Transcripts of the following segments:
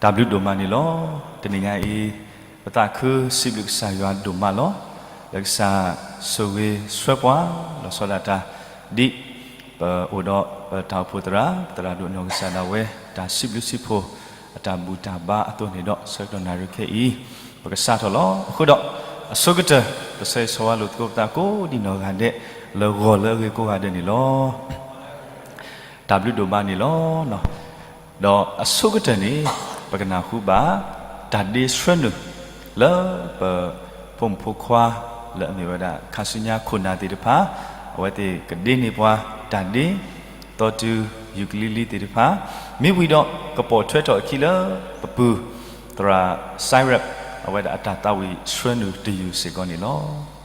တၢ်ဘျုးဒိၣ်မးန့ၣ်လီၤ. တနံၤညါအံၤ ပသးခုစံးဘျုးကစၢ်ယွၤဒိၣ်မးလီၤ. လၢကစၢ်ဆိၣ်ဂ့ၤဆှၢပှၤ လီၤဆီဒၣ်တၢ် ဒ်ပအိၣ်ဒီးပတၢ်အိၣ်ဖှိၣ်သရၣ်, ပသရၣ်ဒိၣ်နီၢ်ကစၢ်ဒၣ်ဝဲ တၢ်စံးဘျုးစံးဖှိၣ် အတၢ်ဘူၣ်တၢ်ဘါအသိးန့ၣ်ဒီး ဆၢကတီၢ်နၣ်ရံၣ်ခဲအံၤ ပကစးထီၣ်လီၤ. အဃိဒီး အဆိကတၢၢ် ပဆၢဂ့ၤဆၢဝါလိာ်သကိးပသးကိးဒံနီၢ်ဂၤဒဲး လၢဂီၤလၢအဂ့ၤကိးဂၤဒဲးန့ၣ်လီၤ. တၢ်ဘျုးဒိၣ်မးန့ၣ်လီၤ. ဒီးအဆိကတၢၢ်န့ၣ် ပကနၢ်ဟူဘၣ် တၢ်ဒ့ဆှၢနုာ် လၢပဖိမုၣ်ဖိခွါ လၢအမ့ၢ်ဝဲဒၣ် ခါဆူညါခိၣ်နၢ်သ့ၣ်တဖၣ် အဝဲသ့ၣ်ကဒ့န့ၢ်ပှၤ တၢ်ဒ့ သီတုၤ ယူၤကလံလံသ့ၣ်တဖၣ် မ့ၢ်ဝံၤဒီး ကပိာ်ထွဲထီၣ်အခံလၢ ပပုၢ် သရၣ် Cyrus အဝဲဒၣ်အတၢ်သးဝံၣ်ဆှၢနုာ်တယုၢ်စ့ၢ်ကီးန့ၣ်လီၤ.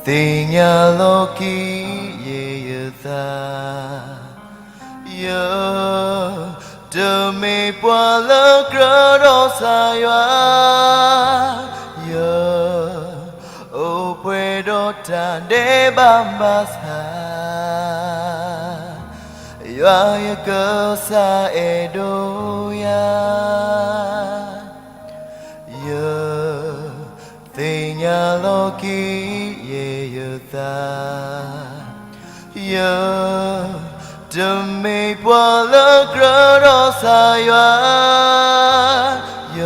သ့ၣ်ညါလီၤက့ၤယဲယသး, ယတမ့ၢ်ပှၤလၢကြၢးဒီးကစၢ်ယွၤ, ယအိၣ်ပှဲၤဒီးတၢ်ဒဲးဘးဘၣ်ဆၣ်, ယွၤယကစၢ်အဲၣ်ဒိးယၤ ယသ့ၣ်ညါလီၤက့ၤယဲယသး, ယတမ့ၢ်ပှၤလၢကြၢးဒီးကစၢ်ယွၤ, ယ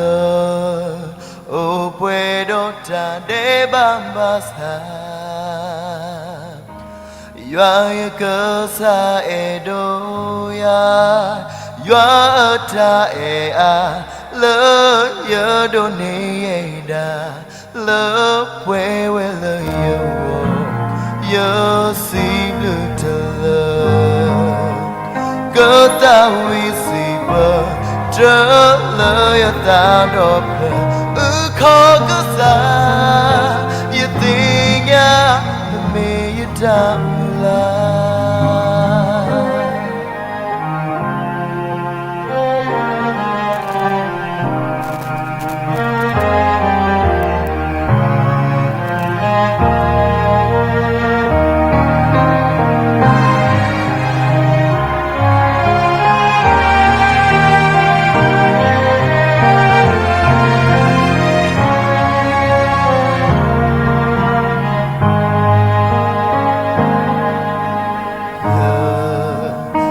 အိၣ်ပှဲၤဒီးတၢ်ဒဲးဘးဘၣ်ဆၣ် ယွၤယကစၢ်အဲၣ်ဒိးယၤ, ယွၤအတၢ်အဲၣ်အါလၢယဒိးန့ၢ်ယဲဒၣ်, လၢပှဲၤဝဲလၢယဂီၢ်, ယစံးဘျုးတလၢ ကသးဝံၣ်စံးပတြၢၤ လၢယသးဒီဖျၢၣ်, အုၣ်ခီကစၢ်, ယသ့ၣ်ညါ နမ့ၢ်ယတၢ်မုၢ်လၢ် ယသ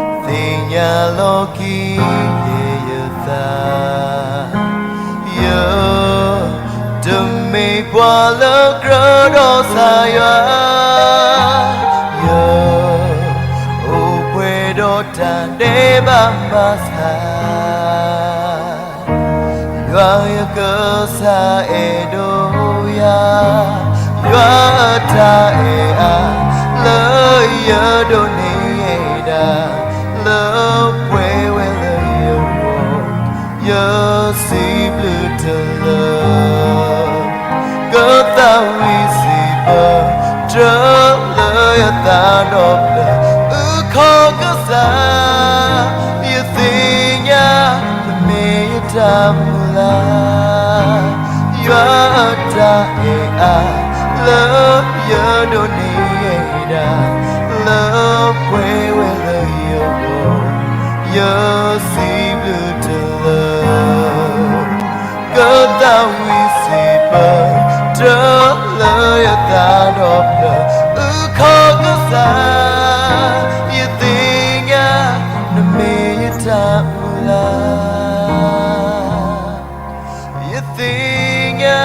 ့ၣ်ညါလီၤက့ၤယဲယသး, ယတမ့ၢ်ပှၤလၢကြၢးဒီးကစၢ်ယွၤ, ယအိၣ်ပှဲၤဒီးတၢ်ဒဲးဘးဘၣ်ဆၣ် ယွၤယကစၢ်အဲၣ်ဒိးယၤ, ယွၤအတၢ်အဲၣ်အါလၢယဒိးန့ၢ်ယဲဒၣ်, လၢပှဲၤဝဲလၢယဂီၢ်, ယစံးဘျုးတလၢ ကသးဝံၣ်စံးပတြၢၤ လၢယသးဒီဖျၢၣ်, အုၣ်ခီကစၢ်, ယသ့ၣ်ညါ နမ့ၢ်ယတၢ်မုၢ်လၢ်, ယွၤအတၢ်အဲၣ်အါလၢယဒိးန့ၢ်ယဲဒၣ်, လၢပှဲၤဝဲလၢယဂီၢ်, ယစံးဘျုးတလၢ ကသးဝံၣ်စံးပတြၢၤ လၢယသးဒီဖျၢၣ်, အုၣ်ခီကစၢ်, ယသ့ၣ်ညါ နမ့ၢ်ယတၢ်မုၢ်လၢ်, ယသ့ၣ်ညါ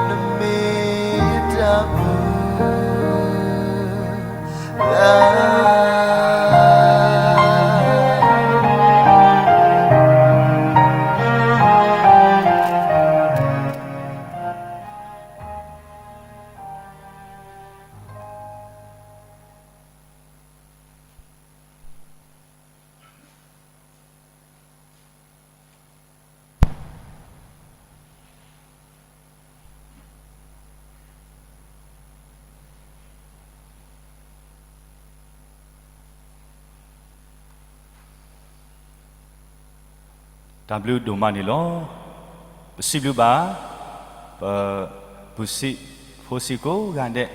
နမ့ၢ်ယတၢ်မုၢ်လၢ်. တၢ်ဘျုးဒိၣ်မးန့ၣ်လီၤ. ပစံးဘျုးဘၣ် ပပုၢ်စံးဖိစံးကိးဂၤဒဲး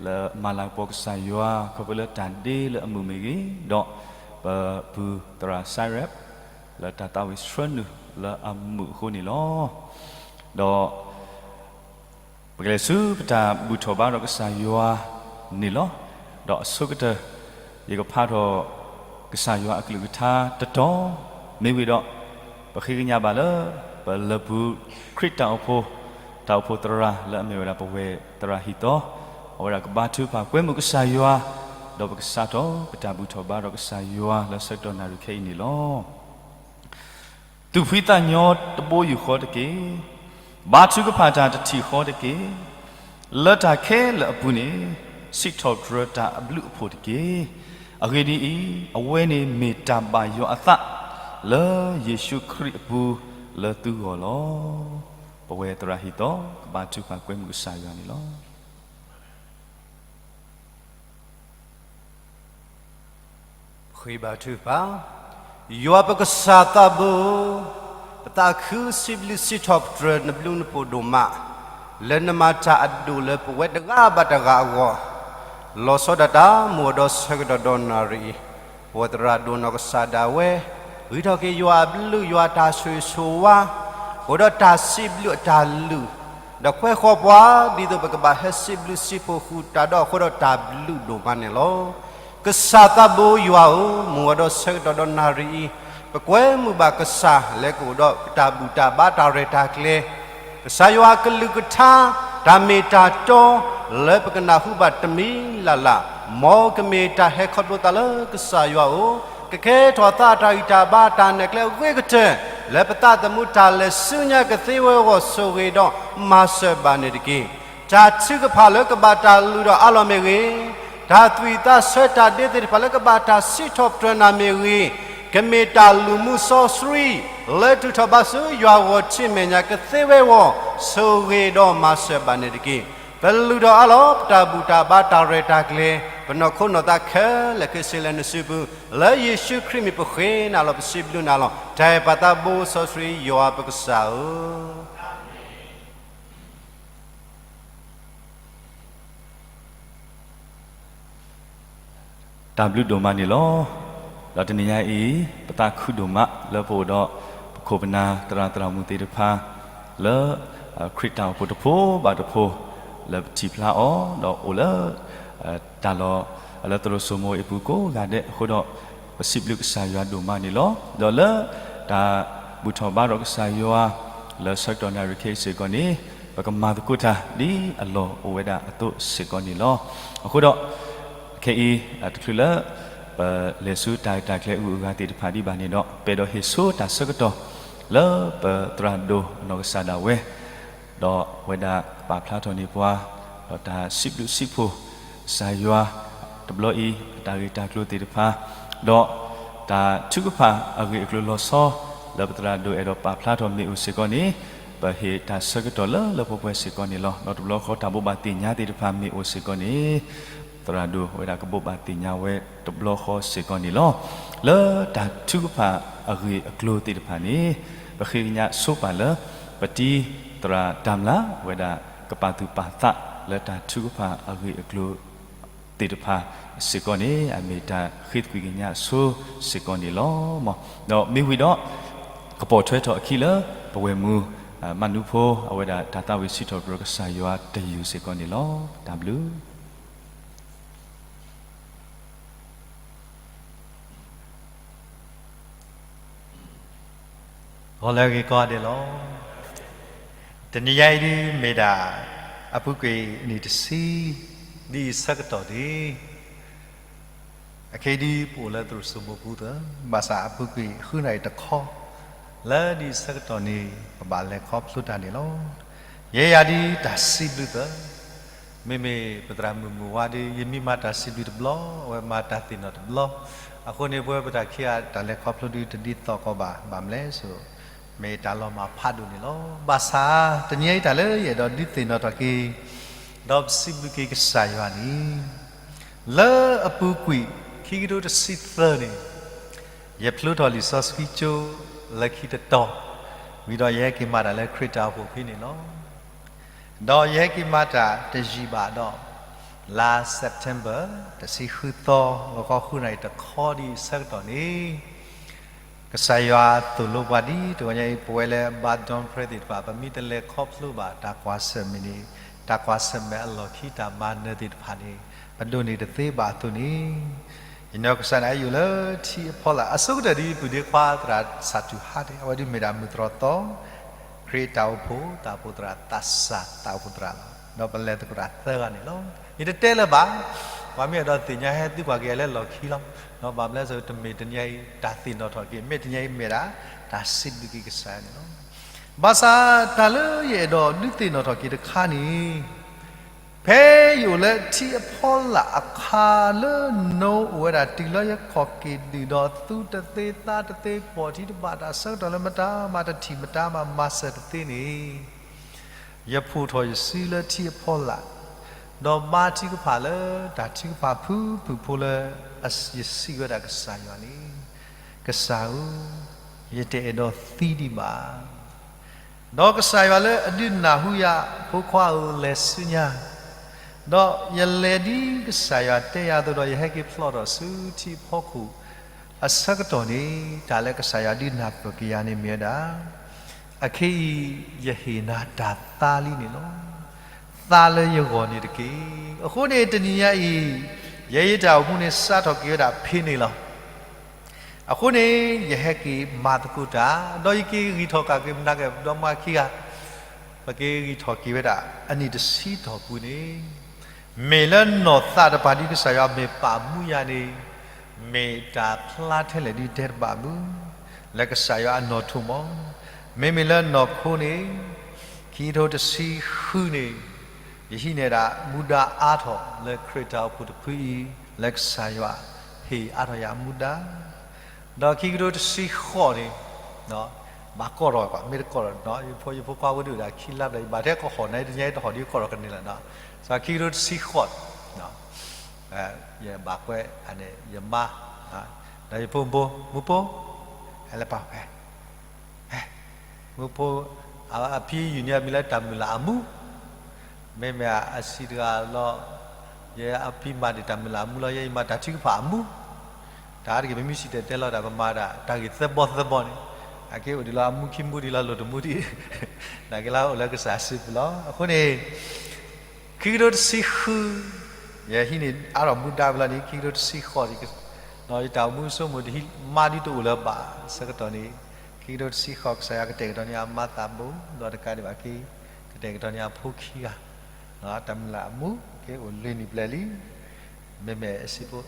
လၢမၤလၤကပီၤကစၢ်ယွၤ ခီဖျိလၢတၢ်ဒ့လၢအမုာ်မ့ၢ်ဂ့ၤ, ဒီးပပုၢ်သရၣ်စါရဲး လၢတၢ်သးဝံၣ်ဆှၢနုာ်လၢအမုာ်အဃိန့ၣ်လီၤ. ဒီး ပကလဲၤဆူပတၢ်ဘူၣ်ထီၣ်ဘါထီၣ်ကစၢ်ယွၤန့ၣ်လီၤ. ဒီးအဆိကတၢၢ် ယကဖးထီၣ်ကစၢ်ယွၤအကလုၢ်ကထါတတီၤ မ့ၢ်ဝံၤဒီး ပဃ့ကညးဘၣ်လၢ ပလၢၢ်ပူၤခရံာ်တၢ်အိၣ်ဖှိၣ်, တၢ်အိၣ်ဖှိၣ်သရၣ်လၢအမ့ၢ်ဝဲဒၣ်ပဝဲသရၣ်ဟံၣ်သီ, အဝဲဒၣ်ကဘါထုကဖၣ်ကွဲမုာ်ကစၢ်ယွၤ, ဒီးပကစးထီၣ်ပတၢ်ဘူၣ်ထီၣ်ဘါထီၣ်ကစၢ်ယွၤလၢဆၢကတီၢ်နၣ်ရံၣ်ခဲအံၤန့ၣ်လီၤ. သူၣ်ဖှံသးညီတဘိယူၢ်ဃီတက့ၢ်. ဘါထုကဖၣ်တၢ်တထံၣ်ဃီတက့ၢ်. လၢတၢ်ခဲလၢာ်အပူၤန့ၣ် စံးထီၣ်ပတြၢၤတၢ်အဘျုးအဖှိၣ်တက့ၢ်. အဂ့ၢ်ဒ်အံၤ, အဝဲန့ၣ်မ့ၢ်တၢ်ဘၣ်ယွၤအသး လၢယ့ၣ်ၡူးခရံာ်အပူၤလၢသုဂီၢ်လီၤ. ပဝဲသရၣ်ဟံၣ်သီ ကဘါထုကဖၣ်ကွဲမုာ်ကစၢ်ယွၤန့ၣ်လီၤ. ဂံၢ်ဘါထုကဖၣ်, ယွၤပကစၢ်သးဘိ, ပသးခုစံးဘျုးစံးထီၣ်ပတြၢၤနဘျုးနဖှိၣ်ဒိၣ်မး, လၢနမၤတၢ်အဒိၣ်လၢပဝဲတဂၤဘၣ်တဂၤအဂီၢ်, လီၤဆီဒၣ်တၢ် မုၢ်အဒီးဆၢကတီၢ်ဒီးနၣ်ရံၣ်အံၤ, ပဝဲသရၣ်ဒိၣ်နီၢ်ကစၢ်ဒၣ်ဝဲ, ဂံၢ်ထီၣ်က့ၤယွၤအဘျုး ယွၤတၢ်ဆိၣ်ဂ့ၤဆိၣ်ဝါ, အိၣ်ဒီးတၢ်စံးဘျုးအတၢ်လုၢ်, ဒီးကွဲဃီၤပှၤ ဒ်သိးပကဘၣ်ဟဲစံးဘျုးစံးဖှိၣ်ဃုာ်တၢ်ဒီးအဃိဒီးတၢ်ဘျုးဒိၣ်မးန့ၣ်လီၤ. ကစၢ်သးဘိယွၤဧၢ, မုၢ်အဒီးဆၢကတီၢ်ဒီးနၣ်ရံၣ်အံၤ, ပကွဲမုာ်ဘၣ်ကစၢ်လၢကအိၣ်ဒီးပတၢ်ဘူၣ်တၢ်ဘါတၢ်ရဲၣ်တၢ်ကျဲၤ, ကစၢ်ယွၤကလုၢ်ကထါ, တၢ်မ့ၢ်တၢ်တီ, လၢပကနၢ်ဟူဘၣ်တမံၤလၢ်လၢ်, မ်ကမ့ၢ်တၢ်ဟဲခီဖျိသးလၢကစၢ်ယွၤအအိၣ်, ကကဲထီၣ်သးတၢ်ဂံၢ်တၢ်ဘါတၢ်နဲၣ်ကျဲအဂ့ၤကတၢၢ်, လၢပသးသမူတၢ်လဲၤဆူညါကသ့ဝဲအဂီၢ်ဆိၣ်ဂ့ၤဒီးမၤစၢၤဘၣ်န့ၣ်တက့ၢ်. တၢ်ထုကဖၣ်လၢကဘၣ်တၢ်လုၢ်ဒီးအါလီၤမ့ၢ်ဂ့ၤ, တၢ်သွံၣ်သးဆၢတၢ်ဒ့သ့ၣ်တဖၣ်လၢကဘၣ်တၢ်စံးထီၣ်ပတြၢၤနၤမ့ၢ်ဂ့ၤ, ကမ့ၢ်တၢ်လုၢ်မူစီဆှံ, လၢတုၤထီၣ်ဘးဆူယွၤဂီၢ်ထံမဲာ်ညါကသ့ဝဲအဂီၢ်, ဆိၣ်ဂ့ၤဒီးမၤစၢၤဘၣ်န့ၣ်တက့ၢ်. ပလုၢ်ဒီးအါလီၤ ပတၢ်ဘူၣ်တၢ်ဘါတၢ်ရဲၣ်တၢ်ကျဲၤ, ပနီၢ်ခိနီၢ်သးခဲလၢာ်ခဲဆ့လၢနစုပူၤ, လၢယ့ၣ်ၡူးခရံာ်မံၤပဃ့နၤလီၤ ပစံးဘျုးနၤလီၤ. တၢ်အဲၣ်ပၢ်သးဘိစီဆှံယွၤပကစၢ်ဧၢ. တၢ်ဘျုးဒိၣ်မးန့ၣ်လီၤ. ဒီးတနံၤညါအံၤ ပသးခုဒိၣ်မးလၢပအိၣ်ဒီး ပခိၣ်ပနၢ်သရၣ်သရၣ်မုၣ်သ့ၣ်တဖၣ် လၢ ခရံာ်တၢ်အိၣ်ဖှိၣ်တဖိဘၣ်တဖိ လၢပထံၣ်ဖျါအီၤ ဒီးအိၣ်လၢ တၢ်လီၢ် လၢသရိာ်စိမိၤအပူၤကိးဂၤဒဲးအဃိဒီး ပစံးဘျုးကစၢ်ယွၤဒိၣ်မးန့ၣ်လီၤ. ဒီးလၢ တၢ်ဘူၣ်ထီၣ်ဘါထီၣ်ကစၢ်ယွၤ လၢဆၢကတီၢ်နၣ်ရံၣ်ခဲအံၤစ့ၢ်ကီးန့ၣ် ပကမၤသကိးတၢ်ဒ်အလီၢ်အိၣ်ဝဲဒၣ်အသိးစ့ၢ်ကီးန့ၣ်လီၤ. အဃိဒီး ခဲအံၤ တချုးလၢ ပလဲၤဆူတၢ်ရဲၣ်တၢ်ကျဲၤအဂုၤအဂၤသ့ၣ်တဖၣ်ဒံးဘၣ်န့ၣ်ဒီး ပအဲၣ်ဒိးဟ့ၣ်ဆိတၢ်ဆၢကတီၢ် လၢပသရၣ်ဒိၣ်အနီၢ်ကစၢ်ဒၣ်ဝဲ ဒီးအဝဲဒၣ်ပာ်ဖျါထီၣ်န့ၢ်ပှၤ ဒီးတၢ်စံးဘျုးစံးဖှိၣ် ကစၢ်ယွၤ တဘျီအံၤ အတၢ်ဂ့ၢ်တၢ်ကျိၤသ့ၣ်တဖၣ် ဒီးတၢ်ထုကဖၣ်အဂ့ၢ်အကျိၤလီၤဆီ လၢပသရၣ်ဒိၣ်အဲၣ်ဒိးပာ်ဖျါထီၣ်မ့ၢ်အိၣ်စ့ၢ်ကီးန့ၣ် ပဟ့ၣ်တၢ်ဆၢကတီၢ်လၢလၢပှဲၤပှဲၤစ့ၢ်ကီးန့ၣ်လီၤ. ဒီးတဘျီဃီတၢ်ဘိးဘၣ်သ့ၣ်ညါသ့ၣ်တဖၣ်မ့ၢ်အိၣ်စ့ၢ်ကီးန့ၣ် သရၣ်ဒိၣ်ဝဲဒၣ်ကဘိးဘၣ်သ့ၣ်ညါဝဲတဘျီဃီစ့ၢ်ကီးန့ၣ်လီၤ. လၢတၢ်ထုကဖၣ်အဂ့ၢ်အကျိၤသ့ၣ်တဖၣ်န့ၣ် ပဃ့ကညးဆိပာ်လၢ ပတံၤသရၣ်တၢ်မျၢ်ဝဲဒၣ် ကပာ်သူၣ်ပာ်သးလၢတၢ်ထုကဖၣ်အဂ့ၢ်အကျိၤသ့ၣ်တဖၣ်စ့ၢ်ကီးန့ၣ် အမ့ၢ်တၢ်ဃ့သကွံၢ်ကညးဆိစ့ၢ်ကီးန့ၣ်လီၤ. ဒီးမ့ၢ်ဝံၤဒီး ကပိာ်ထွဲထီၣ်အခံလၢ ပဝဲၢ်မုၢ် မၤနူဖိ အဝဲဒၣ်တၢ်သးဝံၣ်စံးထီၣ်ပတြၢၤကစၢ်ယွၤတယုၢ်စ့ၢ်ကီးန့ၣ်လီၤ. တၢ်ဘျုး ဂီၤလၢအဂ့ၤကိးဂၤဒဲးလီၤ. တနံၤညါအံၤဒ်မ့ၢ်ဒၣ် အပူၤကွံာ်နံၣ်တဆံ ဒ်အံၤဆၢကတီၢ်န့ၣ် အခဲအံၤဒ်ပအိၣ်လၢသရိာ်စိမိၤပူၤသ့ၣ် ဘၣ်ဆၣ်အပူၤကွံာ်ဃုနၣ်ရံၣ်တခီ လၢဒ်အံၤဆၢကတီၢ်န့ၣ် ပဘၣ်လဲၤခီဖျိတၢ်န့ၣ်လီၤ. ယဲယၤဒ်တၢ်စံးဘျုးသ့ၣ် မ့မ့ၢ်ပသရၣ်မုၣ်မုၢ်ဝါဒီး ယမ့ၢ်မၤတၢ်စံးဘျုးတဘျီ အဝဲမၤတၢ်သ့ၣ်နီၣ်တဘျီ, အဃိန့ၣ် ပဝဲပတၢ်ခံဂၤတၢ်လဲၤခီဖျိဒ်တဒ်သိးကီးဘၣ် ဘၣ်မနုၤလဲၣ်, မ့ၢ်တၢ်လီၤမၢ်ဖးဒိၣ်န့ၣ်လီၤ. ဘၣ်ဆၣ် တနံၤအံၤတၢ်လၢယအဲၣ်ဒိးဒုးသ့ၣ်နီၣ်ထီၣ်က့ၤ ဒီးပစံးဘျုးက့ၤကစၢ်ယွၤန့ၣ် လၢအပူၤကွံာ် ခံကထိတဆံသၢန့ၣ် ယဖျိထီၣ်လံာ်စီဆှံကၠိ လၢခံတတီၤ ဝံၤဒီးယဟဲက့ၤမၤတၢ်လၢခရံာ်တၢ်အိၣ်ဖှိၣ်ဖဲန့ၣ်လီၤ. ဒီးယဟဲက့ၤမၤတၢ်တယံာ်ဘၣ်ဒီး လါ September တဆံဃုသီ ဂီၤခီဃုနၣ်ရံၣ်တခီဒ်အံၤဆၢကတီၢ်န့ၣ် ကစၢ်ယွၤသိၣ်လိပှၤဒ်တဂီၤညါအံၤ ပဝဲလၢအဘါ Dawn Prayer သ့ၣ်တဖၣ် ပမ့ၢ်တလဲၤခီဖျိဘၣ်တၢ်ကွၢ်ဆၢၣ်မဲာ်န့ၣ် တၢ်ကွၢ်ဆၢၣ်မဲာ်အလီၢ်ခံတၢ်မၤနၢၤသ့ၣ်တဖၣ်န့ၣ် ပဒိးန့ၢ်တသ့ဘၣ်အသိးန့ၣ် ယနီၢ်ကစၢ်န့ၣ် အယိာ်လၢထံအဖီလာ် အဆိကတၢၢ်ဒ်ပုၢ်ဒ့ခွါသရၣ်စၢ်တူၢ်ဟါန့ၣ် အဝဲဒ်မ့ၢ်ဒၣ်မုၢ်တြီၢ်သီ ခရံာ်တၢ်အိၣ်ဖှိၣ် တၢ်အိၣ်ဖှိၣ်သရၣ် သးစၢ်တၢ်အိၣ်ဖှိၣ်သရၣ်လီၤ. ဒီးပလဲၤသကိးတၢ်သၢဂၤန့ၣ်လီၤ. ယတတဲလၢၤဘၣ်, ပှၤမ့ၢ်အဲၣ်ဒိးသ့ၣ်ညါဟဲသုကွၢ်က့ၤအီၤလၢလီၢ်ခံလီၤ. ဒီးဘၣ်မနုၤလဲၣ် တမ့ၢ်တနံၤအံၤ တၢ်သ့ၣ်နီၣ်ထီၣ်က့ၤ မ့ၢ်တနံၤအံၤမ့ၢ်ဒၣ် တၢ်စံးဘျုးက့ၤကစၢ်ယွၤန့ၣ်လီၤ. ဘၣ်ဆၣ်တၢ်လၢယအဲၣ်ဒိးဒုးသ့ၣ်နီၣ်ထီၣ်က့ၤတခါန့ၣ် ဖဲယအိၣ်လၢထံအဖီလာ်အခါလၢ နိအိၣ်ဝဲဒၣ်တုၤလၢယခီၣ်က့ၤဒုၣ်ဒီး သူတသ့သးတသ့ ပိာ်ထံတဘၣ်တၢ်ဆၢကတီၢ်လၢမတၤမၤတထံၣ်မတၤမၤမၤစၢၤတသ့န့ၣ် ယဖှိၣ်ထီၣ်ယစုလၢထံအဖီလာ်, ဒီးဘါထုကဖၣ်လၢတၢ်ထုကဖၣ်ဖုၣ်ဖုၣ်ဖိလၢ ယစံးဝဲဒၣ်ကစၢ်ယွၤန့ၣ်, ကစၢ်ဧၢ, ယတအဲၣ်ဒိးသံဒံးဘၣ်. ဒီးကစၢ်ယွၤလၢအဒုးနၢ်ဟူယၤ, ဖိခွါဧၢ, လဲၤဆူညါ, ဒီးယလဲၤဒ်ကစၢ်ယွၤတဲယၤအသိးဒီး ယဟဲက့ၤဖျိးထီၣ်ဆူထံဖီခိၣ်အဆၢကတီၢ်န့ၣ်, တၢ်လၢကစၢ်ယွၤဒုးနၢ်ပၢၢ်က့ၤယၤန့ၣ်မ့ၢ်ဝဲဒၣ်, အခဲအံၤယဟ့ၣ်နၤတၢ်သါလံန့ၣ်လီၤ. သါလၢယဂီၢ်န့ၣ်တက့ၢ်. အဃိန့ၣ်တနံၤညါအံၤ, ယဲယတၢ်အိၣ်မူန့ၣ်စးထီၣ်က့ၤဝဲဒၣ်ဖဲန့ၣ်လီၤ. အဃိန့ၣ်, ယဟဲက့ၤမၤသကိးတၢ်, ဒီးယက့ၤဂံၢ်ထီၣ်က့ၤမနၤက့ၤ ဒီမါခံဂၤ, ပက့ၤဂံၢ်ထီၣ်က့ၤဝဲဒၣ်အနံၣ်တဆံတီၢ်ပူၤန့ၣ်, မ့ၢ်လၢနီၢ်သးတပၤဒ်ကစၢ်ယွၤမ့ၢ်ပာ်မူယၤန့ၣ်, မ့ၢ်တၢ်ဖျါထဲလဲၣ်ဒ်တဲတဘၣ်မုၢ်, လၢကစၢ်ယွၤအနီၣ်ထိၣ်မီၤ, မ့မ့ၢ်လၢနီၢ်ခိန့ၣ်, ခံကထိတဆံဃုန့ၣ်, ယဟံးန့ၢ်ဒၣ်မူဒါအါထီၣ်လၢခရံာ်တၢ်အိၣ်ဖှိၣ်တဖုအံၤ, လၢကစၢ်ယွၤဟ့ၣ်အါထီၣ်ယၤမူဒါ ဒီးခံကထိတဆံဃိးန့ၣ်, ဘၣ်ကိးထီၣ်, မ့ၢ်တကိးထီၣ်, ယဖိယဖိခွါဖိဒုးအိၣ်ဒၣ်ခံလါဘျီ, ယဘၣ်ထဲကဟီၣ်နၤတညါတဟီၣ်ဒ်ကိးထီၣ်ကန့ၢ်လီၤ. ခံကထိတဆံဃိး, ယဘၣ်ကွဲး, ယမါ, ဒီးယဖိမုၣ်ဖိ, မုၣ်ဖိ, ဟဲလၢပာ်ဖဲ မုၣ်ဖိ, အဖံယုၢ်န့ၢ်အမံၤလၢတၢ်မုၢ်လၢ်အမူ, မ့မ့ၢ်အစံးတဂၤလီၤ, ယဲအဖံမၤဒံးတၢ်မုၢ်လၢ်အမူလီၤ, ယဲယမၤတၢ်ထုကဖၣ်အမူ, တၢ်အါတက့ၢ် ပမ့ၢ်စံၣ်တဲၤတဲလီၤတၢ် ပမၤဒၣ်တၢ်ဂ့ၢ်သၢဘီသၢဘီန့ၣ်, အက့အိၣ်ဒံးလီၤ အမူခံမူဒံးလီၤ လိၣ်တမူဒံး, နာ်က့လၢအိၣ်လၢကစၢ်စုပူၤလီၤ. အဃိန့ၣ် ခံကထိတဆံဃု, ယဟံးန့ၢ်အါထီၣ်မူဒါဝဲလီၤန့ၣ် ခံကထိတဆံဃိး, ယတၢ်အိၣ်မူဆိကမိၣ်တဟံးမါဒ်တအိၣ်လၢၤဘၣ်ဆၢကတီၢ်န့ၣ်, ခံကထိတဆံဃိး ကစၢ်ယွၤကတဲာ်ကတီၤန့ၢ်အမါသးဘိ, ဒီးတကးဒံးဘၣ်က့ၤ, ကတဲာ်ကတီၤန့ၢ်အဖိခံဂၤ, တၢ်မုၢ်လၢ်အမူ, က့အိၣ်လွံၢ်နံၣ်ဘျဲၣ်လံ, မ့မ့ၢ်အစံးဖိ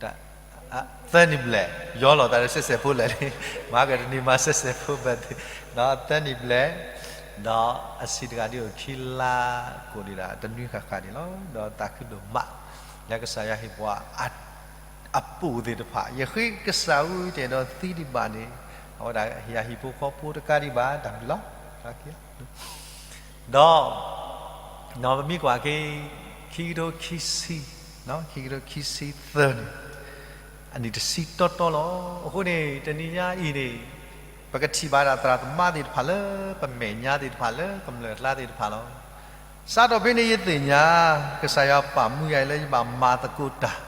သၢနံၣ်ဘျဲၣ်, ယီလီၤသးလၢစဲးစဲးဖိလဲၣ်လံ, မၤကတနံၤမၤစဲးစဲးဖိဘၣ်, ဒီးသၢနံၣ်ဘျဲၣ်, ဒီးအစံးတဂၤဒ်အိၣ်ခံလါ, ကိးဒံးဒၣ်တနွံဃၣ်ဃၣ်န့ၣ်လီၤ. ဒီးသးခုဒိၣ်မး, လၢကစၢ်ယွၤဟ့ၣ်ပှၤ အပိာ်သ့ၣ်တဖၣ်, ယဃ့ကစၢ်ဧၢ ယတအဲၣ်ဒိးသံဒံးဘၣ်န့ၣ်, အဝဲဒၣ်ဟ့ၣ်ယၤဟံၣ်ဖိဃီဖိတကးဒံးဘၣ် တၢ်မုၢ်လၢ်, ဒီး ဒီးပမ့ၢ်ကွၢ်က့ၤ ခံကထိခံဆံ, ခံကထိခံဆံသၢန့ၣ်, အနံၣ်တဆံတီတီလီၤ. အဃိန့ၣ် တနံၤညါအံၤန့ၣ်, ပကထံၣ်ဘၣ်ဒၣ်သရၣ်သမါသ့ၣ်တဖၣ်လၢ ပမဲာ်ညါသ့ၣ်တဖၣ်လၢ ကမျၢၢ်အကျါသ့ၣ်တဖၣ်လီၤ. စးထီၣ်ဖဲန့ၣ်ယသ့ၣ်ညါ, ကစၢ်ယွၤပာ်မူယၤအံၤလၢယဘၣ်မၤသကိးတၢ်,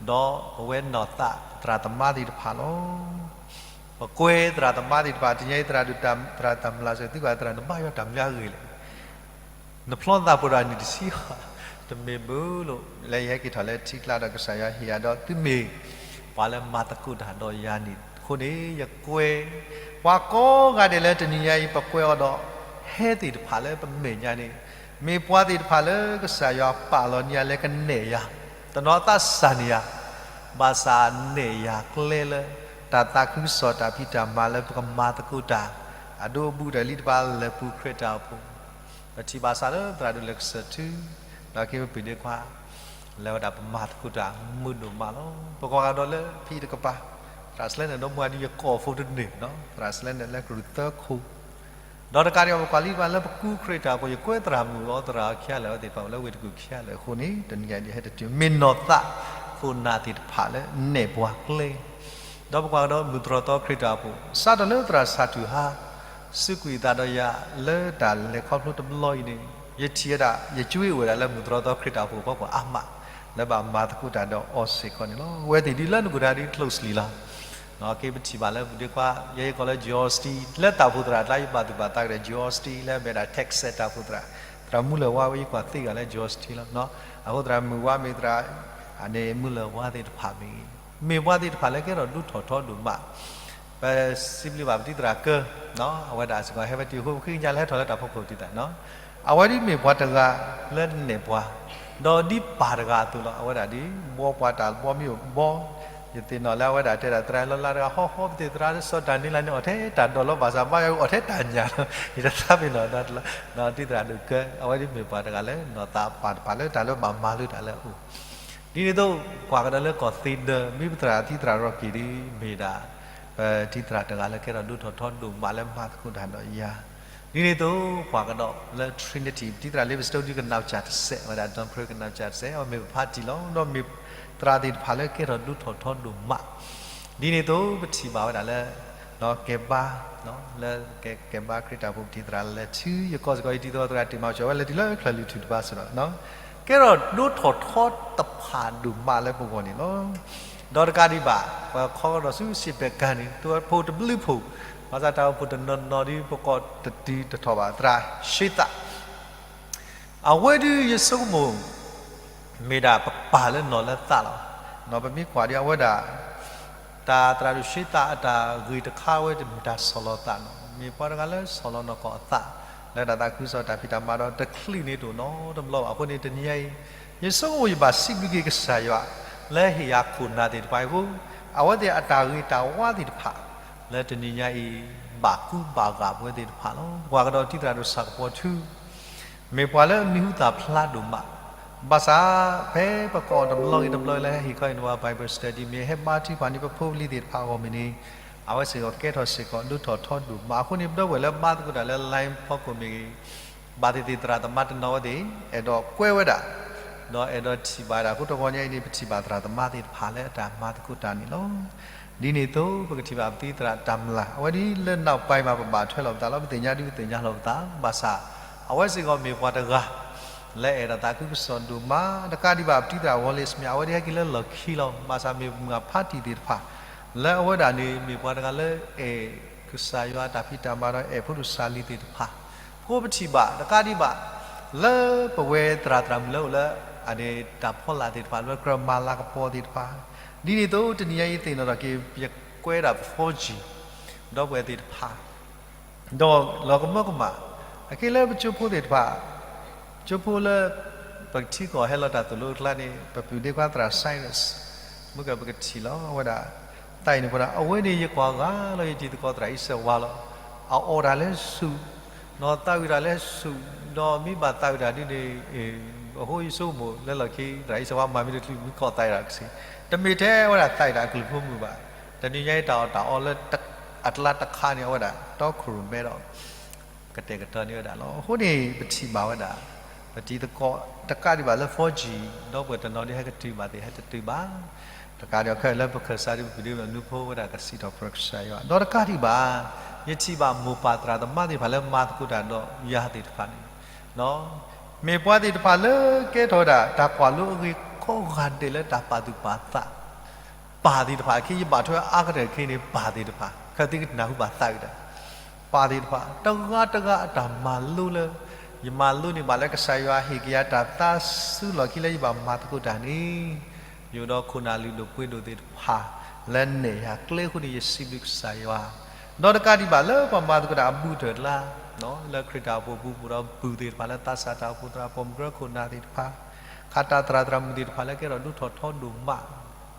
ဒီးပဝဲနီၢ်သးသရၣ်သမါသ့ၣ်တဖၣ်လီၤ. ပကွဲးသရၣ်သမါသ့ၣ်တဖၣ် တနံၤညါအံၤသရၣ်ဒိၣ်တၢ် သရၣ်တၢ်မုၢ်လၢ်စၢၤ သုကွၢ်သရၣ်နဘါယွၤတၢ်မနုၤအဂ့ၢ်လဲၣ်. နဖျီသးပှဲၤဒီးအနံၣ်တဆံဃိး, တမ့ၢ်ဘၣ်လီၤ. လၢယဟဲက့ၤထီၣ်လၢထံကျါဒီးကစၢ်ယွၤဟ့ၣ်ယၤဒီး သုမ့ၢ်ပှၤလၢမၤသကိးတၢ်ဒီးယၤန့ၣ်အဃိန့ၣ် ယကွဲး ပှၤကိးဂၤဒဲးလၢတနံၤညါအံၤ ပကွဲးအီၤဒီး ဟဲသ့ၣ်တဖၣ်လၢပမဲာ်ညါန့ၣ် မ့ၢ်ပှၤသ့ၣ်တဖၣ်လၢကစၢ်ယွၤပာ်လီၤန့ၢ်ယၤလၢကနဲၣ်ယၤ, တနီၤသးစၢ်န့ၢ်ယၤ, ဘၣ်ဆၣ်နဲၣ်ယၤကျဲလၢ တၢ်သးခုကစီၣ်တၢ်ဖံးတၢ်မၤလၢပကမၤသကိးတၢ် အဒိအဘူးတၢ်လံတဖၣ်လၢပူၤခရံာ်တၢ်အိၣ်ဖှိၣ် ပထံၣ်ဘၣ်ဆၣ်လၢသရၣ်ဒိၣ်လဲၤကစၢၢ်ထု, ဒီးက့ၤပပ့ၤဒ့ခွါ, လဲၤဝဲဒၣ်ပမၤသကိးတၢ်မုာ်ဒိၣ်မးလီၤ. ပကွၢ်ကဒီးလၢဖံတကပၤ, သရၣ်စလဲန့ၣ်ဒီးမူဒ်ယကိးဖိတန့ၢ်, သရၣ်စလဲန့ၣ်လၢကရူၢ်သၢခိၣ်, ဒီးတကးဒံးဘၣ်ပကွၢ်လံတဖၣ်လၢပကူခရံာ်တၢ်အပူၤ ယကွဲးသရၣ်မုၣ်အီၤသရၣ်အီၤခံဂၤလၢာ်အဝဲသ့ၣ်တဖၣ်အိၣ်လၢဝ့ၢ်တကူၣ်ခံဂၤလၢာ်အဃိန့ၣ် တနံၤညါဒ်ဟဲတတုၤ မ့ၢ်နီၢ်သးခိၣ်နၢ်သ့ၣ်တဖၣ်လၢနဲၣ်ပှၤကျဲ ဒီးပကွၢ်ကဒီးမုၢ်တြီၢ်သီခရံာ်တၢ်အိၣ်ဖှိၣ် စးထီၣ်လၢသရၣ်ဆၣ်ထူၣ်ဟါ စူးကွံာ်အသးဒီးယၤလၢတၢ်လဲၤခီဖျိတဘျီအံၤန့ၣ် ယထံၣ်ဝဲဒၣ် ယကွဲးအိၣ်ဝဲဒၣ်လၢမုၢ်တြီၢ်သီခရံာ်တၢ်အိၣ်ဖှိၣ်အဖီခိၣ်အါမး လၢဘၣ်မၤသကိးတၢ်ဒီးအီၤစ့ၢ်ကီးန့ၣ်လီၤ. အဝဲသ့ၣ်ဒ်လၢနကူၣ်တၢ်ဒ် closely လီၤ. က့ၤပထံၣ်ဘၣ်လၢပူၤဒ့ခွါ ယဲယကိးလၢ George T လၢတၢ်အိၣ်ဖှိၣ်သရၣ်အကျါယဘၣ်သူၣ်ဘၣ်သးကဒီး George T လၢအမ့ၢ်ဒၣ် Texas တၢ်အိၣ်ဖှိၣ်သရၣ်, သရၣ်မူလၢၢ်ဝါဝဲယကွၢ်သ့ဂၤလၢ George T လီၤ. အဃိသရၣ်မုၣ်ဝါမ့ၢ်သရၣ် အန့ၣ်မူလၢၢ်ဝါသ့ၣ်တဖၣ်မ့ၢ်ဂ့ၤ မ့ၢ်ပှၤသ့ၣ်တဖၣ်လၢကဲထီၣ်ဒိၣ်ထီၣ်ထီဒိၣ်မး ပစံးဘျုးဘၣ်ပတံၤသရၣ်ကၢ အဝဲဒၣ်စ့ၢ်ကီးဟဲဝဲတ့ၢ်အဃိ ပဃ့ကညးလၢဟဲထီၣ်လၢတၢ်ဖီခိၣ်တံၢ်သး, အဝဲဒ်မ့ၢ်ပှၤတဂၤလၢနဲၣ်ပှၤ, ဒီးဒ်ပၢ်တဂၤအသိးလီၤ. အဝဲဒၣ်ဒ်ဘှီပှၤတၢ်ဘှီမ့ၢ်အိၣ်ဘှီ, ယသ့ၣ်နီၣ်လၢအဝဲဒၣ်တဲဒၣ်သရၣ်လီၤလါတဂၤ ဟီၣ်ဟီပသ့ၣ်သရၣ်လၢစီၤဒၤနံးလးန့ၣ် အီၣ်ထဲတၢ်ဒိးလီၤ ဘၣ်ဆၣ်ဘါယွၤအီၣ်ထဲတၢ်ညၣ်လီၤ. ယတသးပ့ၤနီၣ်ဒီး တံၤသရၣ်ဒိၣ်ကၢ အဝဲဒ်မ့ၢ်ပှၤတဂၤလၢနီၢ်သးပာ်တဖၣ်လၢတၢ်လၢဘၣ်မၤလၢတၢ်လၢအအိၣ် ဒ်န့ၣ်အသိး ကွၢ်ကဒီးလၢကီၢ်သ့ဒၢ မ့ၢ်ပသရၣ်တံၤသရၣ်ရီၣ်က့ၤဒ်မ့ၢ်ဒၣ် ပတံၤသရၣ်တဂၤလၢကဲထီၣ်ဒိၣ်ထီၣ်ထီဒိၣ်မးလၢမၤသကိးတၢ်ဒီးယၤ, ဒ်န့ၣ်အသိး ပှၤကဒီးလၢ Trinity ပတံၤသရၣ်လ့ပစတိၢ်ဒုကနၣ်စၢ်တစဲးဝဲဒၣ် Don Pearl ကနၣ်စၢ်တစဲး အဝဲမ့ၢ်ပဖါတံၢ်လီၤ. ဒီးမ့ၢ်သရၣ်သ့ၣ်တဖၣ်လၢကဲထီၣ်ဒိၣ်ထီၣ်ထီဒိၣ်မး ဒ်န့ၣ်အသိး ပထံၣ်ဘၣ်ဝဲဒၣ်လၢ ကဲဘါ လၢကဲဘါခရံာ်တၢ်ဖိပတံၤသရၣ်လဲၤထံယကီၢ်စ့ၢ်ကီး ယတံၤသကိးသရၣ်တ့ၢ်မၤစၢၤဝဲလဲၤတုၤလၢချၢၣ်လွံၢ်ထူၣ်တပၤစ့ၢ်ကီး ကဲထီၣ်ဒိၣ်ထီၣ်ထီတဖၣ်ဒိၣ်မးလၢပဂီၢ်န့ၣ်လီၤ. ဒီးတကးဒံးဘၣ် ပှၤခီကဒီးဆူစံးပယ်ကၤန့ၣ် တဝဲဖိတဘျုးဖိ ဘၣ်ဆၣ်တၢ်အိၣ်ဖှိၣ်တနီၤနီၤဒ်ပကိးတတုၤတထီၣ်ဘၣ် သရၣ်ရှ့သး အဝဲဒုးယဆိကမိၣ် မ့ၢ်ဒၣ်ပပၢ်လၢနီၢ်လၢသးလီၤ. ပမ့ၢ်ကွၢ်ဒ်အဝဲဒၣ် တၢ်သရၣ်ဒိၣ်ရှ့သးအတၢ်ဂ့ၢ်တခါဝဲတမ့ၢ်တၢ်ဆီၣ်လီၤသးနီၤ မ့ၢ်ပှၤတဂၤလၢဆီၣ်လီၤနီၢ်ကီၢ်အသး လၢတၢ်သးခုကစီၣ်တၢ်ဖံးတၢ်မၤဒီးတချုးန့ၣ်တအိၣ်နီတဘျီဘၣ်. အဃိန့ၣ်တနံၤညါအံၤ ယဆိကမိၣ်ယဘၣ်စံးဘျုးက့ၤကစၢ်ယွၤ လၢဟ့ၣ်ယၤခိၣ်နၢ်သ့ၣ်တဖၣ်အံၤအဃိ အဝဲသ့ၣ်အတၢ်ဂ့ၤတၢ်ဝါသ့ၣ်တဖၣ် လၢတနံၤညါအံၤ ဘၣ်ကူဘၣ်ဂာ်ပဝဲသ့ၣ်တဖၣ်လီၤ. ပှၤကဒီးတံၤသရၣ်ဒိၣ်ဆၣ်ကပီၤထူ မ့ၢ်ပှၤလၢအမံၤဟူသၣ်ဖျါးဒိၣ်မး, ဘၣ်ဆၣ် ဖဲပကိးအီၤတဘျီဂ့ၤတဘျီလၢဟဲဟ့ၣ်ခီဟ့ၣ်နီၤပှၤ Bible study မ့ၢ်ဟဲဘါထုကဖၣ်န့ၣ် ပဖိပလံၤသ့ၣ်တဖၣ်အဂီၢ်မ့ၢ်န့ၣ် အဝဲစ့ၢ်ကီးကဲထီၣ်စ့ၢ်ကီးဒိၣ်ထီၣ်ထီဒိၣ်မး. အဃိန့ၣ် ပဒီပုၢ်ဝဲၢ်လၢဘါသကိးတၢ်လၢ line ဖီခိၣ်မ့ၢ်ဂ့ၤ, ဘၣ်သ့ၣ်သ့ၣ်သရၣ်သမါတနီၤဝဲသ့ၣ် အဲၣ်ဒိးကွဲဝဲဒၣ်, ဒီးအဲၣ်ဒိးထံၣ်ဘၣ်ဝဲဒၣ် အဃိတဂီၤညါအံၤန့ၣ် ပထံၣ်ဘၣ်သရၣ်သမါသ့ၣ်တဖၣ်လၢအတၢ်မၤသကိးတၢ်န့ၣ်လီၤ. ဒ်န့ၣ်အသိး ပကထံၣ်ဘၣ်ပတံၤသရၣ်တၢ်မျၢ် အဝဲဒ်လၢနီၢ်ပၤမး ပဘၣ်ထွဲလီၤပသးလီၤ. ပသ့ၣ်ညါဒ်ပသ့ၣ်ညါလီၤပသး, ဘၣ်ဆၣ် အဝဲစ့ၢ်ကီးမ့ၢ်ပှၤတဂၤ လၢအဲၣ်ဒိးသးခုကစီၣ်ဒိၣ်မး, တကးဒံးဘၣ် ပတံၤသရၣ် Wallace Smith အဝဲဒ်ဟဲက့ၤလၢလီၢ်ခံလီၤ. ဘၣ်ဆၣ်မ့ၢ်မုၢ်အဖါတံၢ်သ့ၣ်တဖၣ် လၢအဝဲဒၣ်န့ၣ် မ့ၢ်ပှၤတဂၤလၢအဲၣ်ကစၢ်ယွၤတၢ်ဖံးတၢ်မၤဒီးအဲၣ်ဖိဒိၣ်စၢ်လံၤသ့ၣ်တဖၣ်, ဖိပထံၣ်ဘၣ် တကးဒံးဘၣ် လၢပဝဲသရၣ်သရၣ်မုၣ်လၢအိၣ်လၢ အန့ၣ်တၢ်ဖီလာ်သ့ၣ်တဖၣ် လၢကြၢးမၤလၤကပီၤသ့ၣ်တဖၣ်, ဒ်န့ၣ်အသိး တနံၤညါအံၤသ့ၣ်နီၣ်ထီၣ်က့ၤ ယကွဲဒၣ် four G ဒီပုၢ်ဝဲၢ်သ့ၣ်တဖၣ် ဒီးလီၤကမၢကမၣ်, အခဲလၢပကၠိဖိသ့ၣ်တဖၣ်, ကၠိဖိလၢ ပကထံကီၢ်ဟဲလီၤတၢ်သိၣ်လိအကျါန့ၣ် ပပုၢ်ဒ့ခွါသရၣ် Cyrus မ့ၢ်ကပကထံၣ်လီၤ အဝဲဒၣ် သးအံၤန့ၣ်ပဝဲဒၣ် အဝဲန့ၣ်ယကွၢ်ဂၤလီၤ ယတံၤသကိးသရၣ်အံၤစၢၤဝါလီၤ. အအီၣ်တၢ်လၢဆူၣ်, ဒီးသးဝံၣ်တၢ်လၢဆူၣ်, ဒီးမ့ၢ်ဘၣ်သးဝံၣ်တၢ်ဒ်န့ၣ် အဃိယဆိကမိၣ်လၢလီၢ်ခံ သရၣ်အံၤစၢၤဝါမၤမ့ၢ်တချုး မ့ၢ်ကိးသးဝံၣ်တၢ်ကဆ့, တမ့ၢ်ထဲဝဲဒၣ်သးဝံၣ်တၢ်အကလုၢ်ဖိမုၣ်ဘၣ်. တနံၤညါအံၤတၢ်အီၣ်တၢ်အီလၢ အကျါတခါန့ၣ် အဝဲဒၣ် တီခိၣ်ရိၣ်မဲဒီး ကတဲာ်ကတီၤန့ၢ်ဝဲဒၣ်လီၤ. အဃိန့ၣ် ပထံၣ်ဘၣ်ဝဲဒၣ် ပတံၤသကိး တကးဒံးဘၣ်လၢ four G ဒီပုၢ်ဝဲၢ်တနီၤဒ်ဟဲကတုၤဘၣ်သ့ၣ် ဟဲတတုၤဘၣ်, တကးဒံးခဲလၢပခၢၣ်စးဒ် ပပုၢ်ဒ့မုၣ်နူဖိဝဲဒၣ်ကစံးထီၣ်ပတြၢၤကစၢ်ယွၤ, ဒီးတကးဒံးဘၣ် ယထံၣ်ဘၣ်မိၢ်ပၢ်သရၣ်သမါသ့ၣ်တဖၣ်လၢမၤသကိးတၢ်ဒီးယၤသ့ၣ်တဖၣ်န့ၣ် မ့ၢ်ပှၤသ့ၣ်တဖၣ်လၢကဲထီၣ်ဝဲဒၣ် တၢ်ကွၢ်လိအဂ့ၤကိးဂၤဒဲးလၢတၢ်ပာ်သူၣ်ပာ်သး ပၢ်သ့ၣ်တဖၣ်, ခဲအံၤယဘၣ်ထွဲအါကတၢၢ်ခဲအံၤန့ၣ် ပၢ်သ့ၣ်တဖၣ်, ခဲအံၤသုကနၢ်ဟူဘၣ်သးဝံၣ်တၢ်, ပၢ်သ့ၣ်တဖၣ် တဂၤတဂၤအတၢ်မၤလိလၢ ယမၤလိန့ၢ်ဘၣ်လၢကစၢ်ယွၤဟ့ၣ်က့ၤယၤတၢ်သးဆူလီၢ်ခံလၢယဘၣ်မၤသကိးတၢ်န့ၣ်, ယအိၣ်ဒီးခိၣ်နၢ်လုၢ်ဒိၣ်ပှ့ၤဒိၣ်သ့ၣ်တဖၣ် လၢနဲၣ်ယၤကျဲအဃိန့ၣ် ယစံးဘျုးကစၢ်ယွၤ, ဒီးတကးဒံးဘၣ်လၢပှၤမၤသကိးတၢ်အဘူးကတၢၢ်အကျါ လၢခရံာ်တၢ်အိၣ်ဖှိၣ်ပူၤ ပအိၣ်ဒီးပုၢ်သ့ၣ်တဖၣ်လၢသးစၢ်တၢ်အိၣ်ဖှိၣ်သရၣ်ပိာ်မုၣ်ကရၢခိၣ်နၢ်သ့ၣ်တဖၣ်, ခးတၢ်သရၣ်သရၣ်မုၣ်သ့ၣ်တဖၣ်လၢကဲထီၣ်ဒိၣ်ထီၣ်ထီဒိၣ်မး,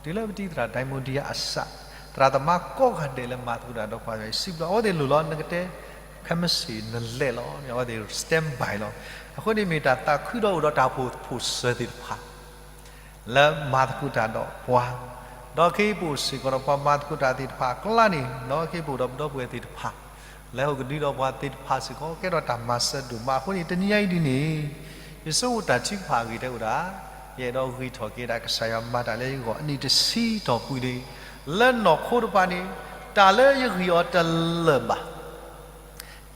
တုၤလၢပတံၤသရၣ်ဒဲမူဒံယၤအစး, သရၣ်သမါကိးဂၤဒဲးလၢမၤသကိးတၢ်ဒီးပှၤယွၤအံၤ စံးဘျုးအဝဲသ့ၣ်လိၣ်လီၤ နကတဲ ခဲမုၢ်ဆ့ၣ်နလဲၤလီၤန့ၣ် အဝဲသ့ၣ် stand by လီၤ. အဃိန့ၣ်မ့ၢ်တၢ်သးခုဒီးအိၣ်ဒီးတၢ်အိၣ်ဖှိၣ်ဖိၣ်စၢၤသ့ၣ်တဖၣ် လၢမၤသကိးတၢ်ဒီးပှၤ, ဒီးခဲအံၤပအိၣ်စ့ၢ်ကီးဒီးပှၤမၤသကိးတၢ်သ့ၣ်တဖၣ်အကျါန့ၣ်, ဒီးခဲအံၤပအိၣ်ဒီးပဒီပုၢ်ဝဲၢ်သ့ၣ်တဖၣ် လၢဟီၣ်ကဒုဒီးပှၤသ့ၣ်တဖၣ်စ့ၢ်ကီး ကဲထီၣ်တၢ်မၤစၢၤဒိၣ်မးအဃိန့ၣ် တနံၤညါအံၤဒ်န့ၣ်, ယဆိကမိၣ်တၢ်ထုကဖၣ်အဂ့ၢ်ထဲအိၣ်ဒၣ်, ယအဲၣ်ဒိးဂံၢ်ထီၣ်က့ၤဒၣ်ကစၢ်ယွၤမၤတၢ်လၢယဂီၢ်အနံၣ်တဆံတီၢ်ပူၤန့ၣ်, လၢနီၢ်ခိတဖၣ်န့ၣ်, တၢ်လၢယဂံၢ်အီၤတလၢာ်ဘၣ်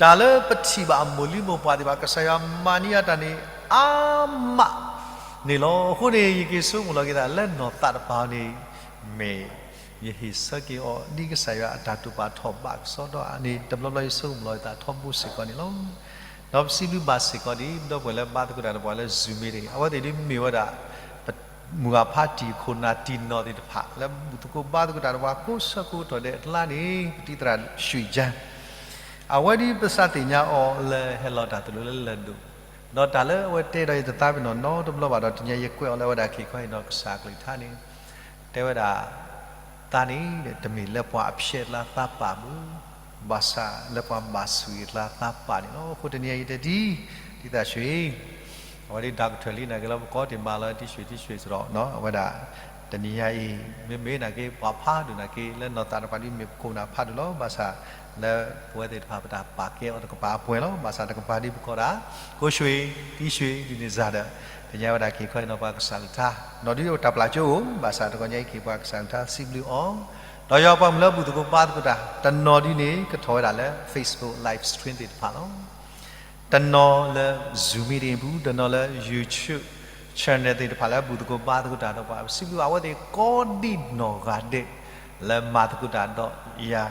တၢ်လၢပထံၣ်ဘၣ်အမိၢ်လံၢ်မိၢ်ပှၢ်သ့ၣ်တဖၣ် ကစၢ်ယွၤမၤန့ၢ်ယၤတၢ်န့ၣ် အါမးန့ၣ်လီၤ. အဃိန့ၣ် ယက့ၤဆိကမိၣ်လီၤက့ၤသးလၢနီၢ်သးတဖၣ်န့ၣ်, မ့ၢ်ယဟ့ၣ်ဆၢက့ၤအီၤ ဒ်ကစၢ်ယွၤအတၢ်တိာ်ပာ်ထီၣ်ဘးကစီဒီဧါန့ၣ် တဘျီဘျီယဆိကမိၣ်လီၤက့ၤသးထီဘိစ့ၢ်ကီးန့ၣ်လီၤ. ဒီးပစံးဘျုးဘၣ်စ့ၢ်ကီးဒ် ပဒီပုၢ်ဝဲၢ်လၢဘါသကိးတၢ်ဒီးပှၤလၢ Zoom မ့ၢ်တဂ့ၤ, အဝဲသ့ၣ်ဒ်မ့ၢ်ဝဲဒၣ် ပမုၢ်အဖါတံၢ်ခိၣ်နၢ်တံၢ်နီၢ်သ့ၣ်တဖၣ် လၢဘူၣ်သကိးဘါသကိးတၢ်ဒီးပှၤကိးဆၢကိးကတီၢ်ဒဲးအကျါန့ၣ် ပတံၤသရၣ် ရွှ့ၣ်ကၠၢ အဝဲဒ်ပသးသ့ၣ်ညါအီၤလၢဟဲလီၤတၢ်သိၣ်လိလၢလၢၢ်ဒိၣ်, ဒီးတၢ်လၢအဝဲတဲဒီးယတသးပ့ၤနီၣ်နီတဘျီဘၣ်ဒီး တနံၤညါယကွဲးအီၤလၢအဝဲဒၣ်က့ၤခီအံၤဒီးကစၢ်အကလုၢ်ကထါန့ၣ်, တဲဝဲဒၣ်, သးန့ၣ် တမ့ၢ်လၢပှၤအဖျဲးအကျါသးပာ်ဘၣ်, ဘၣ်ဆၣ်လၢပှၤဘၣ်ဆိၣ်ဂ့ၤအကျါသးပာ်န့ၣ်လီၤ. အဃိတနံၤညါယတဲဒ် တံၤသရၣ် ရွှ့ၣ် အဝဲဒ် doctor လံနာ်က့ၤလီၤ ပကိးတ့ၢ်မးလၢ တံၤ ရွှ့ၣ် တံၤ ရွှ့ၣ် စ့ၢ်ဒီး အဝဲဒၣ် တနံၤညါအံၤ မ့မ့ၢ်နာ်က့ ပှၤဖးဒိၣ်နာ်က့ လၢနီၢ်သးတကပၤဒ်မ့ၢ်ပခိၣ်ပနၢ်ဖးဒိၣ်လီၤ. ဘၣ်ဆၣ်လၢပဝဲသ့ၣ်တဖၣ် ပတၢ်ပာ်ကဲအီၤတကပၤအပှဲၤလီၤ. ဘၣ်ဆၣ်တကပၤဒ်ပကိးဒၣ် ကိးရွှ့ၤ တံၢ်ရွှ့ၤ ဒ်န့ၣ်စ့ၢ်ဒီး တနံၤညါဝဲဒၣ်က့ၤခီအံၤနီၢ်ပှၤကစၢ်အကလုၢ်ကထါ နီၢ်ဒ်တၢ်ပျၢ်ကၠိအိၣ် ဘၣ်ဆၣ်တဂီၤညါအံၤက့ၤပှၤကစၢ်အကလုၢ်ကထါစံးဘျုးအီၤ ဒီးယွၤပှၤမုၢ်လၢဘူၣ်သကိးဘါသကိးတၢ် တနီၤဒ်န့ၣ် ကထီၣ်ဝဲဒၣ်လၢ Facebook live stream သ့ၣ်တဖၣ်လီၤ. တနီၤလၢ Zoom meeting ပူၤ တနီၤလၢ YouTube channel သ့ၣ်တဖၣ်လၢဘူၣ်သကိးဘါသကိးတၢ်ဒီးပှၤ စံးဘျုးအဝဲသ့ၣ်ကိးဒံနီၢ်ဂၤဒဲး လၢမၤသကိးတၢ်ဒီးယၤ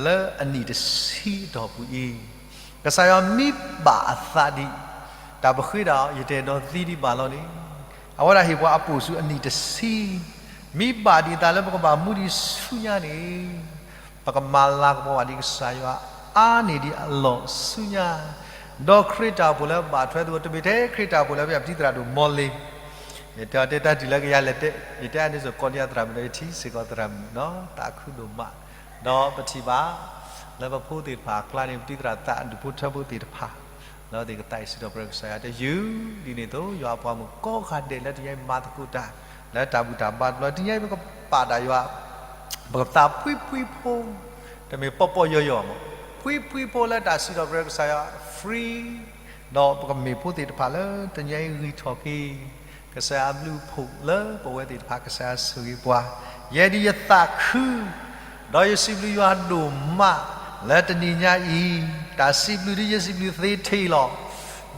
လၢအနံၣ်တဆံအတီၢ်ပူၤအံၤ ကစၢ်ယွၤမ့ၢ်ဘၣ်အသးဒ် တၢ်ပဃ့ဒၣ်အီၤ ယတအဲၣ်ဒိးသံဒံးဘၣ်လီၤန့ၣ် အဝဲဒၣ်ဟ့ၣ်ပှၤအပိာ်ဆူအနံၣ်တဆံ မ့ၢ်ဘၣ်ဒ်အသးလၢပကဘၣ်မူဒံးဆူညါန့ၣ် ပကမၤလၤကပီၤဘၣ်ဒ်ကစၢ်ယွၤအါန့ၢ်ဒံးအလီၢ်ဆူညါ ဒီးခရံာ်တၢ်အိၣ်ဖှိၣ်လၢဘၣ်ထွဲသကိး တမ့ၢ်ထဲခရံာ်တၢ်အိၣ်ဖှိၣ်လၢပယီၤပတံၤသရၣ်ဒိၣ်မီလ့ၤ ယတဲအီၤတဲတၢ်တုၤလၢကယၤလဲၤတဲ ယတဲအါန့ၢ်စိၤကိးဒံအသရၣ်မုၣ်ဒီး ယထံၣ်စ့ၢ်ကီးသရၣ်မုၣ်ဒီး သးခုဒိၣ်မး ဒီးပထံၣ်ဘၣ် လၢပဖိသ့ၣ်တဖၣ်အကျါန့ၣ် ပတံၤသရၣ်သးဒူၣ်ဖိထၢဖိသ့ၣ်တဖၣ် လၢသ့ၣ်ကသးအံၤစံးထီၣ်ပတြၢၤကစၢ်ယွၤတယုၢ် ဒ်န့ၣ်အသိး ယွၤအပှၤမုၣ်ကိးဂၤဒဲးလၢတနံၤအံၤမၤသကိးတၢ် လၢတၢ်ဘူၣ်တၢ်ဘါတဘျီ တနံၤအံၤပကပာ်တၢ်ယွၤ ပကသးဖှံဖှံဖိ တမ့ၢ်ပီၢ်ပီၢ်ယီၤယီၤမး ဖှံဖှံဖိလၢတၢ်စံးထီၣ်ပတြၢၤကစၢ်ယွၤ free ဒီးပကမ့ၢ်ဖိသ့ၣ်တဖၣ်လၢတနံၤအံၤဂံၢ်ထီၣ်က့ၤ ကစၢ်ယွၤအဘျုးအဖှိၣ်လၢပဝဲသ့ၣ်တဖၣ် ကစၢ်ယွၤဆိၣ်ဂ့ၤပှၤ ယဲဒ်ယသးခု ဒီးယစံးဘျုးယွၤဒိၣ်မး လၢတနံၤညါအံၤ တၢ်စံးဘျုးဒ်ယစံးဘျုးသ့ထံၣ်လီၤ.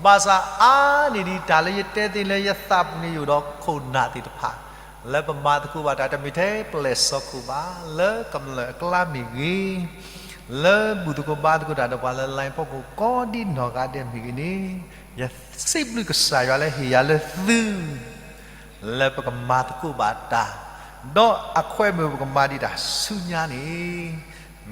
ဘၣ်ဆၣ်အါန့ၢ်ဒံးတၢ်လၢယတဲသ့လၢယသးပူၤန့ၣ် ယအိၣ်ဒီးခိၣ်နၢ်သ့ၣ်တဖၣ် လၢပမၤသကိးဘၣ်တၢ် တမ့ၢ်ထဲပျဲၢ်စီၤခိၣ်ဘၣ် လၢကမျၢၢ်အကျါမ့ၢ်ဂ့ၤ လၢဘူၣ်သကိးဘါသကိးတၢ်ဒီးပှၤလၢ line ဖီခိၣ်ကိးဒံနီၢ်ဂၤဒဲးမ့ၢ်ဂ့ၤန့ၣ် ယစံးဘျုးကစၢ်ယွၤလၢဟ့ၣ်ယၤလၢသု လၢပကမၤသကိးဘၣ်တၢ်, ဒီးအခွဲးမုာ်ပကမၤဒံးတၢ်ဆူညါန့ၣ်,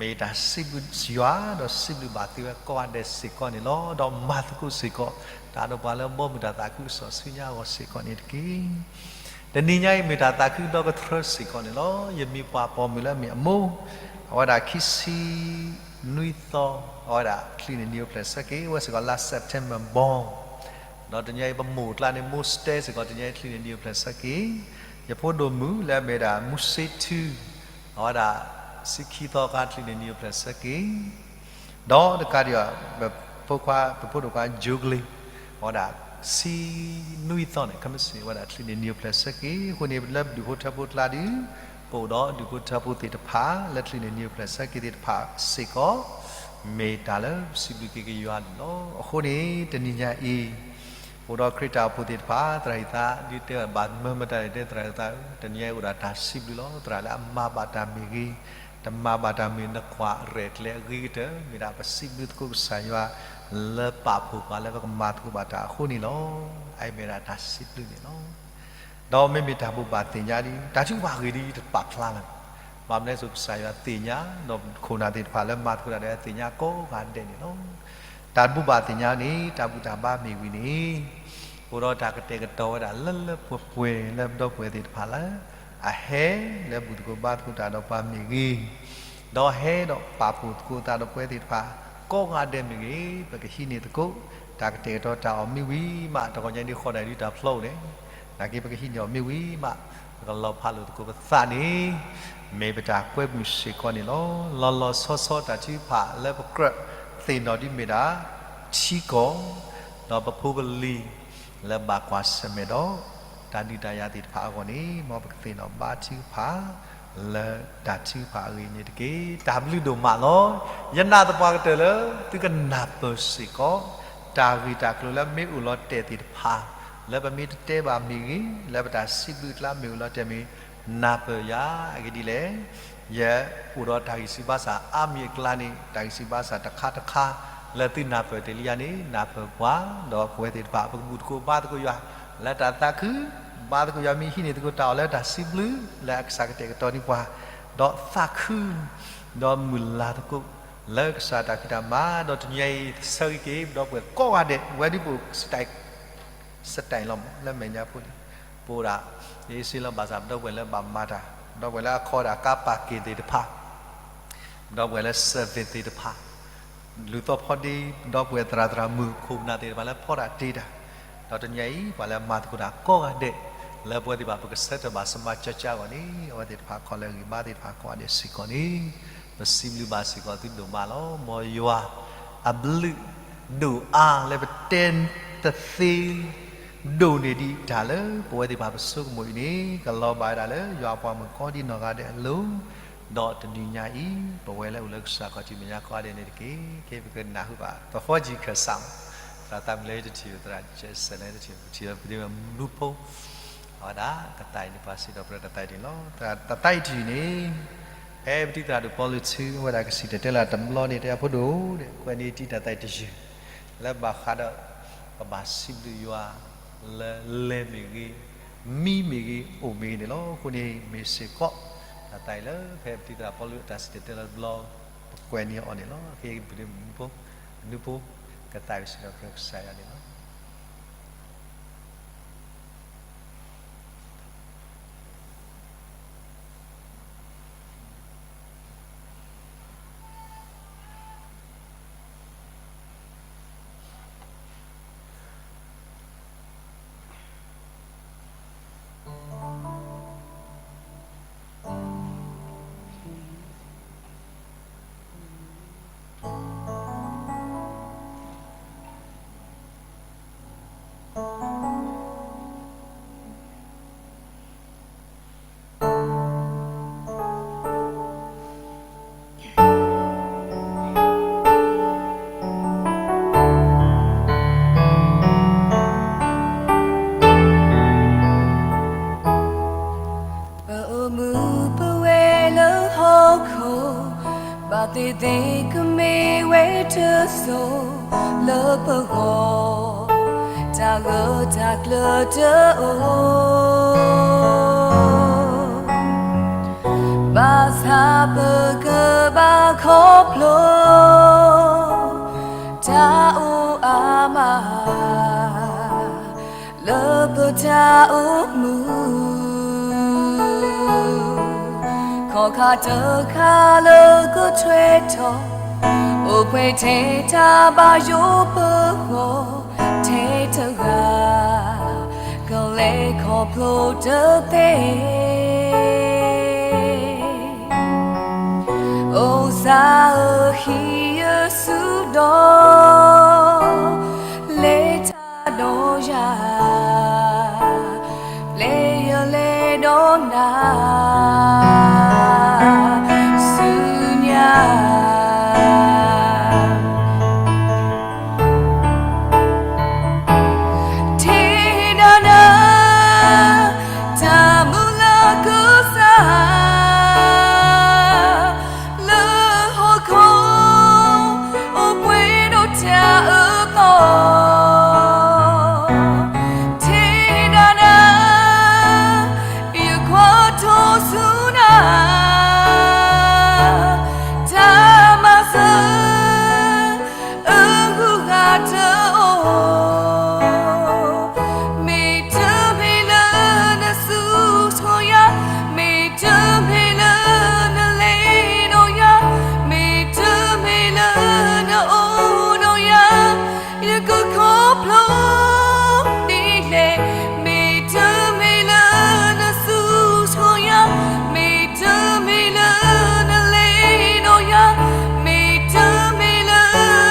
မ့ၢ်တၢ်စံးဘျုးယွၤ ဒီးစံးဘျုးဘၣ်သုဝဲကိးဂၤဒဲးစ့ၢ်ကီးန့ၣ်လီၤ. ဒီးမၤသကိးစ့ၢ်ကီး တၢ်ဒီးပှၤလၢဘီမုၢ်တၢ်သးခုကစီၣ်ဆူညါအဂီၢ်စ့ၢ်ကီးန့ၣ်တက့ၢ်. တနံၤညါအံၤမ့ၢ်တၢ်သးခုဒီကထြၢစ့ၢ်ကီးန့ၣ်လီၤ. ယမ့ၢ်ပှၤပိာ်မုၣ်လၢမ့ၢ်အမိၢ်, အဝဲဒၣ်ခံဆံနွံသီ, အဝဲဒၣ်ချံးန့ၢ်နံၣ်အိၣ်ဖျဲၣ်ဆၢက့ၤ, အဝဲစ့ၢ်ကီးလါ September born ဒီးတနံၤအံၤပမိၢ်အကျါန့ၣ် မိၢ်စတဲစ့ၢ်ကီး တနံၤအံၤချံးန့ၢ်နံၣ်အိၣ်ဖျဲၣ်ဆၢက့ၤ, ယဖိဒိၣ်မုၣ်လၢအမ့ၢ်ဒၣ်မူစ့ထူ, အဝဲဒၣ်ဆံခံသီအခါချံးန့ၢ်နံၣ်အိၣ်ဖျဲၣ်ဆၢက့ၤ, ဒီးတကးဒံးဘၣ် ပဖိခွါ ပဖိဒိၣ်ခွါ Joe Glen အဝဲဒၣ်ဆံနွံသီန့ၣ် ခဲမုၢ်ဆ့ၣ် အဝဲဒၣ်ချံးန့ၢ်နံၣ်အိၣ်ဖျဲၣ်ဆၢက့ၤ. အဃိန့ၣ် လၢပဒူၣ်ဖိထၢဖိကျါဒီး ပအိၣ်ဒီးဒူၣ်ဖိထၢဖိသ့ၣ်တဖၣ် လၢချံးန့ၢ်နံၣ်အိၣ်ဖျဲၣ်ဆၢက့ၤသ့ၣ်တဖၣ်စ့ၢ်ကီး မ့ၢ်တၢ်လၢပစံးဘျုးက့ၤက့ၤယွၤန့ၣ်လီၤ. အဃိန့ၣ် တနံၤညါအံၤ ပအိၣ်ဒီးခရံာ်တၢ်အိၣ်ဖှိၣ်သ့ၣ်တဖၣ် သရၣ်ဟံၣ်သး ဒ်တဲဘၣ်မၢမတၤန့ၣ် တဲသရၣ်ဟံၣ်သးဧၢ, တနံၤညါအံၤအိၣ်ဒီးတၢ်စံးဘျုးလီၤ. သရၣ်လၢအမၤဘၣ်တၢ်မ့ၢ်ဂ့ၤ, တမၤဘၣ်တၢ်မ့ၢ် နကွၢ်ရဲၣ်ကျဲၤအဂ့ၤကတၢၢ် မ့ၢ်ဒၣ်ပစံးဘျုးသကိးကစၢ်ယွၤ လၢပာ်ဖှိၣ်ပှၤလၢပကမၤသကိးဘၣ်တၢ်အဃိန့ၣ်လီၤ. အအံၤမ့ၢ်ဒၣ်တၢ်စံးဘျုးန့ၣ်လီၤ. ဒီးမ့မ့ၢ်တၢ်ဘိးဘၣ်သ့ၣ်ညါဒ် တၢ်ထုကဖၣ်အဂ့ၢ်ဒ်တပာ်ဖျါလၢၤဘၣ်. ဘၣ်မနုၤအဃိ ကစၢ်ယွၤသ့ၣ်ညါ ဒီးခိၣ်နၢ်သ့ၣ်တဖၣ်လၢမၤသကိးတၢ်ဒီးသ့ၣ်ညါကိးဂၤဒဲးန့ၣ်လီၤ. တၢ်ဘိးဘၣ်သ့ၣ်ညါန့ၣ် တၢ်ဘူၣ်တၢ်ဘါမ့ၢ်ဝံၤန့ၣ် အိၣ်ဒီးတၢ်ကတဲာ်ကတီၤဝဲဒၣ်လၢလၢပှဲၤပှဲၤလၢပဒီပုၢ်ဝဲၢ်သ့ၣ်တဖၣ်လၢ အဟဲလၢဘူၣ်သကိးဘါသကိးတၢ်ဒီးပှၤမ့ၢ်ဂ့ၤ, ဒီးဟဲဒီးပာ်ဖှိၣ်သကိးသးဒီးပဝဲသ့ၣ်တဖၣ် ကိးဂၤဒဲးမ့ၢ်ဂ့ၤ, ပကဟံးန့ၢ်သကိး တၢ်ကတဲာ်ကတီၤတၢ်အီၤမ့ၢ်ဝံၤမး တဂီၤညါဒ်ဃီဒၣ်ဒ်တၢ်ဖျီအိၣ်န့ၣ် နာ်က့ပကဟံးန့ၢ်အီၤမ့ၢ်ဝံၤမး ပကလီၤဖးလိာ်သကိးပသးန့ၣ် မ့ၢ်ပတၢ်ကွဲမုာ်စ့ၢ်ကီးန့ၣ်လီၤ. လီၤလီၤဆီဆီတၢ်ထုကဖၣ်လၢပကြၢးသ့ၣ်နီၣ်ဒ်မ့ၢ်ဒၣ်ထံကီၢ် ဒီးပဖိပလံၤလၢဘၣ်ကွၢ်ဆၢၣ်မဲာ်ဒီး တၢ်ဒုးတၢ်ယၤသ့ၣ်တဖၣ်အဂီၢ်န့ၣ် မ်ပကသ့ၣ်နီၣ်ဘါထုကဖၣ် လၢတၢ်ထုကဖၣ်အဂ့ၢ်န့ၣ်တက့ၢ်. တၢ်ဘျုးဒိၣ်မးလီၤ. ယနာ်သပှၢ်ကတၢၢ်လၢ သုကနၢ်ပၢၢ်စ့ၢ်ကီး တၢ်ဂ့ၢ်တၢ်ကျိၤလၢမ့ၢ်အိၣ်လီၤတဲာ်သ့ၣ်တဖၣ် လၢပမ့ၢ်တတဲဘၣ်မ့ၢ်ဂ့ၤ, လၢပတၢ်စံးဘျုးအကျါမ့ၢ်အိၣ်လီၤတဲာ်မ့ၢ် နၢ်ပၢၢ်ယၤအဂ့ၢ်ဒ်လဲၣ်. ယအိၣ်ဒီးတၢ်ဂံၢ်စၢ်ဘါစၢ်အါမံၤအကျါန့ၣ် တၢ်ဂံၢ်စၢ်ဘါစၢ်တခါတခါ လၢသုနၢ်ပၢၢ်တ့ၢ်လံယၤန့ၣ် နၢ်ပၢၢ်ပှၤ, ဒီးပဝဲသ့ၣ်တဖၣ် ပကဘူၣ်သကိးဘါသကိးယွၤ လၢတၢ်သးခု, ဘါသကိးယွၤမ့ၢ်ဟံးန့ၢ်သကိးတၢ်အီၣ် လၢတၢ်စံးဘျုး လၢအကစၢ်ကတဲာ်ကတီၤန့ၢ်ပှၤ, ဒီးသးခု ဒီးမုၢ်လၢ်သကိး လၢကစၢ်တၢ်ဖံးတၢ်မၤ, ဒီးတနံၤအံၤ ဆၢဂ့ၤက့ၤ ဒီပုၢ်ဝဲၢ်ကိးဂၤဒဲး ဝဲဒ်ပအိၣ် စတဲၣ်လီၤ လၢမဲာ်ညါဖိန့ၣ် ပအိၣ်ဒၣ် ယစ့လီၤဘၣ်ဆၣ် ပဒီပုၢ်ဝဲၢ်လၢဘၣ်မၤတၢ်, ပဒီပုၢ်ဝဲၢ်လၢအခီဒၣ်ကါပာ်က့ၤသ့ၣ်တဖၣ်, ပဒီပုၢ်ဝဲၢ်လၢ service သ့ၣ်တဖၣ်, လူၤသီဖီဒ့ ပဒီပုၢ်ဝဲၢ်သရၣ်သရၣ်မုၣ် ခိၣ်နၢ်သ့ၣ်တဖၣ်လၢဖီတၢ်တ့တၢ်, ဒီးတနံၤအံၤ ပှၤလၢမၤသကိးတၢ်ကိးဂၤဒဲး လၢပဝဲသ့ၣ်တဖၣ် ပကဆၢထၢၣ်ဘၣ်စမးကၠီကၠီအဂီၢ်န့ၣ် အဝဲသ့ၣ်တဖၣ်ခီလၢအဂံၢ်ဘါသ့ၣ်တဖၣ်ကိးဂၤဒဲးစ့ၢ်ကီးန့ၣ် ပစံးဘျုးဘၣ်စ့ၢ်ကီးသုဒိၣ်မးလီၤ. မ်ယွၤအဘျုးဒိၣ်အါလၢပတဲတသ့ ဒိၣ်န့ၢ်ဒံးတၢ်လၢပဝဲသ့ၣ်တဖၣ်ပဆိကမိၣ်အံၤန့ၣ် ကလီၤဘၣ်ဝဲဒၣ်လၢယွၤအပှၤမုၣ်ကီဒံနီၢ်ဂၤဒဲးအလိၤ, ဒီးတနံၤညါအံၤ ပဝဲလၢအိၣ်လၢကစၢ်ခီၣ်ထံးမဲာ်ညါကိးဂၤဒဲးန့ၣ်တက့ၢ်. ခဲအံၤပကနၢ်ဟူဘၣ် သီဖီကံၢ်ခၢၣ်စးမး သရၣ်သးမုၢ်လၢယတထံၣ် သရၣ်စဲးစဲးလၢယတထံၣ် ပထံၣ်လၢပဒ့မနူဖိ အဝဲဒၣ်ကသးအံၤန့ၣ် ပှၤစံးထီၣ်ပတြၢၤတၢ်သးအံၤတ့ၢ်လီၤ. တၢ်သးအံၤတယုၢ်န့ၣ် ဖဲပတံၤသရၣ်ဒိၣ်ပီလူးထူ အဝဲဒၣ်ကစံၣ်တဲၤတဲလီၤတဘျီန့ၣ် တဲအဖိဒိၣ်ဒီး ကွဲးန့ၢ်တံၤတၢ်သးအံၤတယုၢ် လၢဘၣ်ဃးဒီး ပဘၣ်စံးဘျုးယွၤ လၢလဲၤမ့ၢ်ဂ့ၤ, မံမ့ၢ်ဂ့ၤ, အိၣ်မ့ၢ်ဂ့ၤန့ၣ်လီၤ. အဃိန့ၣ် မ့ၢ်စ့ၢ်ကီး တၢ်သးအံၤလၢဖဲပတံၤသရၣ်ပီလူးအတၢ်စံၣ်တဲၤတဲလီၤတဘျီ ပကွဲးန့ၢ်အီၤန့ၣ်လီၤ. ခဲအံၤပဒ့မနူဖိ နူဖိ ကသးကစံးထီၣ်ပတြၢၤကစၢ်ယွၤန့ၣ်လီၤ. ပအိၣ်မူပဝဲလၢဟီၣ်ခိၣ် ဘၣ်သ့ၣ်သ့ၣ်ကမ့ၢ်ဝဲတစိၤလၢပဂီၢ် တၢ်ဂၢၢ်တၢ်ကျၢၤတအိၣ် ဘၣ်ဆၣ်ပကဘၣ်ခီဖျိ တၢ်အိၣ်အါမး လၢပတၢ်အိၣ်မူ ခီၣ်ခါတခါလၢကထွဲထီၣ် အိၣ်ပှဲၤထဲတၢ်ဘၣ်ယိၣ်ပဂီၢ် ထဲတဂၤ ကလဲၤခီဖျိတသ့ အိၣ်စၢ်ဧၢ ဟံးယဆူဒီး လဲၤတၢ်ဒီးယၤ ပျဲယလဲၤဒီးနၤ ဆူညါ ထံဒၣ်နၤ တၢ်မုၢ်လၢ်ကစၢ် လၢဟီၣ်ခိၣ် အိၣ်ပှဲၤဒီးတၢ်အၢသီ ထံဒၣ်နၤ ယကွၢ်ထီၣ်ဆူနၤ တၢ်မၤစၢၤ အဂုၤအဂၤတအိၣ် မ့ၢ်တမ့ၢ်လၢနစူၢ်က့ၤယၤ, မ့ၢ်တမ့ၢ်လၢနလဲၤဒီးယၤ, မ့ၢ်တမ့ၢ်လၢနအိၣ်ဒီးယၤ, ယကခီဖျိဒ်လဲၣ်, မ့ၢ်တမ့ၢ်လၢနစူၢ်က့ၤယၤ, မ့ၢ်တမ့ၢ်လၢနလဲၤဒီးယၤ, မ့ၢ်တမ့ၢ်လၢ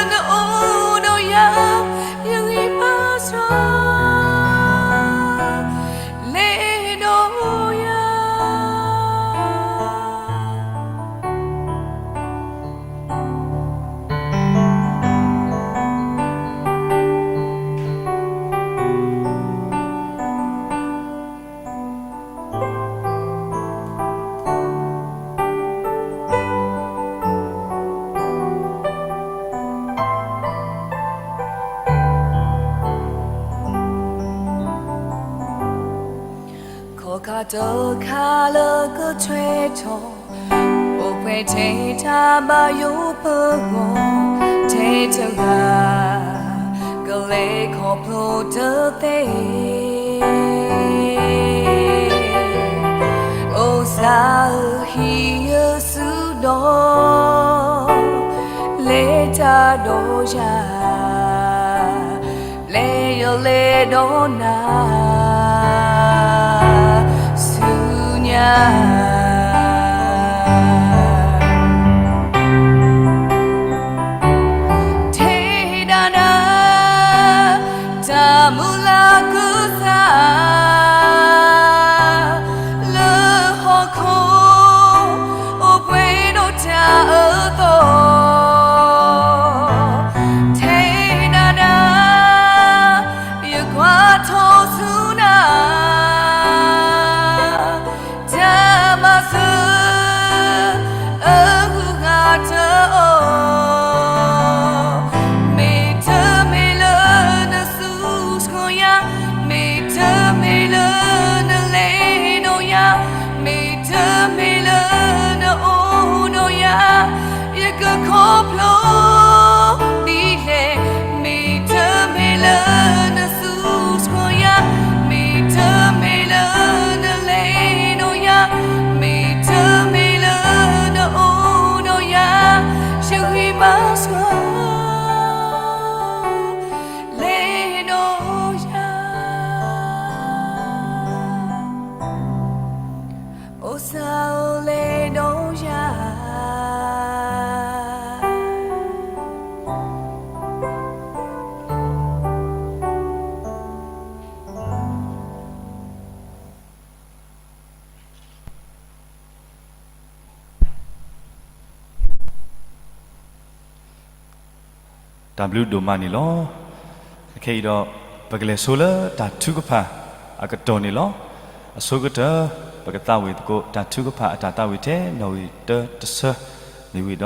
နအိၣ်ဒီးယၤ, ယဂံၢ်ဘါစ့ၢ် လဲၤဒီးယၤ. ခီၣ်ခါတခါလၢကထွဲထီၣ်, အိၣ်ပှဲၤထဲတၢ်ဘၣ်ယိၣ်ပဂီၢ်, ထဲတဂၤ ကလဲၤခီဖျိတသ့, အိၣ်စၢ်ဧၢ ဟံးယဆူဒီး လဲၤတၢ်ဒီးယၤ, ပျဲယလဲၤဒီးနၤ, စၢ်ဧၢ လဲၤဒီးယၤ. တၢ်ဘျုးဒိၣ်မးန့ၣ်လီၤ. အခဲအံၤဒီး ပကလဲၤဆိလၢတၢ်ထုကဖၣ်အကတီၢ်န့ၣ်လီၤ. အဆိကတၢၢ် ပကသးဝံၣ်သကိး တၢ်ထုကဖၣ်အတၢ်သးဝံၣ်ထဲ နီၣ်ဂံၢ်တၢတဆၢ မ့ၢ်ဝံၤ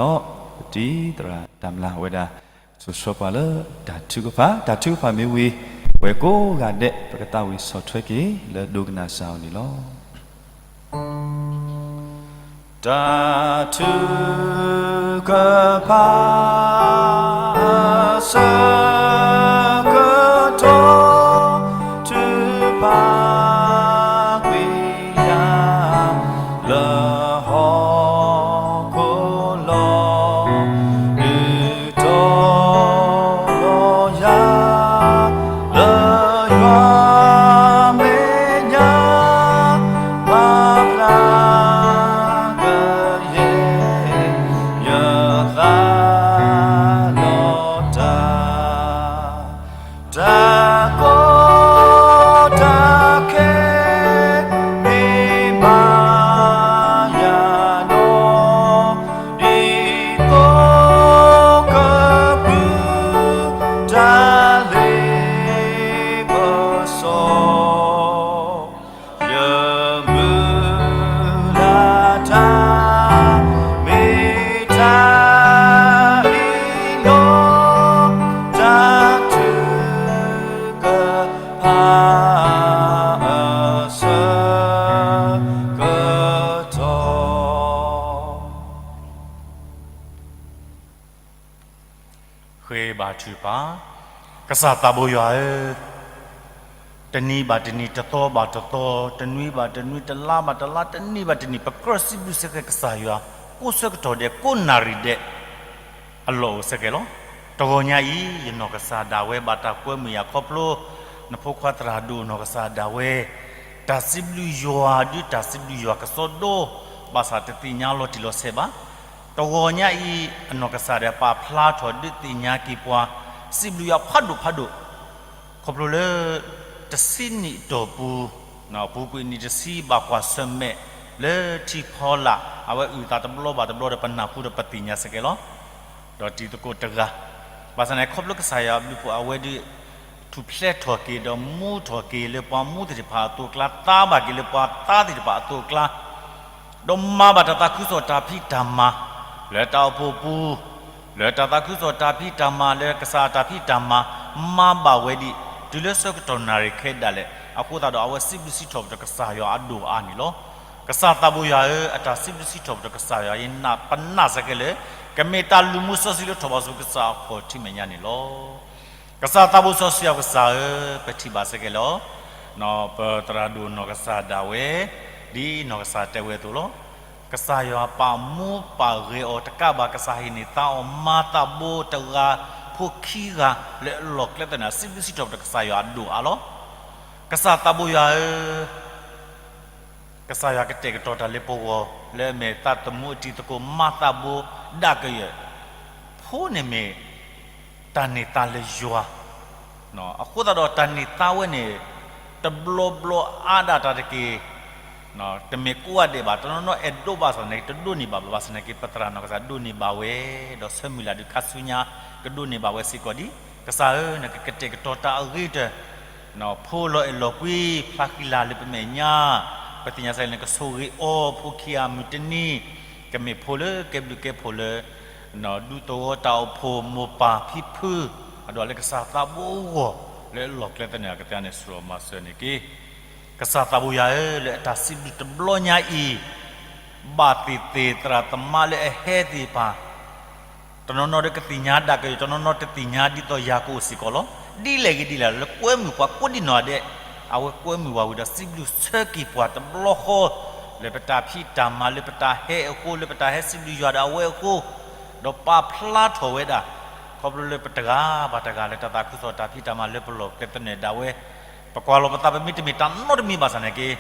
ဒီး ပတံၤသရၣ်တၢ်မျၢ်ဝဲဒၣ် စိာ်ဆှၢပှၤလၢတၢ်ထုကဖၣ်, တၢ်ထုကဖၣ်မ့ၢ်ဝံၤ ပဝဲကိးဂၤဒဲး ပကသးဝံၣ်ဆီၣ်ထွဲက့ၤ လၢဒိကနၣ်စၢ်အီၤန့ၣ်လီၤ. တၢ်ထုကဖၣ်အဆၢကတီၢ် ထုကဖၣ်ကွံာ်ယၤ လၢဟီၣ်ခိၣ်လီၤ. ဒုးတီၤလီၤယၤ လၢယွၤမဲာ်ညါ ပာ်ဖျါကယဲၢ် ယသးလီၤတၢ် တၢ်ကီတၢ်ခဲ မ့ၢ်ဘၣ်ယၤဒီး ဒ်သိးကပုၢ် တၢ်လ့ပစီ ယမုၢ်လၢ်တၢ် မ့ၢ်တၢ်အံၤလီၤ. တၢ်ထုကဖၣ်အဆၢကတီၢ် ဃ့ဘါထုကဖၣ်. ကစၢ်သးဘိယွၤဧၢ, တနံၤဘၣ်တနံၤ, တသီဘၣ်တသီ, တနွံဘၣ်တနွံ, တလါဘၣ်တလါ, တနံၣ်ဘၣ်တနံၣ်, ပကြၢးစံးဘျုးစ့ၢ်ကီးကစၢ်ယွၤ ကိးဆၢကတီၢ်ဒဲး, ကိးနၣ်ရံၣ်ဒဲး အလီၢ်အိၣ်စ့ၢ်ကီးလီၤ. တဂီၤညါအံၤ ယနီၢ်ကစၢ်ဒၣ်ဝဲ ဘၣ်တၢ်ကွဲမုာ်ယၤခီဖျိ နဖိခွါသရၣ်ဒိၣ်နီၢ်ကစၢ်ဒၣ်ဝဲ တၢ်စံးဘျုးယွၤ ဒုးတၢ်စံးဘျုးယွၤကစီဒီ ဘၣ်ဆၣ်တသ့ၣ်ညါလီၤတံၢ်လီၤဆဲးဘၣ်. တဂီၤညါအံၤ အနီၢ်ကစၢ်ဒၣ်ပာ်ဖျါထီၣ်ဒုးသ့ၣ်ညါက့ၤပှၤ စံးဘျုးယွၤဖးဒိၣ်ဖးဒိၣ် ခီဖျိလၢ တဆံနံၣ်အတီၢ်ပူၤ, ပူၤကွံာ်နံၣ်တဆံဘၣ်ကွၢ်ဆၢၣ်မဲာ် လၢထံဖီလာ် အဝဲအုၣ်သးတဘျီဘၣ်တဘျီဒီး ပနၢ်ဟူဒီးပသ့ၣ်ညါစ့ၢ်ကီးလီၤ. ဒီးတံၤသကိးတဂၤ, ဘၣ်ဆၣ်န့ၣ် ခီဖျိကစၢ်ယွၤအဘျုးအဖှိၣ် အဝဲဒုး ထူၣ်ဖျဲးထီၣ်က့ၤ ဒီးမူထီၣ်က့ၤလၢပှၤမူသ့ၣ်တဖၣ်အသိးအကျါ, သါဘၣ်က့ၤလၢပှၤသါသ့ၣ်တဖၣ်အသိးအကျါ ဒီးမၤဘၣ်တၢ်သးခုကစီၣ်တၢ်ဖံးတၢ်မၤ လၢတၢ်အိၣ်ဖှိၣ်ပူၤ, လၢတၢ်သးခုကစီၣ်တၢ်ဖံးတၢ်မၤ လၢကစၢ်တၢ်ဖံးတၢ်မၤ မၤဘၣ်ဝဲဒံး တုၤလၢဆၢကတီၢ်နၣ်ရံၣ်ခဲအံၤဒၣ်လဲာ်, အဃိသတးဒီး အဝဲစံးဘျုးစံးထီၣ်ပတြၢၤကစၢ်ယွၤအဒိၣ်အါန့ၣ်လီၤ. ကစၢ်သးဘိယွၤဧၢ, အတၢ်စံးဘျုးစံးထီၣ်ပတြၢၤကစၢ်ယွၤ ယနာ်ပနာ်စ့ၢ်ကီးလၢ ကမ့ၢ်တၢ်လုၢ်မူစီဆှံလၢထီၣ်ဘၣ်ဆူကစၢ်အခီၣ်ထံးမဲာ်ညါန့ၣ်လီၤ. ကစၢ်သးဘိစီဆှံယွၤကစၢ်ဧၢ, ပထံၣ်ဘၣ်စ့ၢ်ကီးလီၤ. ပသရၣ်ဒိၣ်နီၢ်ကစၢ်ဒၣ်ဝဲ, ဒ်နီၢ်ကစၢ်တဲဝဲအသိးလီၤ. ကစၢ်ယွၤပာ်မူပာ်ဂဲၤအီၤတကးဘၣ် ကစၢ်ဟ့ၣ်န့ၢ်သါအီၤမါသးဘိတဂၤဖိခံဂၤ လၢအလီၢ်ကျဲသနၢၣ် စံးဘျုးစံးထီၣ်ပတြၢၤကစၢ်ယွၤအဒိၣ်အါလီၤ. ကစၢ်သးဘိယွၤဧၢ, ကစၢ်ယွၤကတဲာ်ကတီၤတၢ်လၢပဂီၢ် လၢအမ့ၢ်သးသမူအတံၤသကိး မါသးဘိဒၣ်ကယၢၢ်, ဖိန့ၣ်မ့ၢ် တၢ်န့ၢ်သါလၢယွၤ, အဃိသတးဒီးတၢ်န့ၢ်သါဝဲန့ၣ် တဘျီဘျီအါဒၣ်တၢ်တက့ၢ်, တမ့ၢ်ကိးဂၤဒဲးဘၣ်, တနီၤနီၤအဲၣ်ဒိးဘၣ်ဆၣ်န့ၣ် တဒိးန့ၢ်ဘၣ်ဘၣ်ဆၣ်န့ၣ်က့ ပသရၣ်နီၢ်ကစၢ်ဒိးန့ၢ်ဘၣ်ဝဲ, ဒီးဆၢမုၢ်လၢ်ဒုးခါဆူညါ ကဒိးန့ၢ်ဘၣ်ဝဲစ့ၢ်ကီးဒံး, ကစၢ်ဧၢ, နကကတဲာ်ကတီၤတၢ်အဂ့ၤကတၢၢ် ဖိလီၤအဲၣ်လီၤကွံ ဖျါဃံလၤလၢပမဲာ်ညါ, ပသ့ၣ်ညါစ့ၢ်ကီးလၢနကဆိၣ်ဂ့ၤအီၤ ဖိခံဂၤမုၢ်တနံၤ, ကမ့ၢ်ဖိလၢကဲဘျုးကဲဖှိၣ်လၢ ဒူသဝီတၢ်အိၣ်ဖှိၣ်မိၢ်ပၢ်ဖံဖု, အဒိးလၢကစၢ်သးဘိအဂီၢ် လၢအလီၢ်ကျဲသနၢၣ် ကသ့န့ၣ် စူၢ်မၤစၢၤန့ၣ်က့ ကစၢ်သးဘိယွၤဧၢ, လၢအတၢ်စံးဘျုးတဘျီညါအံၤ, ဘၣ်သ့ၣ်သ့ၣ်သရၣ်သမါလၢအဟဲသ့ၣ်တဖၣ် တနီၤနီၤဒီးကသ့ၣ်ညါဒၣ်ကယီ, တနီၤနီၤတသ့ၣ်ညါဒ်သိးယၤကအိၣ်စ့ၢ်ကီးလီၤ. ဒ်လဲၣ်ဂ့ၤဒ်လဲၣ် လၢကွဲမုာ်ပှၤကိးဒံနီၢ်ဒဲး, အဝဲကွဲမုာ်ဝဲဝံၤဒီး စံးဘျုးဆၢက့ၤပှၤတဘျီဃီ, လၢပတၢ်ဖံးတၢ်မၤ လၢပတၢ်ဟဲအဃိ, လၢပတၢ်ဟဲစံးဘျုးယွၤဒီးအဝဲအဃိ, ဒီးပာ်ဖျါထီၣ်ဝဲဒၣ်, ခီဖျိလၢပတဂၤဘၣ်တဂၤလၢတၢ်သးခုကစီၣ်တၢ်ဖံးတၢ်မၤလၢပလီၢ်ကျဲသနၢၣ်ဒၣ်ဝဲ, ပကွၢ်လီၤပသးပမ့ၢ်တမ့ၢ်တၢ်နီတမံၤဘၣ်ဆၣ်န့ၣ်က့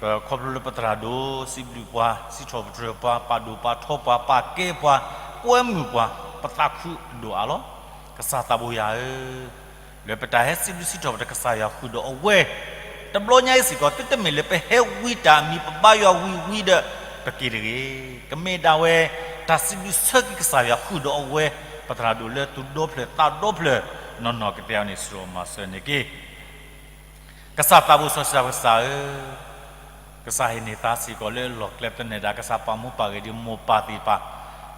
ပခီဖျိလၢပသရၣ်ဒိၣ်စံးဘျုးပှၤ, စံးထီၣ်ပတြၢၤပှၤ, ပာ်ဒိၣ်ပာ်ထီပှၤ, ပာ်ကဲပှၤ, ကွဲမုာ်ပှၤ, ပသးခုအဒိၣ်အါလီၤ. ကစၢ်သးဘိယွၤဧၢ, လၢပတၢ်ဟဲစံးဘျုးစံးထီၣ်ပတြၢၤကစၢ်ယွၤဃုာ်ဒီးအဝဲ, တဘျီညါအံၤစ့ၢ်ကီး သုတမ့ၢ်လၢပဟဲဝံတၢ်အမံၤ ပဘါယွၤဝံၤဝံၤဒီး ပက့ၤတဂ့ၤ. ကမ့ၢ်ဒၣ်ဝဲ တၢ်စံးဘျုးဆၢက့ၤကစၢ်ယွၤဃုာ်ဒီးအဝဲ, ပသရၣ်ဒိၣ်လၢသူၣ်ဒီဖျၢၣ်သးဒီဖျၢၣ်, နီၢ်နီၢ်ကတဲအီၤန့ၣ် စံးမၤစၢၤန့ၢ်က့ၤ ကစၢ်သးဘိစီဆှံကစၢ်ဧၢ, ကစၢ်ဟ့ၣ်န့ၢ်သါစ့ၢ်ကီးလၢအလီၢ်ကျဲသနၢၣ်ဒၣ် ကစၢ်ပာ်မူပာ်ဂ့ၤဒ်မိၢ်ပၢ်သ့ၣ်တဖၣ်,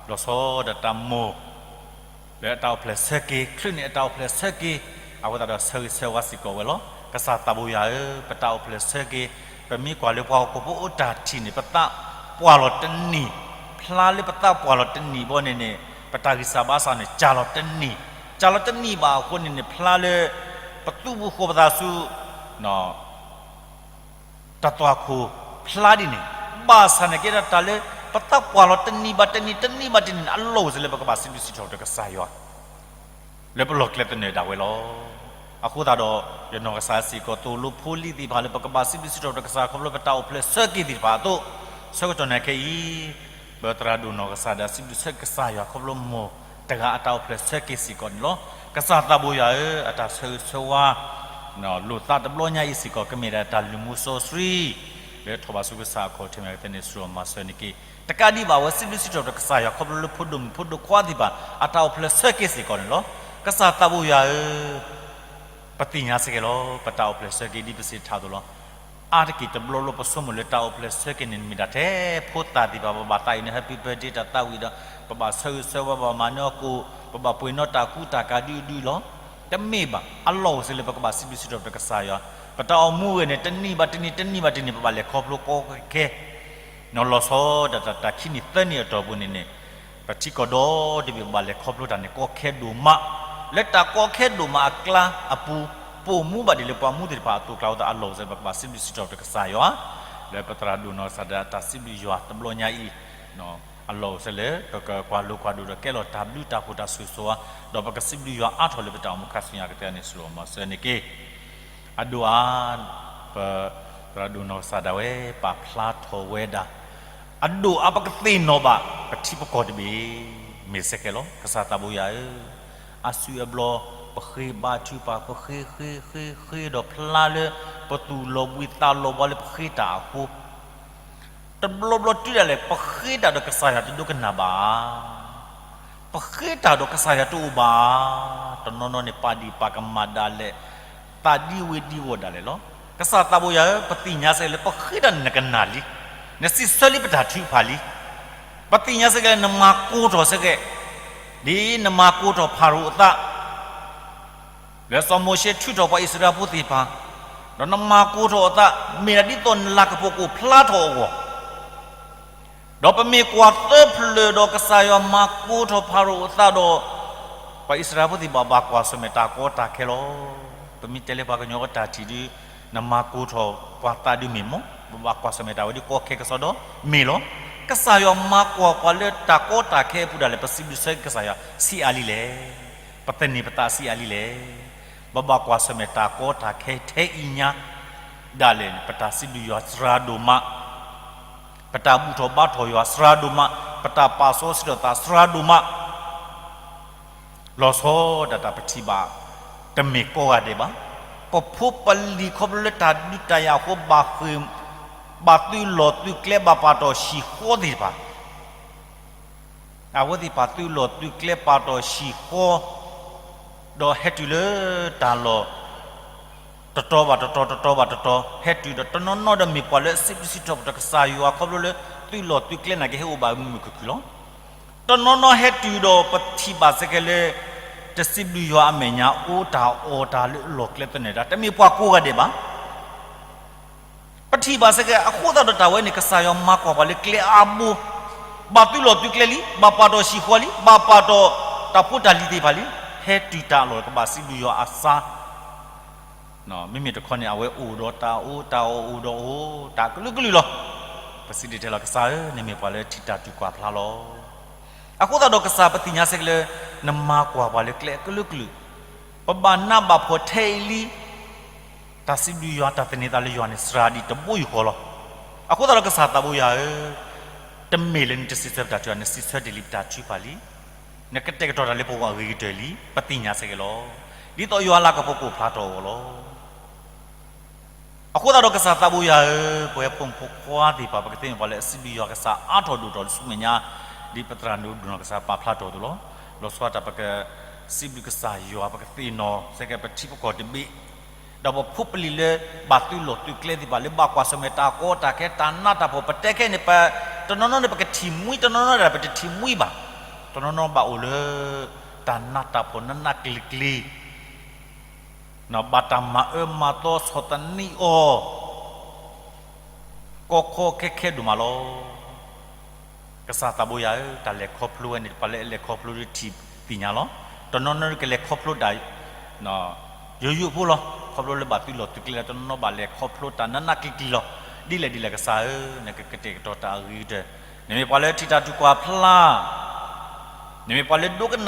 လီၤဆီဒၣ်တၢ်မိၢ်, လၢအတၢ်အိၣ်ဖျဲၣ်ဆၢက့ၤ, ချုးန့ၢ်အတၢ်အိၣ်ဖျဲၣ်ဆၢက့ၤ, အဃိသတးဒီးဆၢဂ့ၤဆၢဝါစ့ၢ်ကီးဝဲလီၤ. ကစၢ်သးဘိယွၤဧၢ, ပတၢ်အိၣ်ဖျဲၣ်ဆၢက့ၤ, ပမ့ၢ်ကွၢ်လၢပှၤဟီၣ်ခိၣ်ဖိအိၣ်တၢ်ထံၣ်န့ၣ် ပသးပှၢ်လီၤတနံၤ, ဖျါလၢပသးပှၢ်လီၤတနံၤဘီန့ၣ်န့ၣ်, ပတၢ်ဂံၢ်စၢ်ဘါစၢ်န့ၣ် ကၢ်လီၤတနံၤ, ကၢ်လီၤတနံၤဘၣ်အဃိန့ၣ်န့ၣ် ဖျါလၢ ပသူၣ်ဘၣ်ဃီပသးဆူ တၢ်သွၣ်ခိၣ်ဖျါဒ်န့ၣ်, ဘၣ်ဆၣ်န့ၣ်ကဲထီၣ်တၢ်လၢ ပသးပှၢ်လီၤတနံၤဘၣ်တနံၤ တနံၤဘၣ်တနံၤန့ၣ် အလီၢ်အိၣ်စ့ၢ်လၢပကဘၣ်စံးဘျုးစံးထီၣ်ပတြၢၤကစၢ်ယွၤ လၢပလီၢ်ကျဲသနၢၣ်ဒၣ်ဝဲလီၤ. အဃိသတးဒီး ယနီၢ်ကစၢ်စ့ၢ်ကီး သိၣ်လိဖိလံၤသ့ၣ်တဖၣ်လၢပကဘၣ်စံးဘျုးစံးထီၣ်ပတြၢၤကစၢ်ခီဖျိပတၢ်အိၣ်ဖျဲၣ်ဆၢက့ၤသ့ၣ်တဖၣ်အသိး, ဆၢကတီၢ်နံၤခဲအံၤ ပသရၣ်ဒိၣ်နီၢ်ကစၢ်ဒၣ်စံးဘျုးဆၢက့ၤကစၢ်ယွၤခီဖျိမိၢ်တဂၤအတၢ်အိၣ်ဖျဲၣ်ဆၢက့ၤစ့ၢ်ကီးန့ၣ်လီၤ. ကစၢ်သးဘိယွၤဧၢ, အတၢ်ဆၢဂ့ၤဆၢဝါ လိာ်သးတဘျီညါအံၤစ့ၢ်ကီး ကမ့ၢ်ဒၣ်တၢ်လုၢ်မူစီဆှံ လၢထီၣ်ဘၣ်ဆူကစၢ်အခီၣ်ထံးမ့ၢ်ကသ့န့ၣ် စံးမၤစၢၤန့ၢ်က့ၤ, တကးဒံးဘၣ်ဝဲ စံးဘျုးစံးထီၣ်ပတြၢၤကစၢ်ယွၤခီဖျိလၢဖိဒိၣ်မုၣ်ဖိဒိၣ်ခွါသ့ၣ်တဖၣ် အတၢ်အိၣ်ဖျဲၣ်ဆၢက့ၤစ့ၢ်ကီးန့ၣ်လီၤ. ကစၢ်သးဘိယွၤဧၢ, ပသ့ၣ်ညါစ့ၢ်ကီးလီၤ, ပတၢ်အိၣ်ဖျဲၣ်ဆၢက့ၤဒ်ပစံးထီၣ်အသိးလီၤ. အါတက့ၢ်တဘျီဘျီပဆိကမိၣ်လၢတၢ်အိၣ်ဖျဲၣ်ဆၢက့ၤန့ၣ် မ့ၢ်ဒၣ်ထဲဖိသၣ်သ့ၣ်တဖၣ် ပဘၣ်သးအံၤန့ၣ် Happy birthday တၢ်သးဝံၣ်ဒီး ပဘၣ်ဆၢဂ့ၤဆၢဝါ ပဘၣ်မၤန့ၢ်အီၣ်ကိၣ် ပဘၣ်ပှ့ၤနီၣ်တၢ်ကူတၢ်ကၤဒုဒုလီၤ. တမ့ၢ်ဘၣ်, အလီၢ်အိၣ်စ့ၢ်လၢပကဘၣ်စံးဘျုးစံးထီၣ်ပတြၢၤကစၢ်ယွၤ, ပတၢ်အိၣ်မူဝဲန့ၣ် တနံၤဘၣ်တနံၤ တနံၤဘၣ်တနံၤ ပဘၣ်လဲၤခီဖျိကီခဲ နီၢ်လီၤဆီဒၣ်တၢ် တၢ်ခံနံၣ်သၢနံၣ်အတီၢ်ပူၤန့ၣ်န့ၣ်, ပထံကီၢ်ဒီတဘ့ၣ်ဘၣ်လဲၤခီဖျိတၢ်န့ၣ် ကီခဲဒိၣ်မး, လၢတၢ်ကီခဲဒိၣ်မးအကျါအပူၤ, ပိာ်မူဘၣ်ဒ်လဲၣ်ပှၤမူသ့ၣ်တဖၣ်အသိးကျါအဃိသတး အလီၢ်အိၣ်စ့ၢ်လၢပကဘၣ်စံးဘျုးစံးထီၣ်ပတြၢၤကစၢ်ယွၤ, လၢပသရၣ်ဒိၣ်နီၢ်ကစၢ်ဒၣ်တၢ်စံးဘျုးယွၤတဘျီညါအံၤ, အလီၢ်အိၣ်စ့ၢ်လၢ ပကကွၢ်လိကွၢ်ဒိၣ်ဒီးကဲလီၤတၢ်ဘျုးတၢ်ဖှိၣ်တၢ်ဆိၣ်ဂ့ၤဆိၣ်ဝါ, ဒီးပကစံးဘျုးယွၤအါထီၣ်လၢပတၢ်အိၣ်မူခါဆူညါကတၢၢ်န့ၣ် စံးမၤစၢၤန့ၢ်က့ၤ အဒိၣ်အါ, ပသရၣ်ဒိၣ်နီၢ်ကစၢ်ဒၣ်ဝဲ ပာ်ဖျါထီၣ်ဝဲဒၣ်, အဒိၣ်အါပကသ့ၣ်နီၣ်ဘၣ် ပထံပကီၢ်တဘ့ၣ်, မ့ၢ်စ့ၢ်ကီးလီၤ. ကစၢ်သးဘိယွၤဧၢ, အါစုအါဘျီ ပဃ့ဘါထုကဖၣ် ပဃ့ဃ့ဃ့ဃ့ဒီးဖျါလၢ ပသူၣ်လီၤဘှံးသးလီၤဘှါလၢပဃ့တၢ်အဃိ တဘျီဘျီတုၤဒၣ်လဲာ် ပဃ့တၢ်ဒီးကစၢ်ယွၤတဒိကနၣ်ဘၣ်. ပဃ့တၢ်ဒီးကစၢ်ယွၤတအိၣ်ဘၣ်. တနီၤနီၤန့ၣ် ပာ်ဒံၣ်ပာ်ကမၣ်ဒၣ်လဲာ်, သးဒံဝ့ၤဒံဝီၤဒၣ်လဲာ်လီၤ. ကစၢ်သးဘိယွၤဧၢ, ပသ့ၣ်ညါစ့ၢ်ကီးလၢ ပဃ့တၢ်န့ၣ်နကနၣ်လံ, နစံးဆၢလံပတၢ်ထုကဖၣ်လံ. ပသ့ၣ်ညါစ့ၢ်ကီးလၢ နမၤကိးထီၣ်စ့ၢ်ကီး, ဒ်နမၤကိးထီၣ်ဖၤရိၤအသး လၢစီၤမိၤၡ့ထုးထီၣ်ပှၤအံၣ်စရ့လးဖိသ့ၣ်တဖၣ်, ဒီးနမၤကိးထီၣ်အသး မ့ၢ်ဒၣ်ဒ်သိးနလၤကပီၤကအိၣ်ဖျါထီၣ်အဂီၢ်, ဒီးပမ့ၢ်ကွၢ်သၢဖျၢၣ်ဒီးကစၢ်ယွၤမၤကိးထီၣ်ဖၤရိၤအသးဒီး ပှၤအံၣ်စရ့လးဖိသ့ၣ်တဖၣ်ဘၣ်ကွၢ်ဆၢၣ်မဲာ်တၢ်ကီတၢ်ခဲလီၤ. ပမ့ၢ်တဲလၢပှၤကညီအတၢ်ထံၣ်ဒုး နမၤကိးထီၣ်ပှၤသးဒုးမ့ၢ်မ့ၢ် ပဘၣ်ကွၢ်ဆၢၣ်မဲာ်တၢ်ဝဲဒ်ကီခဲကစီဒီမ့ၢ်လီၤ. ကစၢ်ယွၤမၤကွၢ်ပှၤလၢတၢ်ကီတၢ်ခဲအပူၤဒၣ်လဲာ် ပစံးဘျုးဆၢကစၢ်ယွၤဆံးအါလံလဲၣ်. ပသန့ၤပသးဆံးအါလံလဲၣ်. ပဘၣ်ကွၢ်ဆၢၣ်မဲာ်တၢ်ကီတၢ်ခဲထဲအံၤညါဒၣ်လဲာ်န့ၣ် ပတၢ်စံးဘျုးယွၤစှၤဒိၣ်မး, ပတၢ်ဘူၣ်ထီၣ်ဘါထီၣ်ယွၤစှၤဒိၣ်မး, ပတၢ်ပာ်စီဆှံထီၣ်သးစှၤဒိၣ်မး လီၤဆီဒၣ်တၢ်ပထံၣ်ဘၣ် တမ့ၢ်ကိးဂၤဒဲးဘၣ်. ပဖိပလံၤခီဖျိလၢတၢ်ဒုးတၢ်ယၤအဃိ ဘၣ်ဃ့ၢ် ဘၣ်သုးလီၢ်သုးကျဲ ဘၣ်ပာ်တီၢ်ဟံၣ်ဃီသ့ၣ်တဖၣ်, အဝဲသ့ၣ်တဖၣ်သုးလီၢ်သုးကျဲ ပာ်တီၢ်ဟံၣ်ဃီ ဒီးဟဲတုၤလၢတၢ်လီၢ် တတီၤဘၣ်တတီၤ တတီၤဘၣ်တတီၤ ဟဲတုၤဒီး တနီၤနီၤဒီးမ့ၢ်ပှၤလၢအစံးဘျုးစံးထီၣ်ပတြၢၤကစၢ်ယွၤခီဖျိလၢ သုးလီၢ်သုးကျဲနာ်က့ဟဲအိၣ်ဘၣ်မုာ်မုာ်ခုၣ်ခုၣ်လီၤ. တနီၤနီၤဟဲတုၤဒီးပထံၣ်ဘၣ်စ့ၢ်ကီးလၢ တစံးဘျုးယွၤအမဲာ်ညါ အိၣ်တၢ်အီၣ်တၢ်လၢအလီၢ်ကျဲသနၢၣ်ဒၣ် တမ့ၢ်ပှၤကိးဂၤဒဲးဘၣ်. ပထံၣ်ဘၣ်စ့ၢ်ကီး အဃိသတးဒီးတၢ်ဝဲန့ၣ် ကစၢ်ယွၤမၤကွၢ်ပှၤလၢကျဲအါဘိ, ဘၣ်သုးလီၢ်သုးကျဲလံ, ဘၣ်ပာ်တီၢ်ဟံၣ်ဃီလံ, ဘၣ်ပာ်တီၢ်တၢ်ဖိတၢ်လံၤသ့ၣ်တဖၣ်လံ, ဟဲတုၤတၢ်လီၢ်ကဘၣ်စံးဘျုးယွၤအစါ မ့မ့ၢ်တခီန့ၣ် အဝဲအိၣ်ဒီးတၢ်အီၣ်တၢ်အီ အိၣ်ဒီးအိၣ်တၢ်ကလုာ်ကလုာ်လီၤ. ပစံးဒ်တဲလီၤ ကစၢ်ဧၢ, နမ့ၢ်ပှၤလၢထံၣ်တၢ်သံကွၢ်ဖျါလီၤ. အဃိသတးဒီးကစၢ်ပသ့ၣ်ညါစ့ၢ်ကီးလၢ နမၤကွၢ်ပှၤလၢကျဲအကလုာ်ကလုာ်, ပဘၣ်နးဘၣ်ဖှီၣ်ထဲအံၤလံ. တၢ်စံးဘျုးယွၤ တၢ်သန့ၤသးလၢယွၤန့ၣ် စှၤဒ်တဘိယူၢ်ဃီလီၤ. အဃိသတးဒီးကစၢ်သးဘိယွၤဧၢ, တမ့ၢ်လၢနတစံးဆၢပတၢ်ထုကဖၣ်, နစံးဆၢတ့ၢ်လံပတၢ်ထုကဖၣ်လံ. နကတဲာ်ကတီၤတၢ်လၢပဂီၢ်အဂ့ၤကတၢၢ်လံ, ပသ့ၣ်ညါဆၢက့ၤလီၤ. ဒ်သိးယွၤလၤကပီၤကအိၣ်ဖျါထီၣ်အဂီၢ်လီၤ. အဃိသတးဒီးကစၢ်သးဘိယွၤဧၢ, ပဝဲဖိမုၣ်ဖိခွါသ့ၣ်တဖၣ် ပကသ့ၣ်ညါပှၤလၢအစံးဘျုးယွၤကစၢ်အါထီၣ်ဒိၣ်ထီၣ်ဆူမဲာ်ညါ, ဒ်ပသရၣ်ဒိၣ်နီၢ်ကစၢ်ပာ်ဖျါထီၣ်အသိးလီၤ. လီၤဆီဒၣ်တၢ်ပကစံးဘျုးကစၢ်ယွၤ ပကသ့ၣ်နီၣ်ဆၢက့ၤပထံပကီၢ်တဘ့ၣ်, ဒီးပဖိပလံၤလၢဘၣ်သုးလီၢ်သုးကျဲသ့ၣ်တဖၣ် လၢဘၣ်ကွၢ်ဆၢၣ်မဲာ်တၢ်ကီတၢ်ခဲတၢ်နးတၢ်ဖှီၣ် ပတဲခဲအံၤန့ၣ် ပ, တနီၤနီၤန့ၣ် ပကထံၣ်မှံ, တနီၤနီၤဒၣ်ပတထံၣ်မှံဘၣ်. တနီၤနီၤဘၣ်အိၣ်လၢတၢ်နးတၢ်ဖှီၣ်နးနးကျံၤကျံၤ ဘၣ်တၢ်မၤအၢမၤသီဆီၣ်သနံးအီၤ ကီကီခဲခဲဒိၣ်မးလီၤ. ကစၢ်သးဘိယွၤဧၢ, တၢ်လဲၤခီဖျိဝဲန့ၣ် ပှၤလၢအလဲၤခီဖျိဒ်ထံၣ်သ့ၣ်ညါလီၤ. တနီၤနီၤကလဲၤခီဖျိတၢ် ယိယိဖိလီၤ. ခီဖျိလၢဘၣ်သုးလီၢ်သုးကျဲလီၤ. တနီၤနီၤဘၣ်လဲၤခီဖျိတၢ်နးနးကျံၤကျံၤလီၤ. ဒ်လဲၣ်ဒ်လဲၣ်ကစၢ်ဧၢ, နကကတဲာ်ကတီၤတၢ်အဂ့ၤကတၢၢ်, နမ့ၢ်ပှၤလၢထံၣ်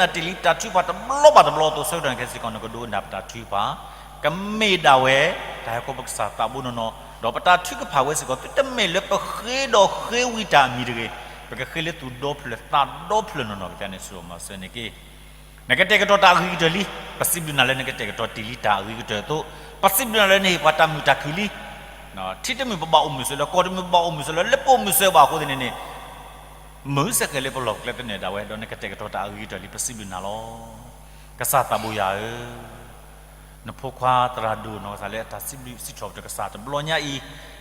တၢ်ထုကဖၣ်ဖျါ နမ့ၢ်ပှၤလၢဒိကနၣ်တ့ၢ်လံတၢ်ထုကဖၣ်တဘျီဘၣ်တဘျီအသိး ဆၢကတီၢ်ခဲအံၤစ့ၢ်ကီး နကဒိကနၣ်ပတၢ်ထုကဖၣ်, ကမ့ၢ်ဒၣ်ဝဲ တၢ်ဟဲခီဖျိပကစၢ်သးဘိနီၢ်နီၢ်, ဒီးပတၢ်ထုကဖၣ်ဝဲစ့ၢ်ကီး သုတမ့ၢ်လၢပဃ့ဒီးဃ့ဝံတၢ်အမံၤတဂ့ၤ, ပကဃ့လၢသူၣ်ဒီဖျၢၣ်သးဒီဖျၢၣ်နီၢ်နီၢ်ကသ့န့ၣ် ဆိၣ်ဂ့ၤမၤစၢၤန့ၢ်က့ၤ နကတဲာ်ကတီၤတၢ်အဂ့ၤကတၢၢ်လံ. ပစံးဘျုးနၤလၢနကတဲာ်ကတီၤတ့ၢ်လံတၢ်အဂ့ၤကတၢၢ်အသိး, ပစံးဘျုးနၤလၢနဟ့ၣ်ပှၤတၢ်မုာ်တၢ်ခုၣ်လံ. ထံတမုာ်ပဘၣ်အိၣ်မုာ်စၢၤလၢကီၢ်တမုာ်ပဘၣ်အိၣ်မုာ်စၢၤလၢ လၢပအိၣ်မုာ်စၢၤဘၣ်အဃိသ့ၣ်န့ၣ်န့ၣ် မုာ်စ့ၢ်ကီးလၢပလီၢ်ပကျဲသနၢၣ်ဒၣ်ဝဲ ဒီးနကတဲာ်ကတီၤတၢ်အဂ့ၤကတၢၢ်လံ ပစံးဘျုးနၤလီၤ. ကစၢ်သးဘိယွၤဧၢ, နဖိခွါသရၣ်ဒိၣ်နီၢ်ကစၢ်လၢအတၢ်စံးဘျုးစံးထီၣ်ပတြၢၤကစၢ်တဘျီညါအံၤ,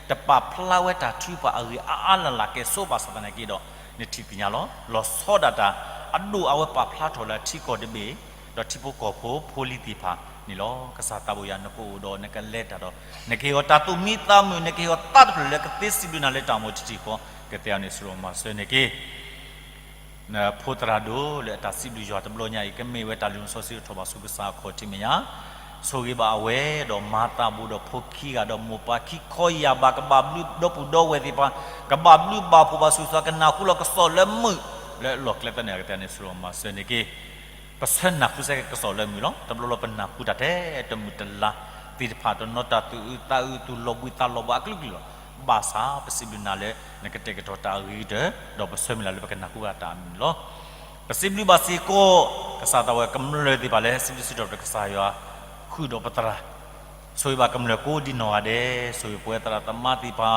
တပာ်ဖျါဝဲတၢ်ထုကဖၣ်အဂ့ၢ်အါအါလၢ်လၢ်ကဲဆိးဘၣ်ဆၣ်သနာ်က့ဒီး, နထံၣ်သ့ၣ်ညါလီၤ. လီၤဆီဒၣ်တၢ်အဒိၣ်အဝဲပာ်ဖျါထီၣ်လၢထံကီၢ်တဘ့ၣ်, ဒီးထံဖိကီၢ်ဖိဖိလံၤသ့ၣ်တဖၣ်န့ၣ်လီၤ. ကစၢ်သးဘိယွၤ နကအိၣ်ဒီးနကလဲၤတၢ်ဒီး, နကဟ့ၣ်အီၤတၢ်သူၣ်မံသးမုာ်, နကဟ့ၣ်အီၤသးတဖျၢၣ်လၢကသ့စံးဘျုးနၤလၢတၢ်အိၣ်မူတထံၣ်ဃီ, ကသ့အီၤန့ၣ် ဆိၣ်ဂ့ၤမၤစၢၤန့ၢ်က့ၤ နဖိသရၣ်ဒိၣ်လၢအတၢ်စံးဘျုးယွၤတဘျီညါအံၤ ကမ့ၢ်ဝဲတၢ်လုၢ်စီဆှံအထီၣ်ဘၣ်ဆူကစၢ်အခီၣ်ထံးမဲာ်ညါ, ဆိၣ်ဂ့ၤဘၣ်အဝဲဒီးမၤသးဘူးဒီးဖိခံဂၤဒီးမိၢ်ပၢ်ခံခီယၢ်ဘး ကဘၣ်ဘျုးဒီပုၢ်ဒီဝဲၢ်သ့ၣ်တဖၣ်, ကဘၣ်ဘျုးဘၣ်ဖှိၣ်ဘၣ်ဆူၣ် ကနၢ်ဟူလီၤကစီၣ်လၢမုာ်, လၢအလီၢ်ကျဲသနၢၣ်ကသ့န့ၣ် ဆိၣ်ဂ့ၤမၤစၢၤန့ၢ်က့ၤ ပဆၢနၢ်ဟူစ့ၢ်ကီးကစီၣ်လၢမုာ်လီၤ. တဘျီလီၤပနၢ်ဟူတၢ်ထဲတမုာ်တလၤသ့ၣ်တဖၣ် တနီၤတၢ်သူၣ်အုးသးအုး သူၣ်လီၤဘှံးသးလီၤဘှါအကလုာ်ကလုာ်လီၤ. ဘၣ်ဆၣ်ပစံးဘျုးနၤလၢ နကတဲာ်ကတီၤတၢ်အဂ့ၤကတၢၢ်, ဒီးပဆၢမုၢ်လၢ်လၢပကနၢ်ဟူဘၣ်တၢ်အမုာ်လီၤ. ပစံးဘျုးဘၣ်စ့ၢ်ကီး ကစၢ်သးဝဲကမျၢၢ်သ့ၣ်တဖၣ်လၢ စံးဘျုးစံးထီၣ်ပတြၢၤကစၢ်ယွၤ ဃုာ်ဒီးပသရၣ် ဆိၣ်ဂ့ၤဘၣ်ကမျၢၢ်ကိးဒံနီၢ်ဂၤဒဲး, ဆိၣ်ဂ့ၤပဝဲသရၣ်သမါသ့ၣ်တဖၣ်,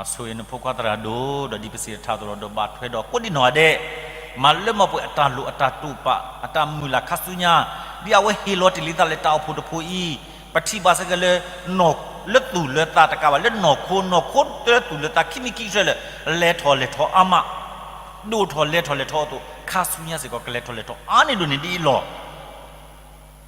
ဆိၣ်ဂ့ၤနဖိခွါသရၣ်ဒိၣ်, ဒီးဒ်ပစံးတထါအသိးဒီး ဘၣ်ထွဲဒီးကိးဒံနီၢ်ဂၤဒဲး, မၤလၢမၤပှဲၤအတၢ်လိၣ်အတၢ်တိာ်ပာ် အတၢ်မုၢ်လၢ်ခါဆူညါ, ဒ်အဝဲဟ့ၣ်လီၤတ့ၢ်လံသးလၢတၢ်အိၣ်ဖှိၣ်တဖှိၣ်အံၤ, ပထံၣ်ဘၣ်စ့ၢ်ကီးလၢ လၢသူၣ်လၢသးတကးဘၣ် လၢနီၢ်ခိ, နီၢ်ခိတၢသူၣ်လၢသးခံမံၤခံဆၢလၢာ်, လဲၤထီၣ်လဲၤထီအါမး, ဒိၣ်ထီၣ်လဲၤထီၣ်လဲၤထီအသိး, ခါဆူညါစ့ၢ်ကီး ကလဲၤထီၣ်လဲၤထီအါန့ၢ်ဒိၣ်န့ၢ်ဒ်အံၤ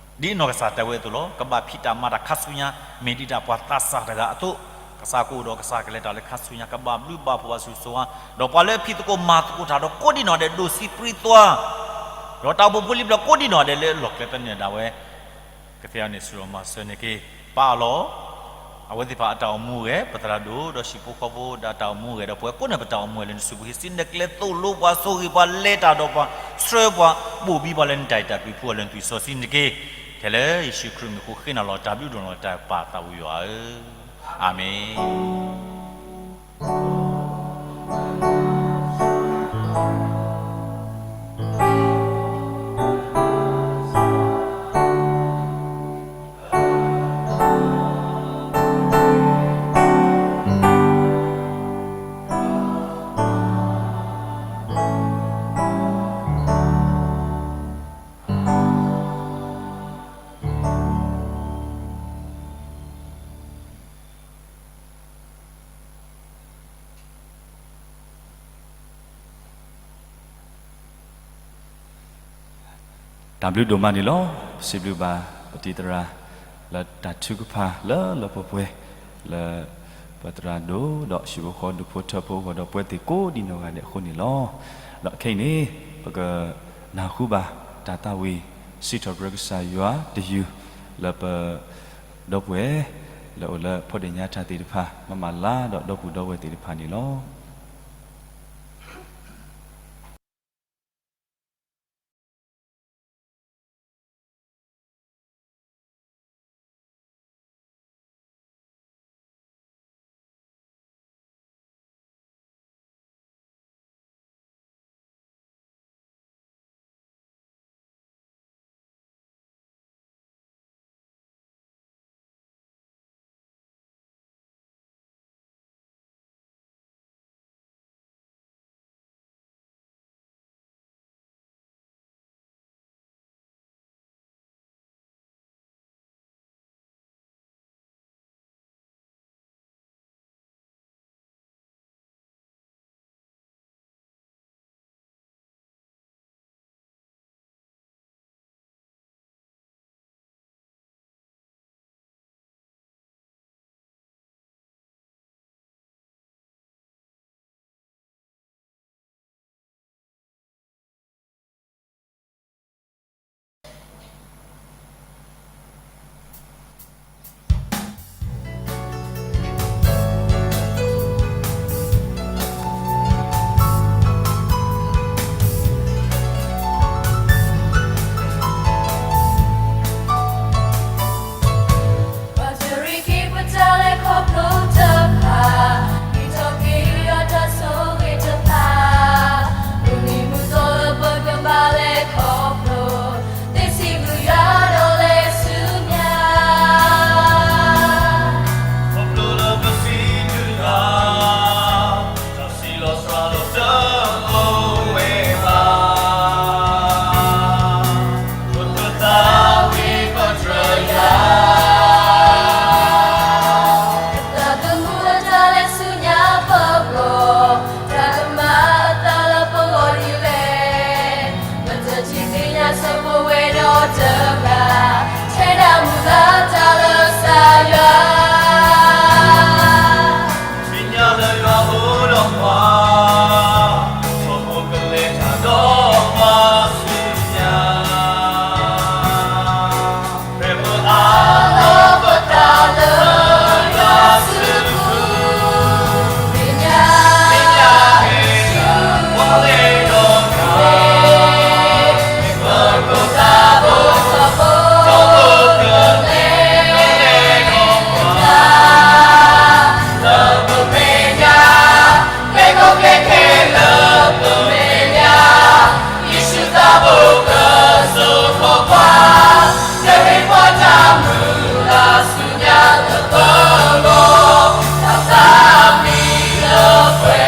လီၤ. ဒ်နီၢ်ကစၢ်တဲဝဲအသိးလီၤ. ကဘၣ်ဖံးတၢ်မၤတၢ်ခါဆူညါ, မ့ၢ်ဒ်တၢ်ပှၤသးစၢ်တဂၤအသိး, ကစၢ်ကအိၣ်ဒီးကစၢ်ကလဲၤတၢ်လၢခါဆူညါ, ကဘၣ်ဘျုးဘၣ်ဖှိၣ်ဘၣ်ဆူၣ်ဆိၣ်ဂ့ၤ, ဒီးပှၤလၢဖံးသကိးမၤသကိးတၢ်ဒီးကိးဒံနီၢ်ဂၤဒဲး ဒိၣ်ဆံးပြံးသွါ, ဒီးတၢ်အိၣ်ဖှိၣ်ဖိလံၤဘျီကိးဒံနီၢ်ဂၤဒဲးလၢအလီၢ်ကျဲသနၢၣ်ဒၣ်ဝဲ ကသ့အီၤန့ၣ် ဆိၣ်ဂ့ၤမၤစၢၤန့ၢ်က့ၤ ပၢ်အလီၢ်, အဝဲသ့ၣ်တဖၣ်အတၢ်အိၣ်မူအိၣ်ဂဲၤ, ပသရၣ်ဒိၣ်ဒီးဟံၣ်ဖိဃီဖိဒီးအတၢ်အိၣ်မူအိၣ်ဂဲၤ, ဒီးပဝဲကိးဂၤဒဲးပတၢ်အိၣ်မူအိၣ်ဂဲၤလၢနစုပူၤ ဟ့ၣ်စံးနကျဲသိၣ်လိပှၤ ဆိၣ်ဂ့ၤပှၤ လဲၤတၢ်ဒီးပှၤ ဆှၢပှၤ ဘိၣ်ဘံပှၤလၢနတၢ်အဲၣ်တၢ်ကွံ ဖှူအီၤလၢနသွံၣ်စီဆှံန့ၣ်တက့ၢ်. ထဲလၢယ့ၣ်ၡူးခရံာ်မံၤအဃိ ဃ့နၤလီၤတၢ်ဘျုးဒိၣ်လီၤတၢ်ပၢ်သးဝံၣ်ယွၤဧၢ, အၤမ့ၣ်. တၢ်ဘျုးဒိၣ်မးန့ၣ်လီၤ. ပစံးဘျုးဘၣ်ပတံၤသရၣ် လၢတၢ်ထုကဖၣ်လၢလၢပှဲၤပှဲၤ လၢပသရၣ်ဒိၣ် ဒီးဟံၣ်ဖိဃီဖိ ဒူၣ်ဖိထၢဖိအဂီၢ် ဒီးပဝဲသ့ၣ်ကိးဒံနီၢ်ဂၤဒဲးအဃိန့ၣ်လီၤ. ဒီးခဲအံၤန့ၣ် ပကနၢ်ဟူဘၣ်တၢ်သးဝံၣ် စံးထီၣ်ပတြၢၤကစၢ်ယွၤတယုၢ် လၢပဒီပုၢ်ဝဲၢ် လၢအိၣ်လၢဖီဒ့ၣ်ညါထၣ်သ့ၣ်တဖၣ် မၤမၤလါဒီးဒီပုၢ်ဒီဝဲၢ်သ့ၣ်တဖၣ်န့ၣ်လီၤ. ပှၤ, ပကလဲၤတၢ်ဒီးပှၤဆူညါ, ဖဲပအးလီၤပသးလၢယွၤစုပူၤ, သ့ၣ်ညါ, သ့ၣ်ညါန့ၣ် ပှၤလဲၤဒီးတၢ်, ပဒိးသးဘိထီဘိ, ထီဘိကလဲၤ, ကလဲၤဒီးပှၤ လၢပမဲာ်ညါ, ကျဲကိးကျဲခဲလၢပမဲာ်ညါ, ယ့ၣ်ၡူးသးဘိကစိာ်ထီၣ်ပှၤ, ကဟ့ၣ်ပှၤတၢ်မုာ်လၤဆူညါလၢပဂီၢ်, တၢ်သးမံလၢပှဲၤ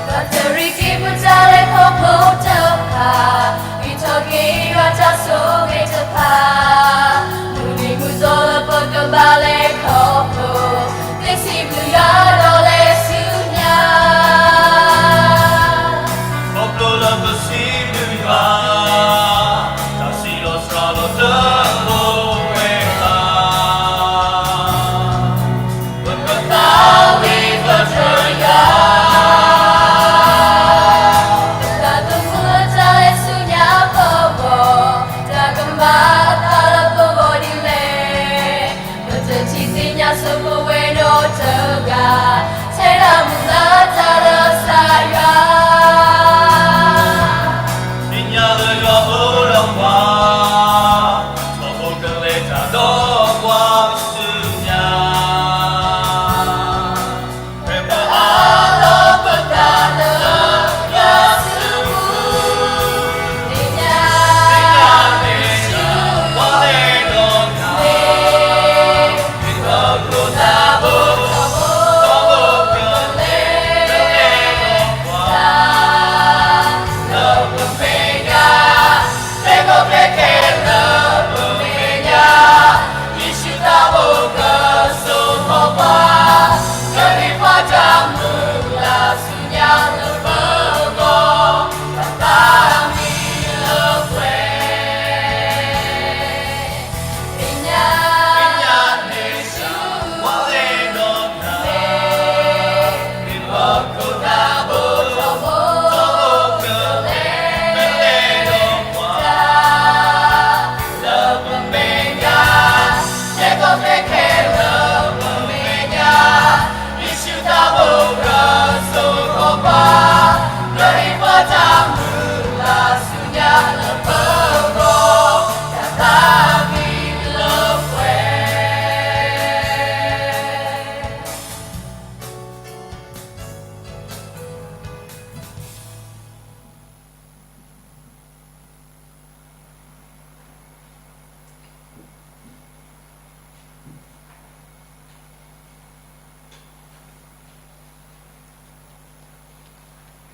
ပထရံးက့ၤပတၢ်လဲၤခီဖျိတဖၣ်, ဂံၢ်ထီၣ်က့ၤယွၤတၢ်ဆိၣ်ဂ့ၤတဖၣ်, မုၢ်နံၤမုၢ်သီလၢပကဘၣ်လဲၤခီဖျိ, သ့စံးဘျုးယွၤဒီးလဲၤဆူညါ, ခီဖျိလၢပစံးဘျုးယွၤ, တၢ်စံးလီၤစှၤလီၤတလိၣ်ဝဲဘၣ် ပကသးဝံၣ်ပတြၢၤယွၤ, ပသးသမူလၢတၢ်လဲၤဆူညါပဂီၢ်, တၢ်ကမၤအသးလၢပဂီၢ်ဒ်လဲၣ်, ပတထံၣ်သ့ၣ်ညါဆိပဝဲနီတဂၤ, ထဲဒၣ်မုၢ်လၢ်တၢ်လၢကစၢ်ယွၤ သ့ၣ်ညါလၢယွၤအိၣ်ဒီးပှၤ, ထီဘိကလဲၤတၢ်ဒီးပှၤဆူညါ, ဖဲပအးလီၤပသးလၢ ယွၤစုပူၤ, သ့ၣ်ညါ, သ့ၣ်ညါန့ၣ် ပှၤလဲၤဒီးတၢ်, မ့ၢ်ပဒိးသးဘိထီဘိ, ထီဘိကလဲၤ, ကလဲၤဒီးပှၤ လၢပမဲာ်ညါ, ကျဲကိးကျဲခဲလၢပမဲာ်ညါ, ယ့ၣ်ၡူးသးဘိကစိာ်ထီၣ်ပှၤ, ကဟ့ၣ်ပှၤတၢ်မုာ်လၤဆူညါလၢပဂီၢ်, တၢ်သးမံလၢပှဲၤ သ့ၣ်ညါ, သ့ၣ်ညါန့ၣ် ပှၤလဲၤဒီးတၢ်, မ့ၢ်ပဒိးသးဘိထီဘိ, ထီဘိကလဲၤ, ကလဲၤဒီးပှၤ လၢပမဲာ်ညါ, ကျဲကိးကျဲခဲလၢပမဲာ်ညါ, ယ့ၣ်ၡူးသးဘိကစိာ်ထီၣ်ပှၤ, ကဟ့ၣ်ပှၤတၢ်မုာ်လၤဆူညါလၢပဂီၢ်, တၢ်သးမံလၢပှဲၤ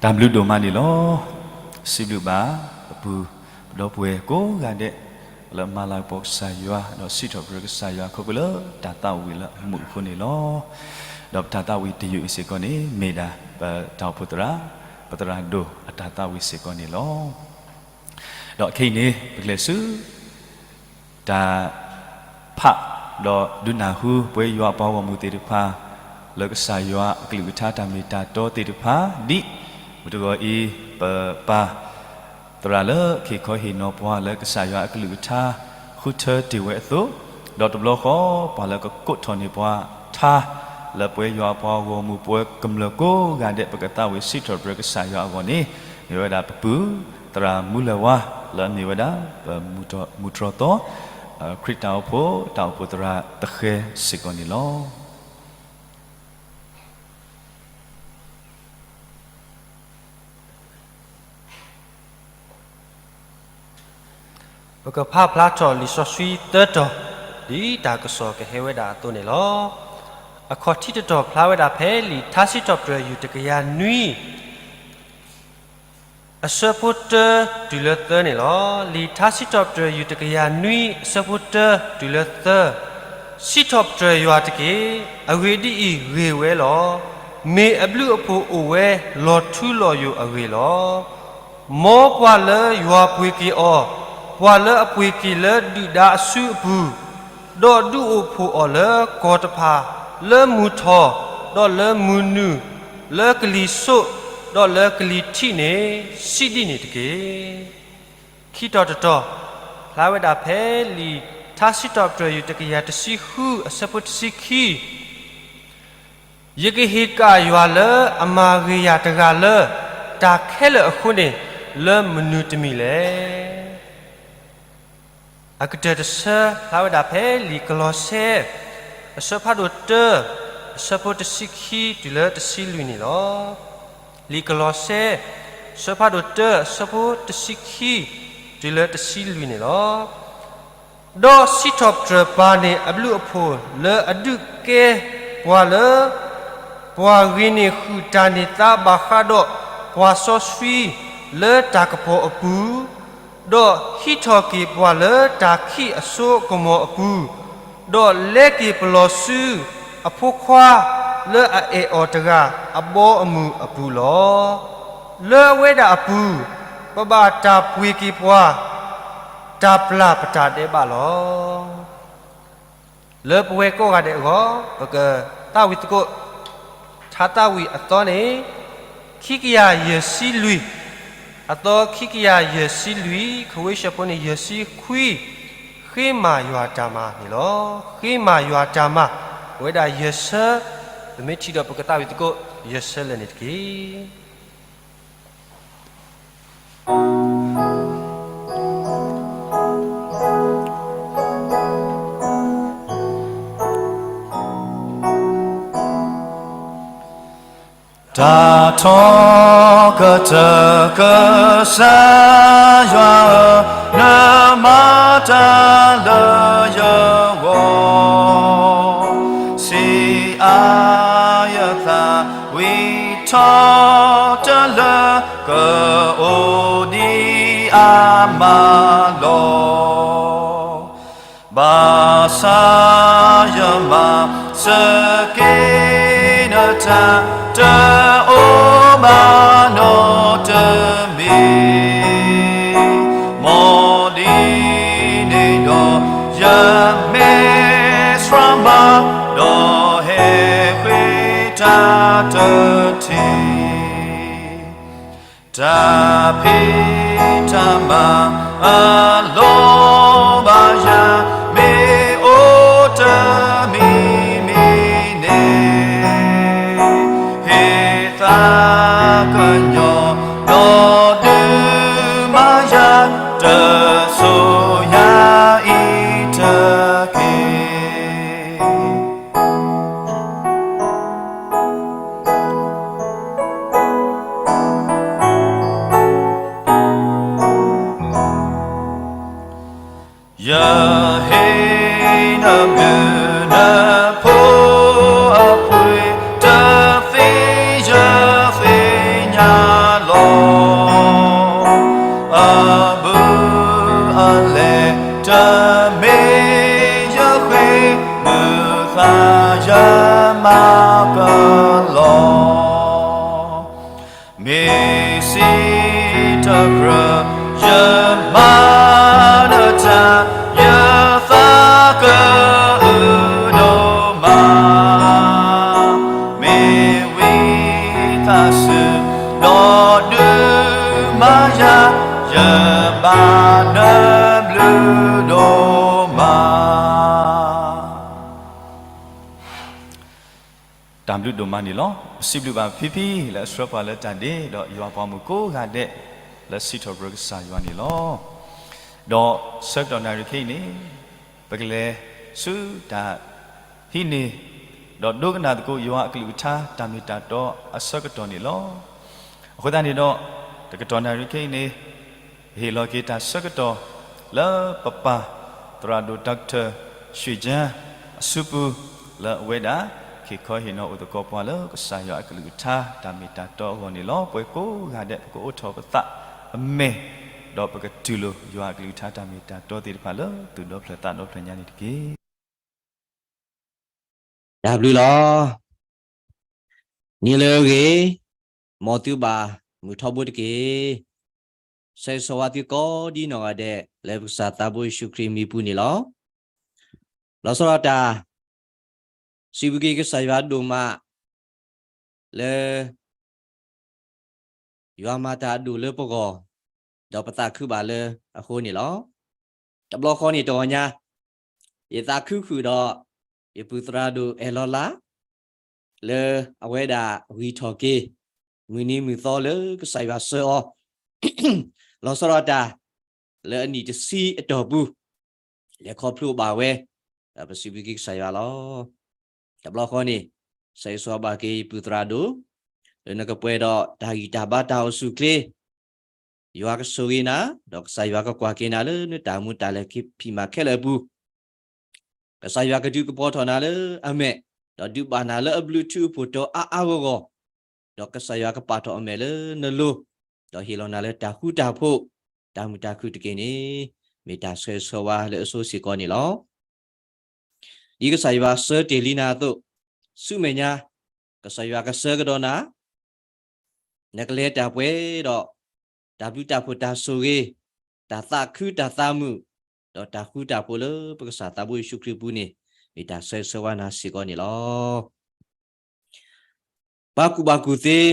တၢ်ဘျုးဒိၣ်မးန့ၣ်လီၤ. စံးဘျုးဘၣ် ပပုၢ် ပဒီပုၢ်ဝဲၢ်ကိးဂၤဒဲး လၢအမၤလၤကပီၤကစၢ်ယွၤ ဒီးစံးထီၣ်ပတြၢၤကစၢ်ယွၤ ခီဖျိလၢတၢ်သးဝံၣ်လၢအမူးအဃိန့ၣ်လီၤ. ဒီးပတၢ်သးဝံၣ်တယုၢ်အံၤစ့ၢ်ကီးန့ၣ် မ့ၢ်ဒၣ်ပတၢ်အိၣ်ဖှိၣ်သရၣ် ပသရၣ်ဒိၣ်အတၢ်သးဝံၣ်စ့ၢ်ကီးန့ၣ်လီၤ. ဒီးခဲအံၤန့ၣ် ပကလဲၤဆူ တၢ်ဖး ဒီးဒုးနၢ်ဟူပဝဲယွၤအပှၤဂီၢ်မုၢ်သ့ၣ်တဖၣ် လၢကစၢ်ယွၤအကလုၢ်ကထါတၢ်မ့ၢ်တၢ်တီသ့ၣ်တဖၣ် ဒ်မုၢ်တဂီၤအံၤ ပပၢ်သရၣ်လၢကဟ့ၣ်ခီဟ့ၣ်နီၤပှၤလၢကစၢ်ယွၤအကလုၢ်ကထါ ဃုထၢတ့ၢ်ဝဲအသိး, ဒီးတဘျီဃီ ပှၤလၢကကိးထီၣ်န့ၢ်ပှၤထါ လၢပဝဲယွၤအပှၤဂီၢ်မုၢ်ပဝဲကမျၢၢ်ကိးဂၤဒဲး ပကသးဝံၣ်စံးထီၣ်ပတြၢၤကစၢ်ယွၤအဂီၢ်န့ၣ် မ့ၢ်ဝဲဒၣ်ပပုၢ် သရၣ်မူလၢၢ်ဝါ လၢအမ့ၢ်ဝဲဒၣ် ပမူတြီၢ်သီ ခရံာ်တၢ်အိၣ်ဖှိၣ် တၢ်အိၣ်ဖှိၣ်သရၣ်တဃဲစ့ၢ်ကီးန့ၣ်လီၤ. ပကဖးဖျါထီၣ်လံာ်စီဆှံသၢတီၤ ဒ်တၢ်ကစီၣ်ကဟဲဝဲဒၣ်အသိးန့ၣ်လီၤ. အခီၣ်ထံးတတီၤဖျါဝဲဒၣ်ဖဲလံာ်ထါစံးထီၣ်ပတြၢၤ ယူၢ်တကယၤနွံ အဆၢဖိတၢတုၤလၢသၢန့ၣ်လီၤ. လံာ်ထါစံးထီၣ်ပတြၢၤ ယူၢ်တကယၤနွံ အဆၢဖိတၢတုၤလၢသၢ, စံးထီၣ်ပတြၢၤယွၤတက့ၢ်. အဂ့ၢ်ဒ်အံၤ, ဂ့ၤဝဲလီၤ. မ့ၢ်အဘျုးအဖှိၣ်အိၣ်ဝဲ လီၤထူလီၤယိာ်အဂ့ၢ်လီၤ. မ်ပှၤလၢယွၤပှ့ၤက့ၤအီၤ, ပှၤလၢအပှ့ၤက့ၤလၢဒုၣ်ဒါအစုအပူၤ, ဒီးဒုးအိၣ်ဖှိၣ်အီၤလၢကီၢ်တဖၣ်, လၢမုၢ်ထီၣ်, ဒီးလၢမုၢ်နုာ်, လၢကလံၤစိး, ဒီးလၢကလံၤထံးန့ၣ်, စံးဒ်န့ၣ်တက့ၢ်. ခံတီၤတတီၤ, ဖျါဝဲဒၣ်ဖဲလံာ်ထါစံးထီၣ်ပတြၢၤ ယူၢ်တကယၤတဆံဃု အဆၢဖိတဆံခံ, ယကဟ့ၣ်ကၣ်ယွၤလၢအမၤဂ့ၤယၤတဂၤလၢ တၢ်ခဲလၢာ်အဃိန့ၣ် လၢမနုၤတမံၤလဲၣ်. အကတၢၢ်တဆၢ ဖျါဝဲဒၣ်ဖဲလံာ်ကလီးစဲ အဆၢဖးဒိၣ်တၢ အဆၢဖိတဆံခံတုၤလၢတဆံလွံၢ်န့ၣ်လီၤ. လံာ်ကလီးစဲ အဆၢဖးဒိၣ်တၢ အဆၢဖိတဆံခံ တုၤလၢတဆံလွံၢ်န့ၣ်လီၤ. ဒီးစံးထီၣ်ပတြၢၤပၢ်န့ၣ်အဘျုးအဖှိၣ်လၢအဒုးကဲပှၤလၢ ပှၤဂ့ၤန့ၢ်ဃုာ်တၢ်န့ၢ်သါဘၣ်ဃးဒီးပှၤစီဆှံလၢတၢ်ကပီၤအပူၤ, ဒီးဟံးထီၣ်က့ၤပှၤလၢတၢ်ခံးအစိအကမီၤအပူၤ, ဒီးလဲက့ၤပလီၤဆူအဖိခွါလၢအအဲၣ်အီၤတဂၤအဘီအမုၢ်အပူၤလီၤ. လၢအဝဲဒၣ်အပူၤ, ပဘၣ်တၢ်ပှ့ၤက့ၤပှၤ တၢ်ပျၢ်ပတၢ်ဒဲးဘးလီၤ. လၢပဝဲကိးဂၤဒဲးအဂီၢ် ပကသးဝံၣ်သကိး ထါသးဝံၣ်အသီန့ၣ် ခံကယၤယဲၢ်ဆံလွံၢ်, အသီခံကယၤယဲၢ်ဆံလွံၢ်, ခဝ့ၡၢၣ်ဖိန့ၣ် ယဲၢ်ဆံခွံ, ဃ့မၤယွၤတၢ်မၤန့ၣ်လီၤ. ဃ့မၤယွၤတၢ်မၤ, ပဝဲဒၣ်ယဲၢ်ဆၢ, ပမ့ၢ်ထံၣ်ဒီးပကသးဝံၣ်သကိး ယဲၢ်ဆၢလၢာ်န့ၣ်တက့ၢ်. တၢ်ထီကတၢၢ်ကစၢ်ယွၤဧၢ, နမၤတၢ်လၢယဂီၢ်, စံးအါယသး ဝံထီၣ်တလၢ ကအိၣ်ဒံးအါမးလီၤ. ဘၣ်ဆၣ်ယမၤစၢၤက့ၤနတၢ် တအိၣ်မးနီတမံၤ, မ်ဒ်န့ၣ်ဒီး ယမ့ၢ်စှၤမး ဒီးဟဲဃ့တၢ်တထံၣ်, တၢ်ဖံးတၢ်မၤအလီၢ်ဘၣ်ယၤ မ့ၢ်အိၣ်တမံၤမံၤန့ၣ်, ဟ့ၣ်သးကညီၤ ဒီးဒုးမၤယၤ တစိၤယၤအံၤတက့ၢ်. ယဟ့ၣ်နဘျုးနဖှိၣ်အဖှ့ၣ် တသ့ယသ့ၣ်ညါလီၤ. အဘူးအလဲ တမ့ၢ်ယဃ့ မုာ်သးယမၤကလီ မ့ၢ်စံးတကြၢး ယမၤနတၢ် ယသးကအုးဒိၣ်မး, မ့ၢ်ဝံသးစူၤ ဒီးဒုးမၤယၤ ယဘၣ်နဘျုးဒိၣ်မး. တၢ်ဘျုးဒိၣ်မးန့ၣ်လီၤ. ပစံးဘျုးဘၣ်ဖံဖံ လၢအဆှၢပှၤလၢတၢ်ဒ့ ဒီးယွၤပှၤမုၣ်ကိးဂၤဒဲး လၢစံးထီၣ်ပတြၢၤကစၢ်ယွၤန့ၣ်လီၤ. ဒီးဆၢကတီၢ်နၣ်ရံၣ်ခဲအံၤန့ၣ် ပကလဲၤဆူတၢ်ဟံးန့ၢ် ဒီးဒိကနၣ်သကိးယွၤအကလုၢ်ကထါ တၢ်မ့ၢ်တၢ်တီအဆၢကတီၢ်န့ၣ်လီၤ. အဃိသတးန့ၣ်ဒီး တကတီၢ်နၣ်ရံၣ်ခဲအံၤန့ၣ် ဟ့ၣ်လီၤက့ၤတၢ်ဆၢကတီၢ် လၢပပၢ်သရၣ်ဒိၣ် Doctor ရွှ့ၣ်ကၠၢ အစုပူၤ လၢအဝဲဒၣ် ခ့ခီဟ့ၣ်နီၤအိၣ်သကိးပှၤလၢကစၢ်ယွၤအကလုၢ်ကထါတၢ်မ့ၢ်တၢ်တီအဂီၢ်န့ၣ်လီၤ. ပှၤကိးဂၤဒဲး ပကအိးထီၣ်ပသးအမဲာ်, ဒီးပကတူၢ်လိာ်ယွၤအကလုၢ်ကထါတၢ်မ့ၢ်တၢ်တီသ့ၣ်တဖၣ်လၢသူၣ်ဒီဖျၢၣ်သးဒီဖျၢၣ်ညါန့ၣ်တက့ၢ်. တၢ်ဘျုးလီၤ. နံၤလၢအဂ့ၤ, မ်သုဘၣ်မုာ်ထီဘိတက့ၢ်. ဆၢဂ့ၤဆၢဝါသုကိးဒ်နီၢ်ဂၤဒဲး လၢပကစၢ်သးဘိယ့ၣ်ၡူးခရံာ်မံၤပူၤန့ၣ်လီၤ. လီၤဆီဒၣ်တၢ် စံးဘျုးက့ၤကစၢ်ယွၤဒိၣ်မး လၢ ယွၤမၤတၢ်အဒိၣ်လၢပဂီၢ်, ဒီးပသးခုဘၣ်လၢအဃိန့ၣ်လီၤ. တဘျီဃီန့ၣ်တဂီၤညါ, ယသးခုဃုာ်ဒီး ယပုၢ်သရၣ်ဒိၣ်အဲၣ်လီၤလး လၢအဝဲဒၣ်ဂံၢ်ထီၣ်က့ၤ မုၢ်နံၤမုၢ်သီလၢကစၢ်ယွၤဆှၢအီၤ လီၤဆီဒၣ်တၢ် လၢအနံၣ်တဆံအတီၢ်ပူၤ လဲၤခီဖျိဘၣ်ဝဲ ဒီးပစံးဘျုးက့ၤကစၢ်ယွၤလီၤ. တဘျီဃီန့ၣ် ဆၢဂ့ၤဆၢဝါဘၣ်က့ၤယပုၢ်သရၣ်ဒိၣ် လၢနကပှဲၤဒီးတၢ်ဂံၢ်တၢ်ဘါတၢ်အိၣ်ဆူၣ်အိၣ်ချ့ ယွၤကဆိၣ်ဂ့ၤနၤ, ဒီးကစၢ်ယွၤကကွၢ်က့ၤနၤလၢနတၢ်မူတၢ်လဲၤဖံးမၤခဲလၢာ်အပူၤ ကစၢ်ယွၤကဒုးကပီၤထီၣ်နၤလၢအမဲာ်, ဒီးဒုးဘၣ်နၤလၢအဘျုးထူအဖှိၣ်တီၤအါအါဂီၢ်ဂီၢ်, ဒီးကစၢ်ယွၤကပာ်ထီၣ်အမဲာ်လၢနလိၤ, ဒီးဟ့ၣ်လီၤနၤလၢတၢ်ဃူတၢ်ဖိး, တၢ်မုာ်တၢ်ခုၣ်တက့ၢ်န့ၣ်, မ့ၢ်တၢ်ဆၢဂ့ၤဆၢဝါလၢအဆိစ့ၢ်ကီးန့ၣ်လီၤ. ဒ်ကစၢ်ယွၤဆၢတဲာ်လံနၤအသိး, ဆူမဲာ်ညါ, ကစၢ်ယွၤကဆၢကဒီးနၤ နကလဲၤတၢ်ပှဲၤဒီး တၢ်ဘျုးတၢ်ဖှိၣ်တၢ်ဆိၣ်ဂ့ၤ, တၢ်သးခုတၢ်သးမုာ်, ဒီးတၢ်ဃူတၢ်ဖိးလၢပကစၢ်သးဘိယ့ၣ်ၡူးခရံာ်အပူၤန့ၣ်, မ့ၢ်တၢ်ဆၢဂ့ၤဆၢဝါနၤစ့ၢ်ကီးန့ၣ်လီၤ. ပှၤကူၣ်ဘၣ်ကူၣ်သ့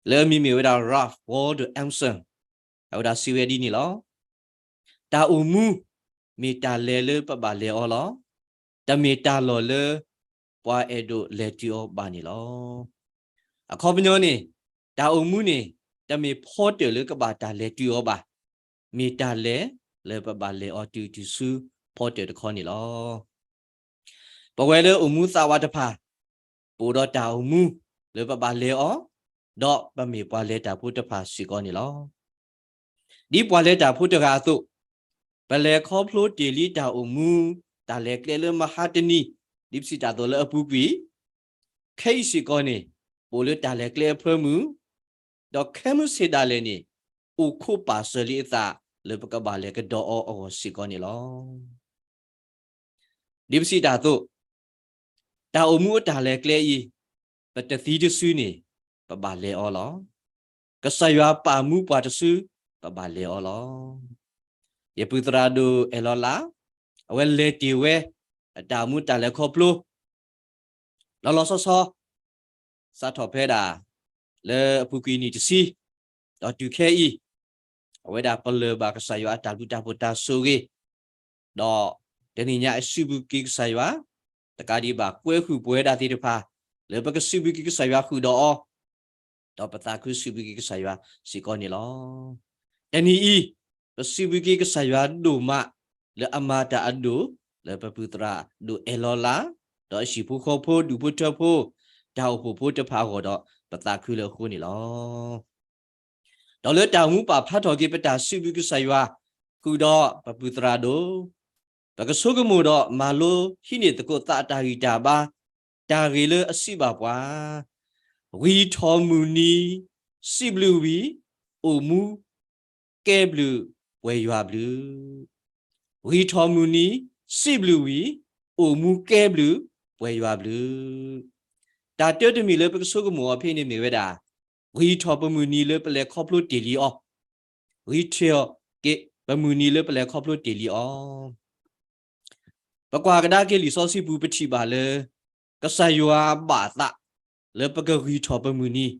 လၢအမံၤမ့ၢ်ဝဲဒၣ် Ralph Waldo Emerson အဝဲဒၣ်စံးဝဲဒ်န့ၣ်လီၤ. တၢ်အိၣ်မူ မ့ၢ်တၢ်လဲၤလၢပဘၣ်လဲၤအီၤလီၤ. တမ့ၢ်တၢ်လီၢ်လၢ ပှၤအဲၣ်ဒိးလဲၤတုၤအီၤဘၣ်န့ၣ်လီၤ. အခီပညီန့ၣ်, တၢ်အိၣ်မူန့ၣ် တမ့ၢ်ဖီတၢၣ်လၢကဘၣ်တၢ်လဲၤတုၤအီၤဘၣ်. မ့ၢ်တၢ်လဲၤလၢပဘၣ်လဲၤအီၤတုၤတုၤဆူဖီတၢၣ်တခီန့ၣ်လီၤ. ပဝဲလၢအိၣ်မူသးဝးတဖၣ်, ပအိၣ်ဒီးတၢ်အိၣ်မူလၢပဘၣ်လဲၤအီၤ, ဒီးပမ့ၢ်ပှၤလဲၤတၢ်ဖိတဖၣ်စ့ၢ်ကီးန့ၣ်လီၤ. ဒ်ပှၤလဲၤတၢ်ဖိတဂၤအသိး, ပလဲၤခီဖျိတ့ၢ်လံတၢ်အိၣ်မူ, တၢ်လဲၤကျဲလၢမဟါတနံၤ, ဒ်ပစံးတၢ်အသိးလၢအပူၤကွံာ်, ခဲအံၤစ့ၢ်ကီးန့ၣ်, ပအိၣ်လၢတၢ်လဲၤကျဲအဖၢမုၢ်, ဒီးခဲမုၢ်ဆ့ၣ်ဒၣ်လဲာ်န့ၣ်, အိၣ်ခိးပာ်စၢၤလံအသး လၢပကဘၣ်လဲၤကဒီးအီၤအဂီၢ်စ့ၢ်ကီးန့ၣ်လီၤ. ဒ်ပစံးတၢ်အသိး, တၢ်အိၣ်မူအတၢ်လဲၤကျဲအံၤ, ပတသံတစုန့ၣ်, ပဘၣ်လဲၤအီၤလီၤ. ကစၢ်ယွၤပာ်မူပှၤတစု, ပဘၣ်လဲၤအီၤလီၤ. ယပုၢ်သရၣ်ဒိၣ်အဲၣ်လီၤလး, အဝဲလဲၤတ့ၢ်ဝဲ အတၢ်အိၣ်မူတၢ်လဲၤခီဖျိ လီၤလီၤဆီဆီ စးထီၣ်ဖဲဒၣ် လၢအပူၤကွံာ်နံၣ်တဆံ, ဒီးတုၤခဲအံၤ, အဝဲဒၣ်ပလၢၢ်ဘၣ်ကစၢ်ယွၤအတၢ်ဘျုးတၢ်ဖှိၣ်တၢ်ဆိၣ်ဂ့ၤ, ဒီးတနံၤညါအစံးဘျုးက့ၤကစၢ်ယွၤ, တကးဒံးဘၣ်ကွဲဃုာ်ပဝဲဒၣ်သ့ၣ်တဖၣ်, လၢပကစံးဘျုးက့ၤကစၢ်ယွၤဃုာ်ဒီးအီၤ, ဒီးပသးခုစံးဘျုးက့ၤကစၢ်ယွၤစ့ၢ်ကီးန့ၣ်လီၤ. တနံၤအံၤ, ပစံးဘျုးက့ၤကစၢ်ယွၤဒိၣ်မး လၢအမၤတၢ်အဒိၣ် လၢပပုၢ်သရၣ်ဒိၣ်အဲၣ်လီၤလး, ဒီးအဟံၣ်ဖိဃီဖိဒူၣ်ဖိထၢဖိ, တၢ်အိၣ်ဖှိၣ်ဖိတဖၣ်အဂီၢ်ဒီး ပသးခုလၢအဃိန့ၣ်လီၤ. ဒီးလၢတၢ်အိၣ်မူပာ်ဖျါထီၣ်က့ၤပတၢ်စံးဘျုးကစၢ်ယွၤ, ဃုာ်ဒီးပပုၢ်သရၣ်ဒိၣ်, ပကဆိကမိၣ်ဒီးမၤလိဟံးန့ၢ်သကိးသးအတၢ်ဂံၢ်တၢ်ဘါ, တၢ်ဂ့ၢ်လၢအစံးဘၣ်ပှၤ, ဂံၢ်ထီၣ်မုၢ်နံၤ, စံးဘျုးဝံၤ, အိၣ်မူ ကဲဘျုး, ပှဲၤယွၤဘျုး. ဂံၢ်ထီၣ်မုၢ်နံၤ, စံးဘျုးဝံၤ, အိၣ်မူကဲဘျုး, ပှဲၤယွၤဘျုး. တၢ်တၢတမံၤလၢပကဆိကမိၣ်အီၤဖဲန့ၣ်မ့ၢ်ဝဲဒၣ်, ဂံၢ်ထီၣ်ပမုၢ်နံၤလၢပလဲၤခီဖျိတ့ၢ်လံအီၤ, ဂံၢ်ထီၣ်က့ၤပမုၢ်နံၤလၢပလဲၤခီဖျိတ့ၢ်လံအီၤ ပကွၢ်ကဒါက့ၤလံာ်စီဆှံပူၤပထံၣ်ဘၣ်လၢ ကစၢ်ယွၤဘၣ်သး လၢပကဂံၢ်ထီၣ်ပမုၢ်နံၤ,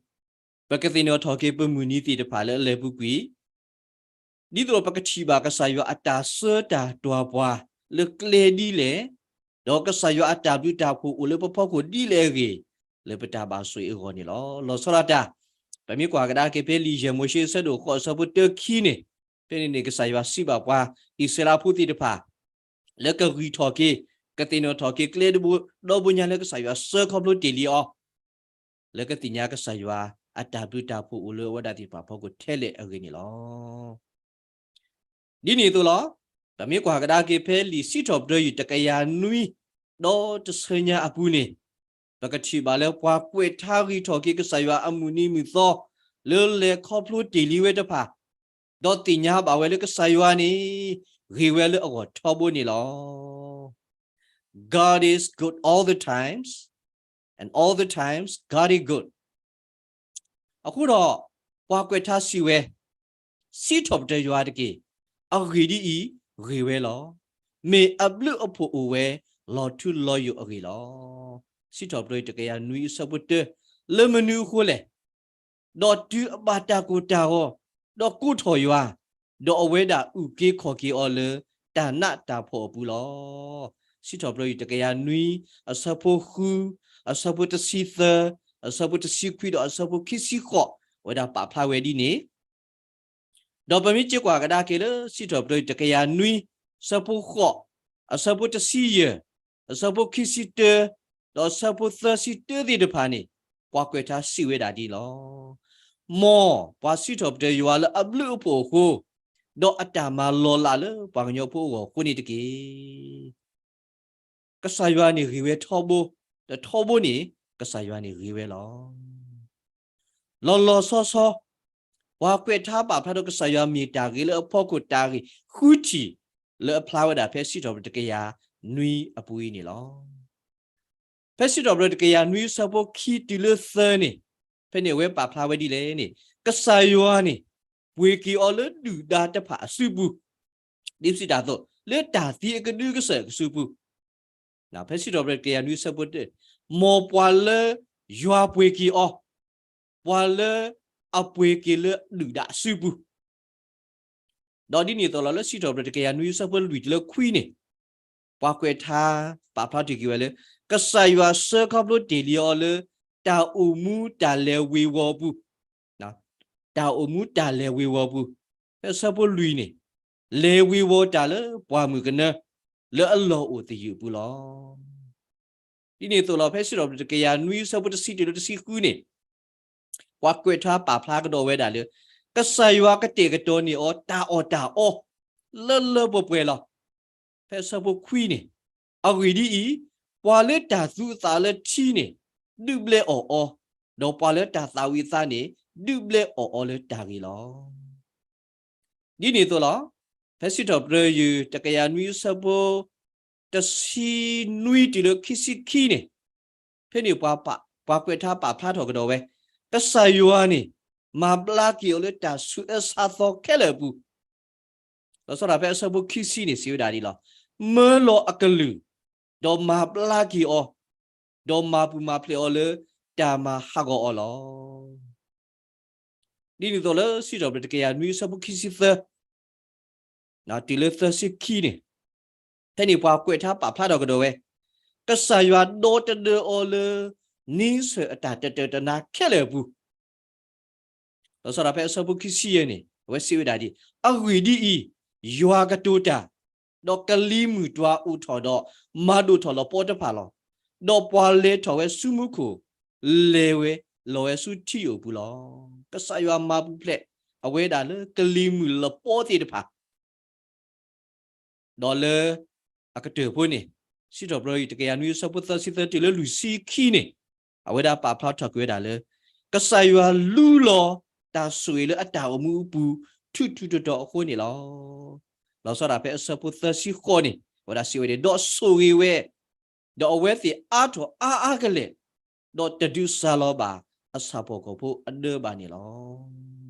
ပကသ့ၣ်နီၣ်ထီၣ်က့ၤပမုၢ်နံၤသ့ၣ်တဖၣ်လၢအလဲၤပူၤကွံာ်, ဒ်သိးဒီးပကထံၣ်ဘၣ်ကစၢ်ယွၤအတၢ်ဆှၢတၢ်တွၤပှၤလၢကျဲဒ်လဲၣ်, ဒီးကစၢ်ယွၤအတၢ်ဘျုးတၢ်ဖှိၣ်အိၣ်လၢပဖီခိၣ်ဒ်လဲၣ်အဂ့ၢ်, လၢပတၢ်ဘၣ်ဆိၣ်ဂ့ၤအဂီၢ်န့ၣ်လီၤ. လီၤဆီဒၣ်တၢ်, ပမ့ၢ်ကွၢ်ကဒါက့ၤဖဲလံာ်ယဲၢ်မိၤၡ့အဆၢဒိၣ်ဃိးအဆၢဖိတၢခံန့ၣ်, ဖဲန့ၣ်န့ၣ် ကစၢ်ယွၤစံးဘၣ်ပှၤ အံၣ်စရ့လးဖိသ့ၣ်တဖၣ် လၢကဂံၢ်ထီၣ်က့ၤ, ကသ့ၣ်နီၣ်ထီၣ်က့ၤကျဲတဘိဒီဘိညါလၢကစၢ်ယွၤဆှၢခီဖျိတ့ၢ်လံအီၤ, လၢကသ့ၣ်ညါကစၢ်ယွၤအတၢ်ဘျုးတၢ်ဖှိၣ်အိၣ်လၢအဝဲဒၣ်သ့ၣ်တဖၣ်ဖီခိၣ်ထဲလဲၣ်အဂ့ၢ်န့ၣ်လီၤ. ဒ်န့ၣ်အသိးလီၤ, ပမ့ၢ်ကွၢ်ကဒါက့ၤဖဲလံာ်စံးထီၣ်ပတြၢၤယုၢ်တကယၤနွံ ဒီတဆၢညါအပူၤန့ၣ်, ပကထံၣ်ဘၣ်လၢပှၤကွဲးထါဂံၢ်ထီၣ်က့ၤကစၢ်ယွၤအမုၢ်နံၤမုၢ်သီ လၢလဲၤခီဖျိတ့ၢ်လံဝဲတဖၣ်, ဒီးသ့ၣ်ညါဘၣ်ဝဲလၢကစၢ်ယွၤန့ၣ် ဂ့ၤဝဲလၢအဂီၢ်ထီဘိန့ၣ်လီၤ. God is good all the times, and all the times God is good. အဃိဒီး ပှၤကွဲးထါစံးဝဲ, စံးထီၣ်ပတြၢၤယွၤတက့ၢ်. အဂ့ၢ်ဒ်အံၤ, ဂ့ၤဝဲလီၤ. မ့ၢ်အဘျုးအဖှိၣ်အိၣ်ဝဲ လီၤထူလီၤယိာ်အဂ့ၢ်လီၤ. စံးထီၣ်ပတြၢၤတကယၤနွံအဆၢဖိတၢ, လၢမနုၤအဃိလဲၣ်. ဒီးတုၤအဘၣ်တၢ်ကိၢ်တၢ်ဂီၤ, ဒီးကိးထီၣ်ယွၤ, ဒီးအဝဲဒၣ်အုၣ်က့ၤခီၣ်က့ၤအီၤလၢ တၢ်နးတၢ်ဖှီၣ်အပူၤလီၤ. စံးထီၣ်ပတြၢၤတကယၤနွံ, အဆၢဖိဃု, အဆၢဖိတဆံသၢ, အဆၢဖိတဆံခွံ ဒီးအဆၢဖိခံဆံဃိး, အဝဲဒၣ်ပာ်ဖျါဝဲဒ်န့ၣ် ဒီးပမ့ၢ်က့ၤကွၢ်ကဒါက့ၤလၢ စံးထီၣ်ပတြၢၤတကယၤနွံ, ဆၢဖိဃိး, အဆၢဖိတဆံယဲၢ်, အဆၢဖိခံဆံတၢ, ဒီးဆၢဖိသၢဆံတၢသ့ၣ်တဖၣ်န့ၣ်, ပှၤကွဲးထါစံးဝဲဒၣ်ဒ်လီၤ. မ်ပှၤစံးထီၣ်ပတြၢၤယွၤလၢအဘျုးအဖှိၣ်အဃိ, ဒီးအတၢ်မၤလီၤလးလၢပှၤကညီဖိအဂီၢ်အဃိန့ၣ်တက့ၢ်. ကစၢ်ယွၤန့ၣ်ဂ့ၤဝဲထီဘိ, ဒီးထီဘိန့ၣ် ကစၢ်ယွၤန့ၣ်ဂ့ၤဝဲလီၤ. လီၤလီၤဆီဆီ, ပှၤကွဲးထါပာ်ဖျါဒီးကစၢ်ယွၤမ့ၢ်တၢ်ဂ့ၤလၢအဖီခိၣ်တၢ်ဂ့ၢ်ဃုထံၣ်လၢအဖျါဝဲဒၣ်ဖဲစံးထီၣ်ပတြၢၤတကယၤနွံအပူၤအံၤန့ၣ်လီၤ. ဖဲစံးထီၣ်ပတြၢၤတကယၤနွံဆၢဖိခံတုၤလၢသၢန့ၣ်, ဖဲန့ၣ်အဝဲပာ်ဖျါဝဲဒ်လဲၣ်န့ၣ်, ကစၢ်ယွၤန့ၣ် ပှ့ၤက့ၤအီၤလၢဒုၣ်ဒါတဖၣ်အစုပူၤ, ဒ်ပစံးတၢ်အသိး, လၢတၢ်သံအကဒုကစၢၢ်အစုပူၤ ဖဲစံးထီၣ်ပတြၢၤတကယၤနွံဆၢဖိတၢ, မ်ပှၤလၢယွၤပှ့ၤက့ၤအီၤ, ပှၤလၢအပှ့ၤက့ၤလၢဒုၣ်ဒါအစုပူၤ, ဒီးဒ်န့ၣ်အသိးလီၤ လၢစံးထီၣ်ပတြၢၤတကယၤနွံဆၢဖိလွံၢ်တုၤလၢခွံန့ၣ်, ပှၤကွဲးထါပာ်ဖျါထီၣ်က့ၤဝဲလၢ ကစၢ်ယွၤဆှၢခီဖျိတ့ၢ်လံအီၤလၢ တၢ်အိၣ်မူတၢ်လဲၤဝ့ၤဝီၤအပူၤ တၢ်အိၣ်မူတၢ်လဲၤဝ့ၤဝီၤပူၤ, ဖဲဆၢဖိလွံၢ်န့ၣ်, လဲၤဝ့ၤဝီၤတၢ်လၢပှၢ်မုၢ်ကနၢ လၢအလီၢ်အိၣ်သယုၢ်အပူၤလီၤ. ဒ်န့ၣ်အသိးလီၤ ဖဲစံးထီၣ်ပတြၢၤတကယၤနွံဆၢဖိတဆံတုၤလၢတဆံဃုန့ၣ်, ပှၤကွဲးထါပာ်ဖျါကဒီးဝဲဒၣ်လၢ ကစၢ်ယွၤကတဲာ်ကတီၤန့ၢ်အီၤတၢ်အီၣ်တၢ်အီ လၢလၢပှဲၤပှဲၤလီၤ. ဖဲဆၢဖိခွံန့ၣ်, အဂ့ၢ်ဒ်အံၤ, ပှၤလၢတၢ်သူအသးလၢထံန့ၣ် ဒုးဘျဲအီၣ်အီၤ, ဒီးပှၤလၢတၢ်သးဝံၣ်အသးန့ၣ် ဒုးဘျဲအီၣ်အီၤလၢတၢ်ဂ့ၤလီၤ. ဒ်န့ၣ်အသိးလီၤ, ဖဲစံးထီၣ်ပတြၢၤတကယၤနွံဆၢဖိ တဆံနွံတုၤလၢခံဆံခံန့ၣ်, ဖဲန့ၣ်ပှၤကွဲးထါပာ်ဖျါထီၣ်ကဒီးဝဲ, ကစၢ်ယွၤန့ၣ် မၤဘျါက့ၤအီၤလၢတၢ်ဆူးအၢဆါသီခဲလၢာ်အပူၤ လီၤဆီဒၣ်တၢ်ဖဲအဆၢဖိခံဆံန့ၣ် စံးဝဲဒၣ်ဒ်လီၤ, မၢလီၤအကလုၢ်, ဒီးမၤဘျါက့ၤအီၤ, ဒီးမၤပူၤမၤဖျဲးအီၤလၢတၢ်မၤဟးဂီၤအီၤလီၤ. ဒ်န့ၣ်အသိးလၢစံးထီၣ်ပတြၢၤတကယၤနွံဆၢဖိခံဆံသၢ တုၤလၢသၢဆံခံန့ၣ်, ဖဲန့ၣ်ပှၤကွဲးထါပာ်ဖျါထီၣ်ကဒီးဝဲ, ကစၢ်ယွၤဒီတဒၢအီၤလၢ နံဆၢၣ်အတၢ်တတၢၢ်တနါခဲလၢာ်အပူၤ လီၤဆီဒၣ်ဖဲအဆၢဖိခံဆံယဲၢ်န့ၣ် အဝဲစံးဝဲဒၣ်ဒ်, အဂ့ၢ်ဒ်အံၤ, ယွၤကတိၤတၢ်, ဒီးကလံၤမုၢ်တွၤအိၣ်ထီၣ်ဒီး မၤဒိၣ်ထီၣ်လီၤပီတဖၣ်လီၤ. ဒီးပှၤလဲၤထီၣ်ဝဲဆူမူခိၣ်, လဲၤဝဲလီၤဝဲဆူထံယိာ်အပူၤလီၤ. ကစၢ်ယွၤမၤပူၤဖျဲးအဝဲဒၣ်လၢကလံၤမုၢ်လီၤပီသ့ၣ်တဖၣ် ဒီးလၢအကတၢၢ်ဖိန့ၣ်, စံးထီၣ်ပတြၢၤတကယၤနွံဆၢဖိသၢဆံသၢတုၤလၢလွံၢ်ဆံခံန့ၣ်, အဝဲဒၣ်ပာ်ဖျါထီၣ်က့ၤဝဲဒၣ်လၢ ကစၢ်ယွၤလူလီၤတၢ်ဆိၣ်ဂ့ၤလၢအတၢ်အိၣ်မူအပူၤ ထူးထူးတီၤတီၤအဃိန့ၣ်လီၤ. လီၤဆီဒၣ်ဖဲအဆၢဖိသၢဆံဃိးန့ၣ် အဝဲဒၣ်စံးဝဲဒၣ်, ဒီးဆိၣ်ဂ့ၤဝဲ, ဒီးအဝဲသ့ၣ်အါထီၣ်အါအါကလဲာ်, ဒီးတဒုးစှၤလီၤဘၣ်အဆၣ်ဖီၣ်ကီၢ်ဖိအဒၢဘၣ်န့ၣ်လီၤ.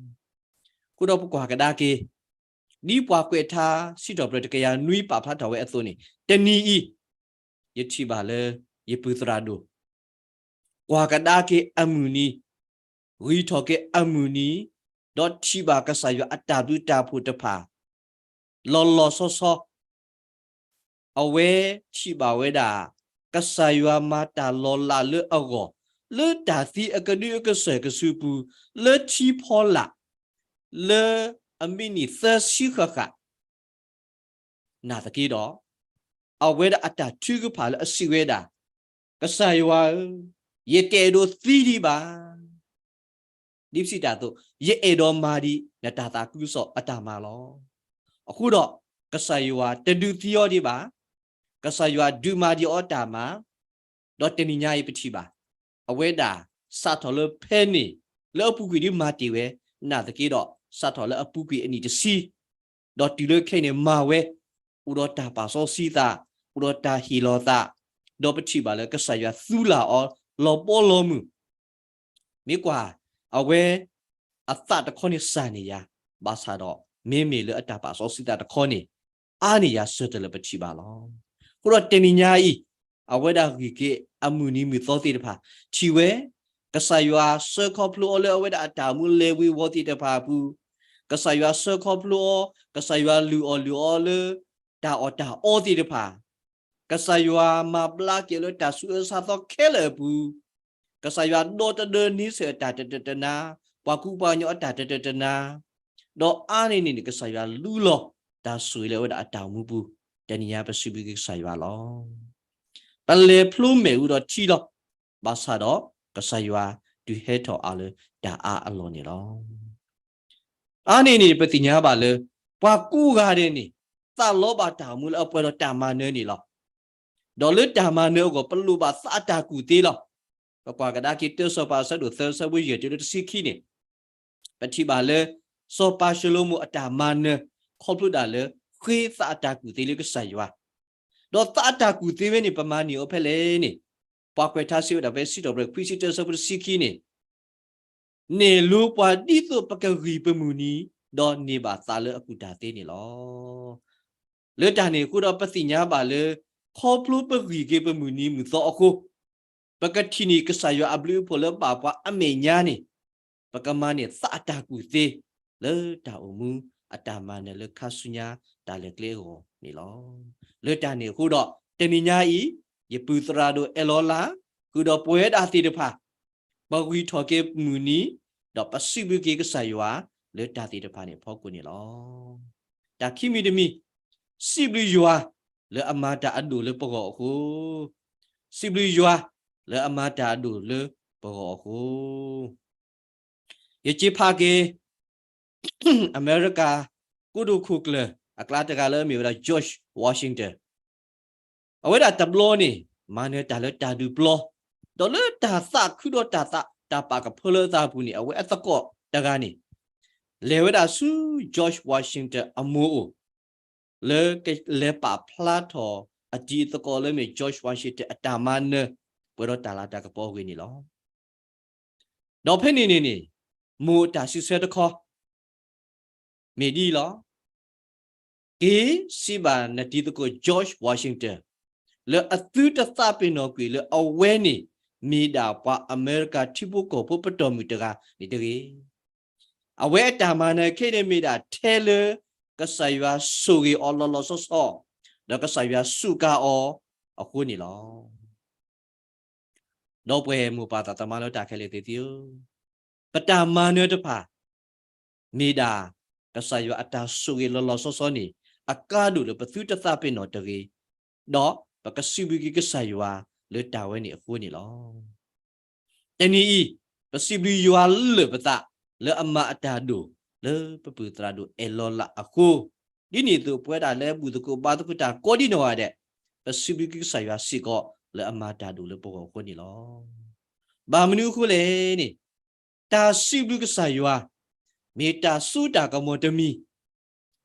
အဃိဒီးပကွၢ်ကဒါက့ၤ ဒ်ပှၤကွဲးထါ စံးထီၣ်ပတြၢၤတကယၤနွံပာ်ဖျါထီၣ်ဝဲအသိးန့ၣ်, တနံၤအံၤ ယထံၣ်ဘၣ်လၢယပုၢ်သရၣ်ဒိၣ် ကွၢ်ကဒါက့ၤအမုၢ်နံၤ, ဂံၢ်ထီၣ်က့ၤအမုၢ်နံၤ, ဒီးထံၣ်ဘၣ်ကစၢ်ယွၤအတၢ်ဘျုးတၢ်ဖှိၣ်တဖၣ် လီၤလီၤဆီဆီ အဝဲထံၣ်ဘၣ်ဝဲဒၣ် ကစၢ်ယွၤမၤတၢ်လီၤလးလၢအဂီၢ်, လၢတၢ်သံအကဒုအကစၢၢ်ကစုပူၤ, လၢထံဖီလာ်, လၢအမံးနံးသၢဆံဃၣ်ဃၣ် နာ်သက့ဒီး, အဝဲဒၣ်အတၢ်ထုကဖၣ်လၢအစံးဝဲဒၣ်, ကစၢ်ယွၤဧၢ, ယတအဲၣ်ဒိးသံဒံးဘၣ်. ဒ်ပစံးတၢ်အသိး, ယအဲၣ်ဒိးမၤဒံးနတၢ်သးခုကစီၣ်အတၢ်မၤလီၤ. အဃိဒီး, ကစၢ်ယွၤတဒုးသံအီၤဒံးဘၣ်, ကစၢ်ယွၤဒုးမၤဒံးအီၤတၢ်မၤ, ဒီးတနံၤညါအံၤပထံၣ်ဘၣ်, အဝဲဒၣ်စးထီၣ်လၢဖဲန့ၣ် လၢအပူၤကွံာ်ဒ်မၤတ့ၢ်ဝဲ, နာ်သက့ဒီး စးထီၣ်လၢအပူၤကွံာ်အနံၣ်တဆံ, ဒီးတုၤလၢခဲအံၤန့ၣ်မၤဝဲ, အိၣ်ဒီးတၢ်ပာ်စီဆှံသး, အိၣ်ဒီးတၢ်ဟ့ၣ်လီၤသး, ဒီးပထံၣ်ဘၣ်လၢကစၢ်ယွၤသူလၢ်အီၤလီၤဘီလီၤမုၢ် မ့ၢ်ကွၢ်, အဝဲအသးတခီန့ၣ်စၢ်န့ၢ်ယၤ, ဘၣ်ဆၣ်ဒီး မ့မ့ၢ်လၢအတၢ်ပာ်စီဆှံသးတခီန့ၣ် အါန့ၢ်ယၤစၢၤတလၢပထံၣ်ဘၣ်လီၤ. အဃိဒီးတနံၤညါအံၤ, အဝဲဒၣ်ဂံၢ်က့ၤအမုၢ်နံၤမုၢ်သီသ့ၣ်တဖၣ် ထံၣ်ဝဲ, ကစၢ်ယွၤစၢခီဖျိအီၤလၢအဝဲဒၣ်အတၢ်မူလဲၤဝ့ၤဝီၤသ့ၣ်တဖၣ်အပူၤ, ကစၢ်ယွၤစၢခီဖျိအီၤ, ကစၢ်ယွၤလုၢ်အီၣ်လုၢ်အီလၢ တၢ်အီၣ်တၢ်အီသ့ၣ်တဖၣ်, ကစၢ်ယွၤမၤဘျါက့ၤလၢတၢ်ဆူးအၢဆါသီခဲလၢာ်အပူၤ, ကစၢ်ယွၤဒီတဒၢန့ဆၢၣ်အတၢ်တတၢၢ်တနါ, ပှၤကူပှၤကညီအတၢ်တတၢၢ်တနါ, ဒီးအါန့ၢ်န့ၣ်န့ၣ် ကစၢ်ယွၤလူလီၤတၢ်ဆိၣ်ဂ့ၤလၢအဝဲဒၣ်အတၢ်အိၣ်မူပူၤ, တနံၤညါပစံးဘျုးက့ၤကစၢ်ယွၤလီၤ. ပလဲၤဖျိမဲာ်ဝံၤဒီးထံလီၤ, ဘၣ်ဆၣ်ဒီးကစၢ်ယွၤဒုးဟဲထီၣ်အါလၢတၢ်အါအလီၢ်န့ၣ်လီၤ. အါန့ၢ်န့ၣ် ပသ့ၣ်ညါဘၣ်လၢ ပှၤကိးဂၤဒဲးန့ၣ် သးလီဘၣ်တၢ်အိၣ်မူလၢအပှဲၤဒီးတၢ်မၤနၢၤန့ၣ်လီၤ. ဒီးလၢတၢ်မၤနၢၤအဂီၢ် ပလိၣ်ဘၣ်သးအတၢ်ကူၣ်သ့လီၤ. ပကွၢ်ကဒါက့ၤတၢစီၤပၤအဆၢဒိၣ်သၢ အဆၢဖိယဲၢ်တုၤလၢတဆံခံန့ၣ်, ပထံၣ်ဘၣ်လၢ စီၤပၤၡလိၤမိၣ်အတၢ်မၤနၢၤ ခီဖျိဒၣ်လၢ ဃ့သးအတၢ်ကူၣ်သ့လၢကစၢ်ယွၤ ဒီးသးအတၢ်ကူၣ်သ့ဝဲန့ၣ် ပမၤန့ၢ်အီၤဖဲလဲၣ်န့ၣ်, ပှၤကွဲးထါစံးဝဲဒၣ်ဖဲစံးထီၣ်ပတြၢၤခွံဆံတၢ အဆၢဖိတဆံခံန့ၣ်, နဲၣ်လိပှၤဒ်သိးပကဂံၢ်ပမုၢ်နံၤ, ဒီးန့ၢ်ဘၣ်သးလၢအကူၣ်တၢ်သ့န့ၣ်လီၤ. လၢတၢ်န့ၣ်အဃိဒီးပသ့ၣ်ညါဘၣ်လၢ ခီဖျိပဂံၢ်က့ၤပမုၢ်နံၤမုၢ်သီအဃိ, ပကထံၣ်န့ၢ်ကစၢ်ယွၤအဘျုးအဖှိၣ်လၢဘၣ်ပှၤအမဲာ်ညါန့ၣ်, ပကမၤန့ၢ်သးအတၢ်ကူၣ်သ့ လၢတၢ်အိၣ်မူအတၢ်မၤနၢၤလၢခါဆူညါတၢ်လဲၤကျဲအဂီၢ်န့ၣ်လီၤ. လၢတၢ်န့ၣ်အဃိဒီး တနံၤညါအံၤ ယပုၢ်သရၣ်ဒိၣ်အဲၣ်လီၤလၢ် ဃုာ်ဒီးပဝဲဒၣ်သ့ၣ်တဖၣ် ပဂံၢ်ထီၣ်က့ၤမုၢ်နံၤ, ဒီးပစံးဘျုးက့ၤကစၢ်ယွၤလၢတၢ်သ့ၣ်တဖၣ်န့ၣ်အဖီခိၣ်န့ၣ်လီၤ. တၢ်ခံမံၤတမံၤ, စံးဘျုးယွၤလၢအမၤတၢ်အဒိၣ်လၢပဂီၢ်အဃိ, စံးဘျုးယွၤလၢအမၤတၢ်အဒိၣ်လၢပဂီၢ်အဃိ ယစ့ဖးက့ၤ အမဲရကၤ ကိတိာ်ခိၣ်ကျၢၢ်အကျါတဂၤလၢအမ့ၢ်ဝဲဒၣ် George Washington, အဝဲဒၣ်တဘျီန့ၣ် မၤနၢၤတၢ်လၢတၢ်ဒုးပျီ, ဒီးလၢတၢ်သးခုဒီးတၢ်သးတၢ်ပာ်ကဖၢလၢအသးအပူၤန့ၣ် အဝဲအသကိးတဂၤန့ၣ် လဲၤဝဲဒၣ်ဆူ George Washington အမိၢ်အိၣ် လၢကလဲၤပာ်ဖျါထီၣ်အတံၤအသကိးလၢမ့ၢ် George Washington အတၢ်မၤနၢၤ ပှဲၤဒီးတၢ်လၤတၢ်ကပီၤအဂ့ၢ်န့ၣ်လီၤ. ဒီးဖဲန့ၣ်န့ၣ်န့ၣ် မိၢ်တၢ်စံးဆၢတခီ မ့ၢ်ဒ်အံၤလီၤ. က့ၤစံးဘၣ်နတံၤသကိး George Washington လၢအသုတသးပ့ၤနီၣ်ကွံာ်လၢအဝဲန့ၣ် မ့ၢ်ဒၣ်ပှၤအမဲရကၤထံဖိကီၢ်ဖိပတီၢ်မုၢ်တဂၤန့ၣ်တဂ့ၤ. အဝဲအတၢ်မၤနၢၤခဲအံၤန့ၣ်မ့ၢ်ဒၣ်ထဲလၢ ကစၢ်ယွၤဆိၣ်ဂ့ၤအီၤလီၤလီၤဆီဆီ, ဒီးကစၢ်ယွၤစူးကါအီၤအဃိန့ၣ်လီၤ. ဒီပုၢ်ဝဲၢ်မိၢ်ပၢ်သးသမါလၢတၢ်ခဲလၢာ်သ့ၣ်ဧၢ, ပတၢ်မၤနၢၤတဖၣ် မ့ၢ်ဒၣ် ကစၢ်ယွၤအတၢ်ဆိၣ်ဂ့ၤလီၤလီၤဆီဆီန့ၣ် အကါဒိၣ်လၢပသုတသးပ့ၤနီၣ်တဂ့ၤ, ဒီးပကစံးဘျုးက့ၤကစၢ်ယွၤလၢတၢ်ဝဲန့ၣ်အဃိန့ၣ်လီၤ. တနံၤအံၤ ပစံးဘျုးယွၤလၢပသး လၢအမၤအတၢ်ဒိၣ်လၢပပုၢ်သရၣ်ဒိၣ်အဲၣ်လီၤလးအဃိ, ဒ်န့ၣ်အသိးပဝဲဒၣ်လၢ ဘူၣ်သကိးဘါသကိးတၢ်ကိးဒံနီၢ်ဂၤဒဲး, ပစံးဘျုးက့ၤကစၢ်ယွၤစ့ၢ်ကီးလၢအမၤတၢ်ဒိၣ်လၢပဂီၢ်အဃိန့ၣ်လီၤ. ဘၣ်မနုၤအဃိလဲၣ်န့ၣ်, တၢ်စံးဘျုးကစၢ်ယွၤ မ့ၢ်တၢ်စိတၢ်ကမီၤတမံၤ,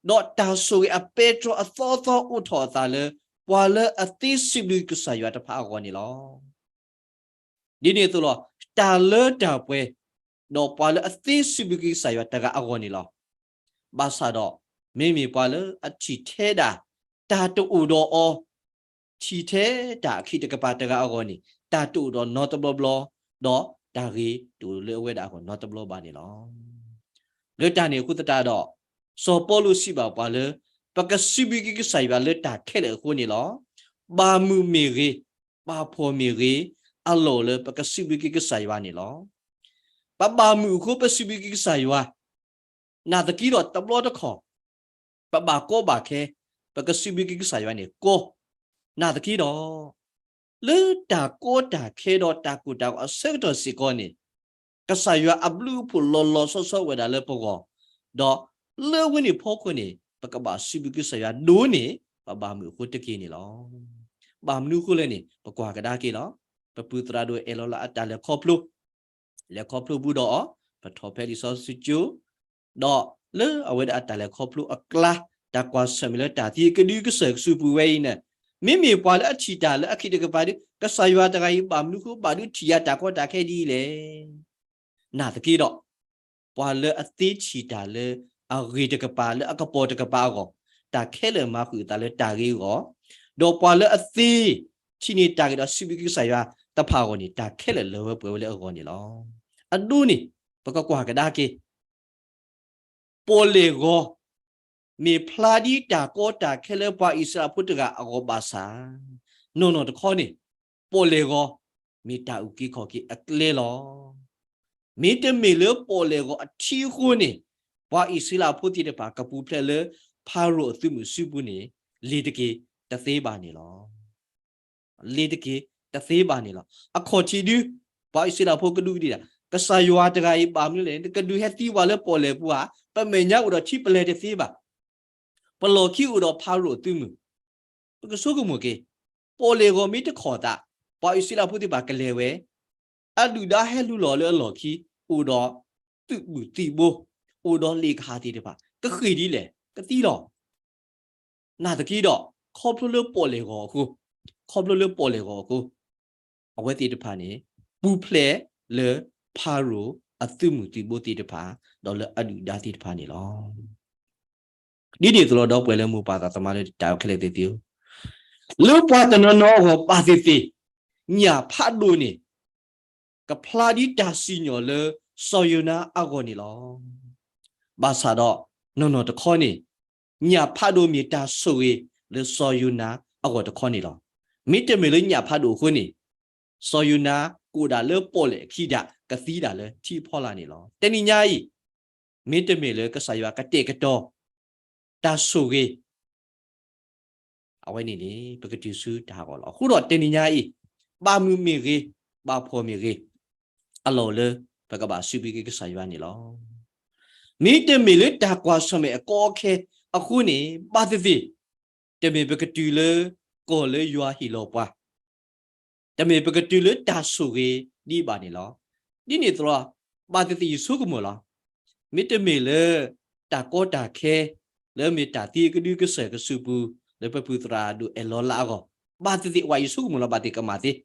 ဒီးတၢ်ဆိၣ်ဂ့ၤအပဲတြီအသီသီအိၣ်ထီၣ်အသးလၢ ပှၤလၢအသ့စံးဘျုးကစၢ်ယွၤတဖၣ်အဂီၢ်န့ၣ်လီၤ. ဒ်န့ၣ်အသိးလီၤ, တၢ်လၢတၢ်ပှဲၤ, ဒီးပှၤလၢအသ့စံးဘျုးက့ၤကစၢ်ယွၤတဂၤအဂီၢ်န့ၣ်လီၤ. ဘၣ်ဆၣ်ဒီး မ့မ့ၢ်ပှၤလၢအထံၣ်ထဲဒၣ် တၢ်တအိၣ်ဒီးအီၤ, ထံၣ်ထဲတၢ်အခံးတကပၤတဂၤအဂီၢ်န့ၣ် တၢ်တအိၣ်ဒီးနီတဘျီဘျီ, ဒီးတၢ်ဂ့ၤတအိၣ်လၢအဝဲဒၣ်အဂီၢ်နီတဘျီဘၣ်န့ၣ်လီၤ. လၢတၢ်န့ၣ်အဃိသတးဒီး စီၤပီလူးစံးဘၣ်ပှၤလၢ ပကစံးဘျုးက့ၤကစၢ်ယွၤလၢတၢ်ခဲလၢာ်အဃိန့ၣ်လီၤ. ဘၣ်မုာ်မ့ၢ်ဂ့ၤ, ပာ်ဖှိၣ်မ့ၢ်ဂ့ၤ, အလီၢ်လၢပကစံးဘျုးက့ၤကစၢ်ယွၤန့ၣ်လီၤ. ပဘၣ်မုာ်အဃိပစံးဘျုးက့ၤကစၢ်ယွၤ, နာ်သက့ဒီးတဘျီတခီၣ် ပဘၣ်ကီဘၣ်ခဲ, ပကစံးဘျုးက့ၤကစၢ်ယွၤန့ၣ်ကီ, နာ်သက့ဒီး လၢတၢ်ကီတၢ်ခဲဒီးတၢ်ကိၢ်တၢ်ဂီၤအဆၢကတီၢ်စ့ၢ်ကီးန့ၣ်, ကစၢ်ယွၤအဘျုးအဖှိၣ်လီၤလီၤဆီဆီဝဲဒၣ်လၢပဂီၢ်, ဒီးလၢအဝဲန့ၣ်ဖီခိၣ်န့ၣ် ပကဘၣ်စံးဘျုးက့ၤကစၢ်ယွၤဒိၣ်န့ၢ် ပဘၣ်မုာ်အဃိတက့ၢ်န့ၣ်လီၤ. ဘၣ်မနုၤအဃိလဲၣ်န့ၣ် ပကွၢ်ကဒါက့ၤလီၤ. ပပုၢ်သရၣ်ဒိၣ်အဲၣ်လီၤလၢအတၢ်လဲၤခီဖျိ လဲၤခီဖျိဘူးဒီးအီၤ, ပထီၣ်ဖဲလံာ်စီဆှံကၠိ, ဒီးလၢအဝဲဒၣ်အတၢ်လဲၤခီဖျိအကျါ, တၢ်ကွၢ်ဆၢၣ်မဲာ်လၢတၢ်သံကဒုကစၢၢ်ကစူးပူၤဝဲအံၤန့ၣ်, မ့မ့ၢ်ပှၤလၢအထံၣ်တၢ်လၢအခံးတကပၤဒီး ကစၢ်ယွၤတဂၤအံၤ ဘၣ်မနုၤဃိဘၣ်ဒုးထံၣ်ယၤတၢ်ကီတၢ်ခဲဒ်အံၤလဲၣ်. နာ်သက့ဒီး, ပှၤလၢအသ့ထံၣ်တၢ်လၢအဂ့ၤတကပၤ လၢအကပီၤတကပၤအဂီၢ်, တၢ်ခဲလၢာ်မၤဃုာ်အသးလၢတၢ်ဂ့ၤအဂီၢ်, ဒီးပှၤလၢအသ့ထံၣ်န့ၢ်တၢ်ဂ့ၤဒီးစံးဘျုးက့ၤကစၢ်ယွၤတဖၣ်အဂီၢ်န့ၣ် တၢ်ခဲလၢာ်လၢဝဲပှဲၤဝဲလၢအဂီၢ်န့ၣ်လီၤ. အဒိန့ၣ် ပကကွၢ်ကဒါက့ၤ ပီၣ်လဲၣ်ဂီၤ မ့ၢ်ဖျါဒ်တၢ်ကီတၢ်ခဲလၢပှၤအံၣ်စရ့လးဖိတဂၤအဂီၢ်ဘၣ်ဆၣ်, နီၢ်နီၢ်တခီန့ၣ်, ပီၣ်လဲၣ်ဂီၤ မ့ၢ်တၢ်အုၣ်က့ၤခီၣ်က့ၤအကျဲလီၤ. မ့တမ့ၢ်လၢပီၣ်လဲၣ်ဂီၤအထံအဃိန့ၣ်, ပှၤအံၣ်စရ့လးဖိသ့ၣ်တဖၣ်ကပူၤဖျဲးလၢ ဖၤရိၤအသုးမုၢ်စုပူၤန့ၣ် လ့ၤတက့ၤတသ့ဘၣ်န့ၣ်လီၤ. လ့ၤတက့ၤတသ့ဘၣ်န့ၣ်လီၤ. အခီၣ်ထံးဒု, ပှၤအံၣ်စရ့လးဖိကဒူးကဒ့ၣ်ဒၣ်, ကစၢ်ယွၤတဂၤအံၤဘၣ်မနုၤလဲၣ်, နကဒုးဟဲသံပှၤလၢပီၣ်လဲၣ်ပူၤဧါ, ပမဲာ်ညါအိၣ်ဒီးထံပလဲၤတသ့ဘၣ်. ပလီၢ်ခံအိၣ်ဒီးဖၤရိၤအသုးမုၢ်, ပကဆိကမိၣ်က့ၤ, ပီၣ်လဲၣ်ဂီၤမ့ၢ်တခီၣ်သး, ပှၤအံၣ်စရ့လးဖိသ့ၣ်တဖၣ်ကလဲၤဝဲ, အဒုၣ်ဒါဟဲလူလီၤလၢအလီၢ်ခံ, အိၣ်ဒီးသုးဘူၣ်သံၣ်ဘိ, အိၣ်ဒီးလ့ၣ်ကဟၣ်သ့ၣ်တဖၣ်, ကဃ့ၢ်ဒ်လဲၣ်, ကသံလီၤ. နာ်သက့ဒီး, ခီဖျိလၢပီၣ်လဲၣ်ဂီၤအဃိ, ခီဖျိလၢပီၣ်လဲၣ်ဂီၤအဃိ, အဝဲသ့ၣ်တဖၣ်န့ၣ် ပူၤဖျဲးလၢဖၤရိၤအသုးမုၢ်သံၣ်ဘိသ့ၣ်တဖၣ်, ဒီးလၢအဒုၣ်ဒါသ့ၣ်တဖၣ်န့ၣ်လီၤ. ဒ်န့ၣ်အသိးလီၤ ဒီပုၢ်ဝဲၢ်လၢမိၢ်ပၢ်သးသမါလၢတၢ်ခဲလၢာ်သ့ၣ်သ့ၣ်ဧၢ, လၢပှၤတနီၤနီၤအဂီၢ်ဘၣ်သ့ၣ်သ့ၣ်, ညၣ်ဖးဒိၣ်န့ၣ် ကဖျါဒ်တၢ်စံၣ်ညီၣ်လၢစီၤယိၤနါအဂီၢ်န့ၣ်လီၤ. ဘၣ်ဆၣ်ဒီး, နီၢ်နီၢ်တခီန့ၣ်, ညၣ်ဖးဒိၣ်မ့ၢ်တၢ်ဆိၣ်ဂ့ၤလၢစီၤယိၤနါအဂီၢ်တခီန့ၣ်လီၤ. မ့တမ့ၢ်လၢညၣ်ဖးဒိၣ်အဃိန့ၣ်, စီၤယိၤနါကအိၣ်ဒၣ်လၢပီၣ်လဲၣ်အခံဒၣ် ကသံဒၣ်လၢထံအဖီလာ်န့ၣ်လီၤ. တနံၤညါအံၤ, မ့တမ့ၢ်လၢကစၢ်ယွၤကတဲာ်ကတီၤ တၢ်ဆိၣ်ဂ့ၤ အဝဲန့ၣ်န့ၣ် ပကတုၤဆူတၢ်ဟးဂီၤလီၤ. အဃိဒီးတနံၤညါအံၤ, ဘၣ်မုာ်မ့ၢ်ဂ့ၤ, ဘၣ်ဖှီၣ်မ့ၢ်ဂ့ၤ, အလီၢ်လၢပကဘၣ်စံးဘျုးက့ၤကစၢ်ယွၤန့ၣ်လီၤ. မ့တမ့ၢ်လၢတၢ်ကွၢ်ဆၢၣ်မဲာ်အကီအခဲအဃိန့ၣ် ဘၣ်သ့ၣ်သ့ၣ်, တမ့ၢ်ပကတုၤလၢကီၢ်လၢယွၤဟ့ၣ်လီၤပှၤ တမ့ၢ်ပကတုၤလၢတၢ်ဆိၣ်ဂ့ၤဒ်အံၤဘၣ်န့ၣ်လီၤ. ဒ်န့ၣ်အသိးလီၤ, ဘၣ်သ့ၣ်သ့ၣ်ယဆိကမိၣ်လီၤ. မ့တမ့ၢ်လၢတၢ်ကီတၢ်ခဲ, လၢမ့ၢ်တၢ်သံအကဒုကစၢၢ်ကစူးပူၤ လၢပပုၢ်သရၣ်ဒိၣ်အဲၣ်လီၤလးအဂီၢ်, ဘၣ်သ့ၣ်သ့ၣ် ဝဲယဆိကမိၣ်လီၤ ဘၣ်သ့ၣ်ကမၣ်သ့,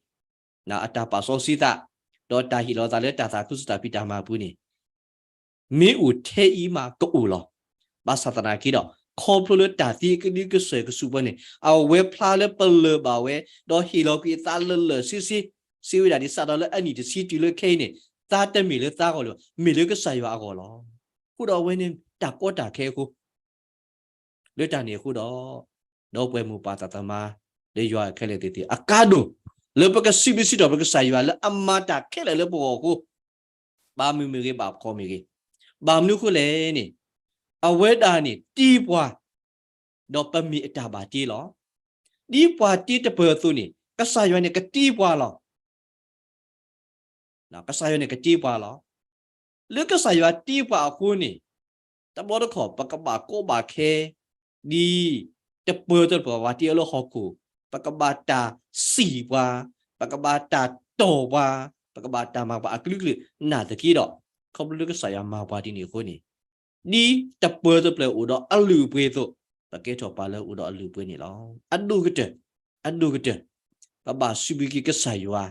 အတၢ်ပာ်စီဆှံသး, ဒီးတၢ်ဟ့ၣ်လီၤသးလၢတၢ်သးခုစတၢ်ဖံးတၢ်မၤပူၤန့ၣ် မ့ၢ်အိၣ်ထဲအံၤမးကအိၣ်လီၤ. ဘၣ်ဆၣ်သနာ်က့ဒီး, ခီဖျိလၢတၢ်သံအကဒုကစၢၢ်ကစူးပူၤန့ၣ် အဝဲဖျါလၢပလၢၢ်ဘၣ်ဝဲ, ဒီးဟ့ၣ်လီၤကွံာ်အသးလၢလၢာ်ဆ့ဆ့, စံးဝဲဒၣ်ဒ်စးထီၣ်လၢအနံၣ်တဆံတုၤလၢခဲအံၤန့ၣ်, သးတမ့ၢ်လၢသးအဂီၢ်လၢၤဘၣ်, မ့ၢ်လၢကစၢ်ယွၤအဂီၢ်လီၤ. အဃိဒီးအဝဲန့ၣ်တၢ်ကီတၢ်ခဲအဃိ လၢတၢ်န့ၣ်အဃိဒီး, ဒီပုၢ်ဝဲၢ်မိၢ်ပၢ်သးသမါ လၢယွၤခဲလၢာ်သ့ၣ်သ့ၣ် အကါဒိၣ်လၢပကစံးဘျုးစံးထီၣ်ပတြၢၤကစၢ်ယွၤလၢအမၤတၢ်ခဲလၢာ်လၢပဂီၢ်အဃိ, ဘၣ်မုာ်မ့ၢ်ဂ့ၤ ဘၣ်ဖှီၣ်မ့ၢ်ဂ့ၤ, ဘၣ်မနုၤအဃိလဲၣ်န့ၣ်, အဝဲဒၣ်န့ၣ်တ့ပှၤ, ဒီးပမ့ၢ်အတၢ်ဘၣ်တ့လီၤ. ဒ်ပှၤတ့တပၢၤအသိးန့ၣ် ကစၢ်ယွၤန့ၣ်ကတ့ပှၤလီၤ. ကစၢ်ယွၤန့ၣ်ကတ့ပှၤလီၤ. လၢကစၢ်ယွၤတ့ပှၤအဃိန့ၣ်, တဘျီတခီၣ် ပကဘၣ်ကီဘၣ်ခဲ, ဒ်တပၢၤတပၢၤပှၤတ့အီၤလၢဟီၣ်ခိၣ်, ပကဘၣ်တၢ်စံၣ်ပှၤ, ပကဘၣ်တၢ်တီၢ်ပှၤ, ပကဘၣ်တၢ်မၤပှၤအကလုာ်ကလုာ်, နာ်သက့ဒီး, ခီဖျိလၢကစၢ်ယွၤမၤပှၤဒ်န့ၣ်အဃိန့ၣ်, ဒ်တပၢၤတပၢၤအိၣ်ဒီးအလုၢ်အပှ့ၤအသိး, ပကဲထီၣ်ပှၤလၢအိၣ်ဒီးအလုၢ်အပှ့ၤန့ၣ်လီၤ. အဒိၣ်ကတၢၢ်, အဒိၣ်ကတၢၢ်, ပဘၣ်စံးဘျုးက့ၤကစၢ်ယွၤ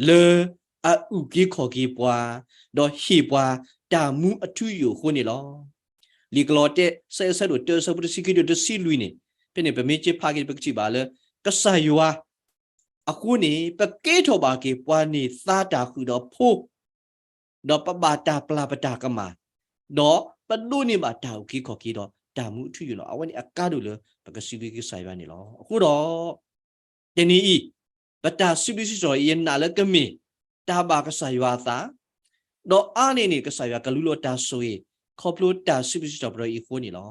လၢအအုၣ်က့ၤခီၣ်က့ၤပှၤ, ဒီးဟ့ၣ်ပှၤတၢ်မူအထူအယိာ်အဃိန့ၣ်လီၤ. လံာ်ကလီးတဲ ဆၢ အဆၢဒိၣ်တၢ အဆၢဖိတဆံခံတုၤတဆံလွံၢ်န့ၣ်, ဖဲန့ၣ်ပမ့ၢ်က့ၤဖးက့ၤ ပကထံၣ်ဘၣ်လၢ ကစၢ်ယွၤအဃိန့ၣ် ပကဲထီၣ်ဘၣ်က့ၤပှၤန့ၢ်သါတၢ်ဃုာ်ဒီးဖိ ဒီးပဘၣ်တၢ်ပျၢ်ပတၢ်ကမၣ်, ဒီးပဒိးန့ၢ်ဘၣ်တၢ်အုၣ်က့ၤခီၣ်က့ၤဒီးတၢ်မူအထူအယိာ်လီၤ. အဝဲန့ၣ်အကါဒိၣ်လၢပကစံးဘျုးက့ၤကစၢ်ယွၤန့ၣ်လီၤ. အဃိဒီး, တနံၤအံၤ, ပတၢ်စံးဘျုးစံးထီၣ်အံၤ ယနာ်လၢကမ့ၢ်တၢ်ဘၣ်ကစၢ်ယွၤအသး, ဒီးအါန့ၢ်န့ၣ် ကစၢ်ယွၤကလူလီၤတၢ်ဆိၣ်ဂ့ၤ ခီဖျိတၢ်စံးဘျုးစံးထီၣ်ပတြၢၤအံၤအဃိန့ၣ်လီၤ.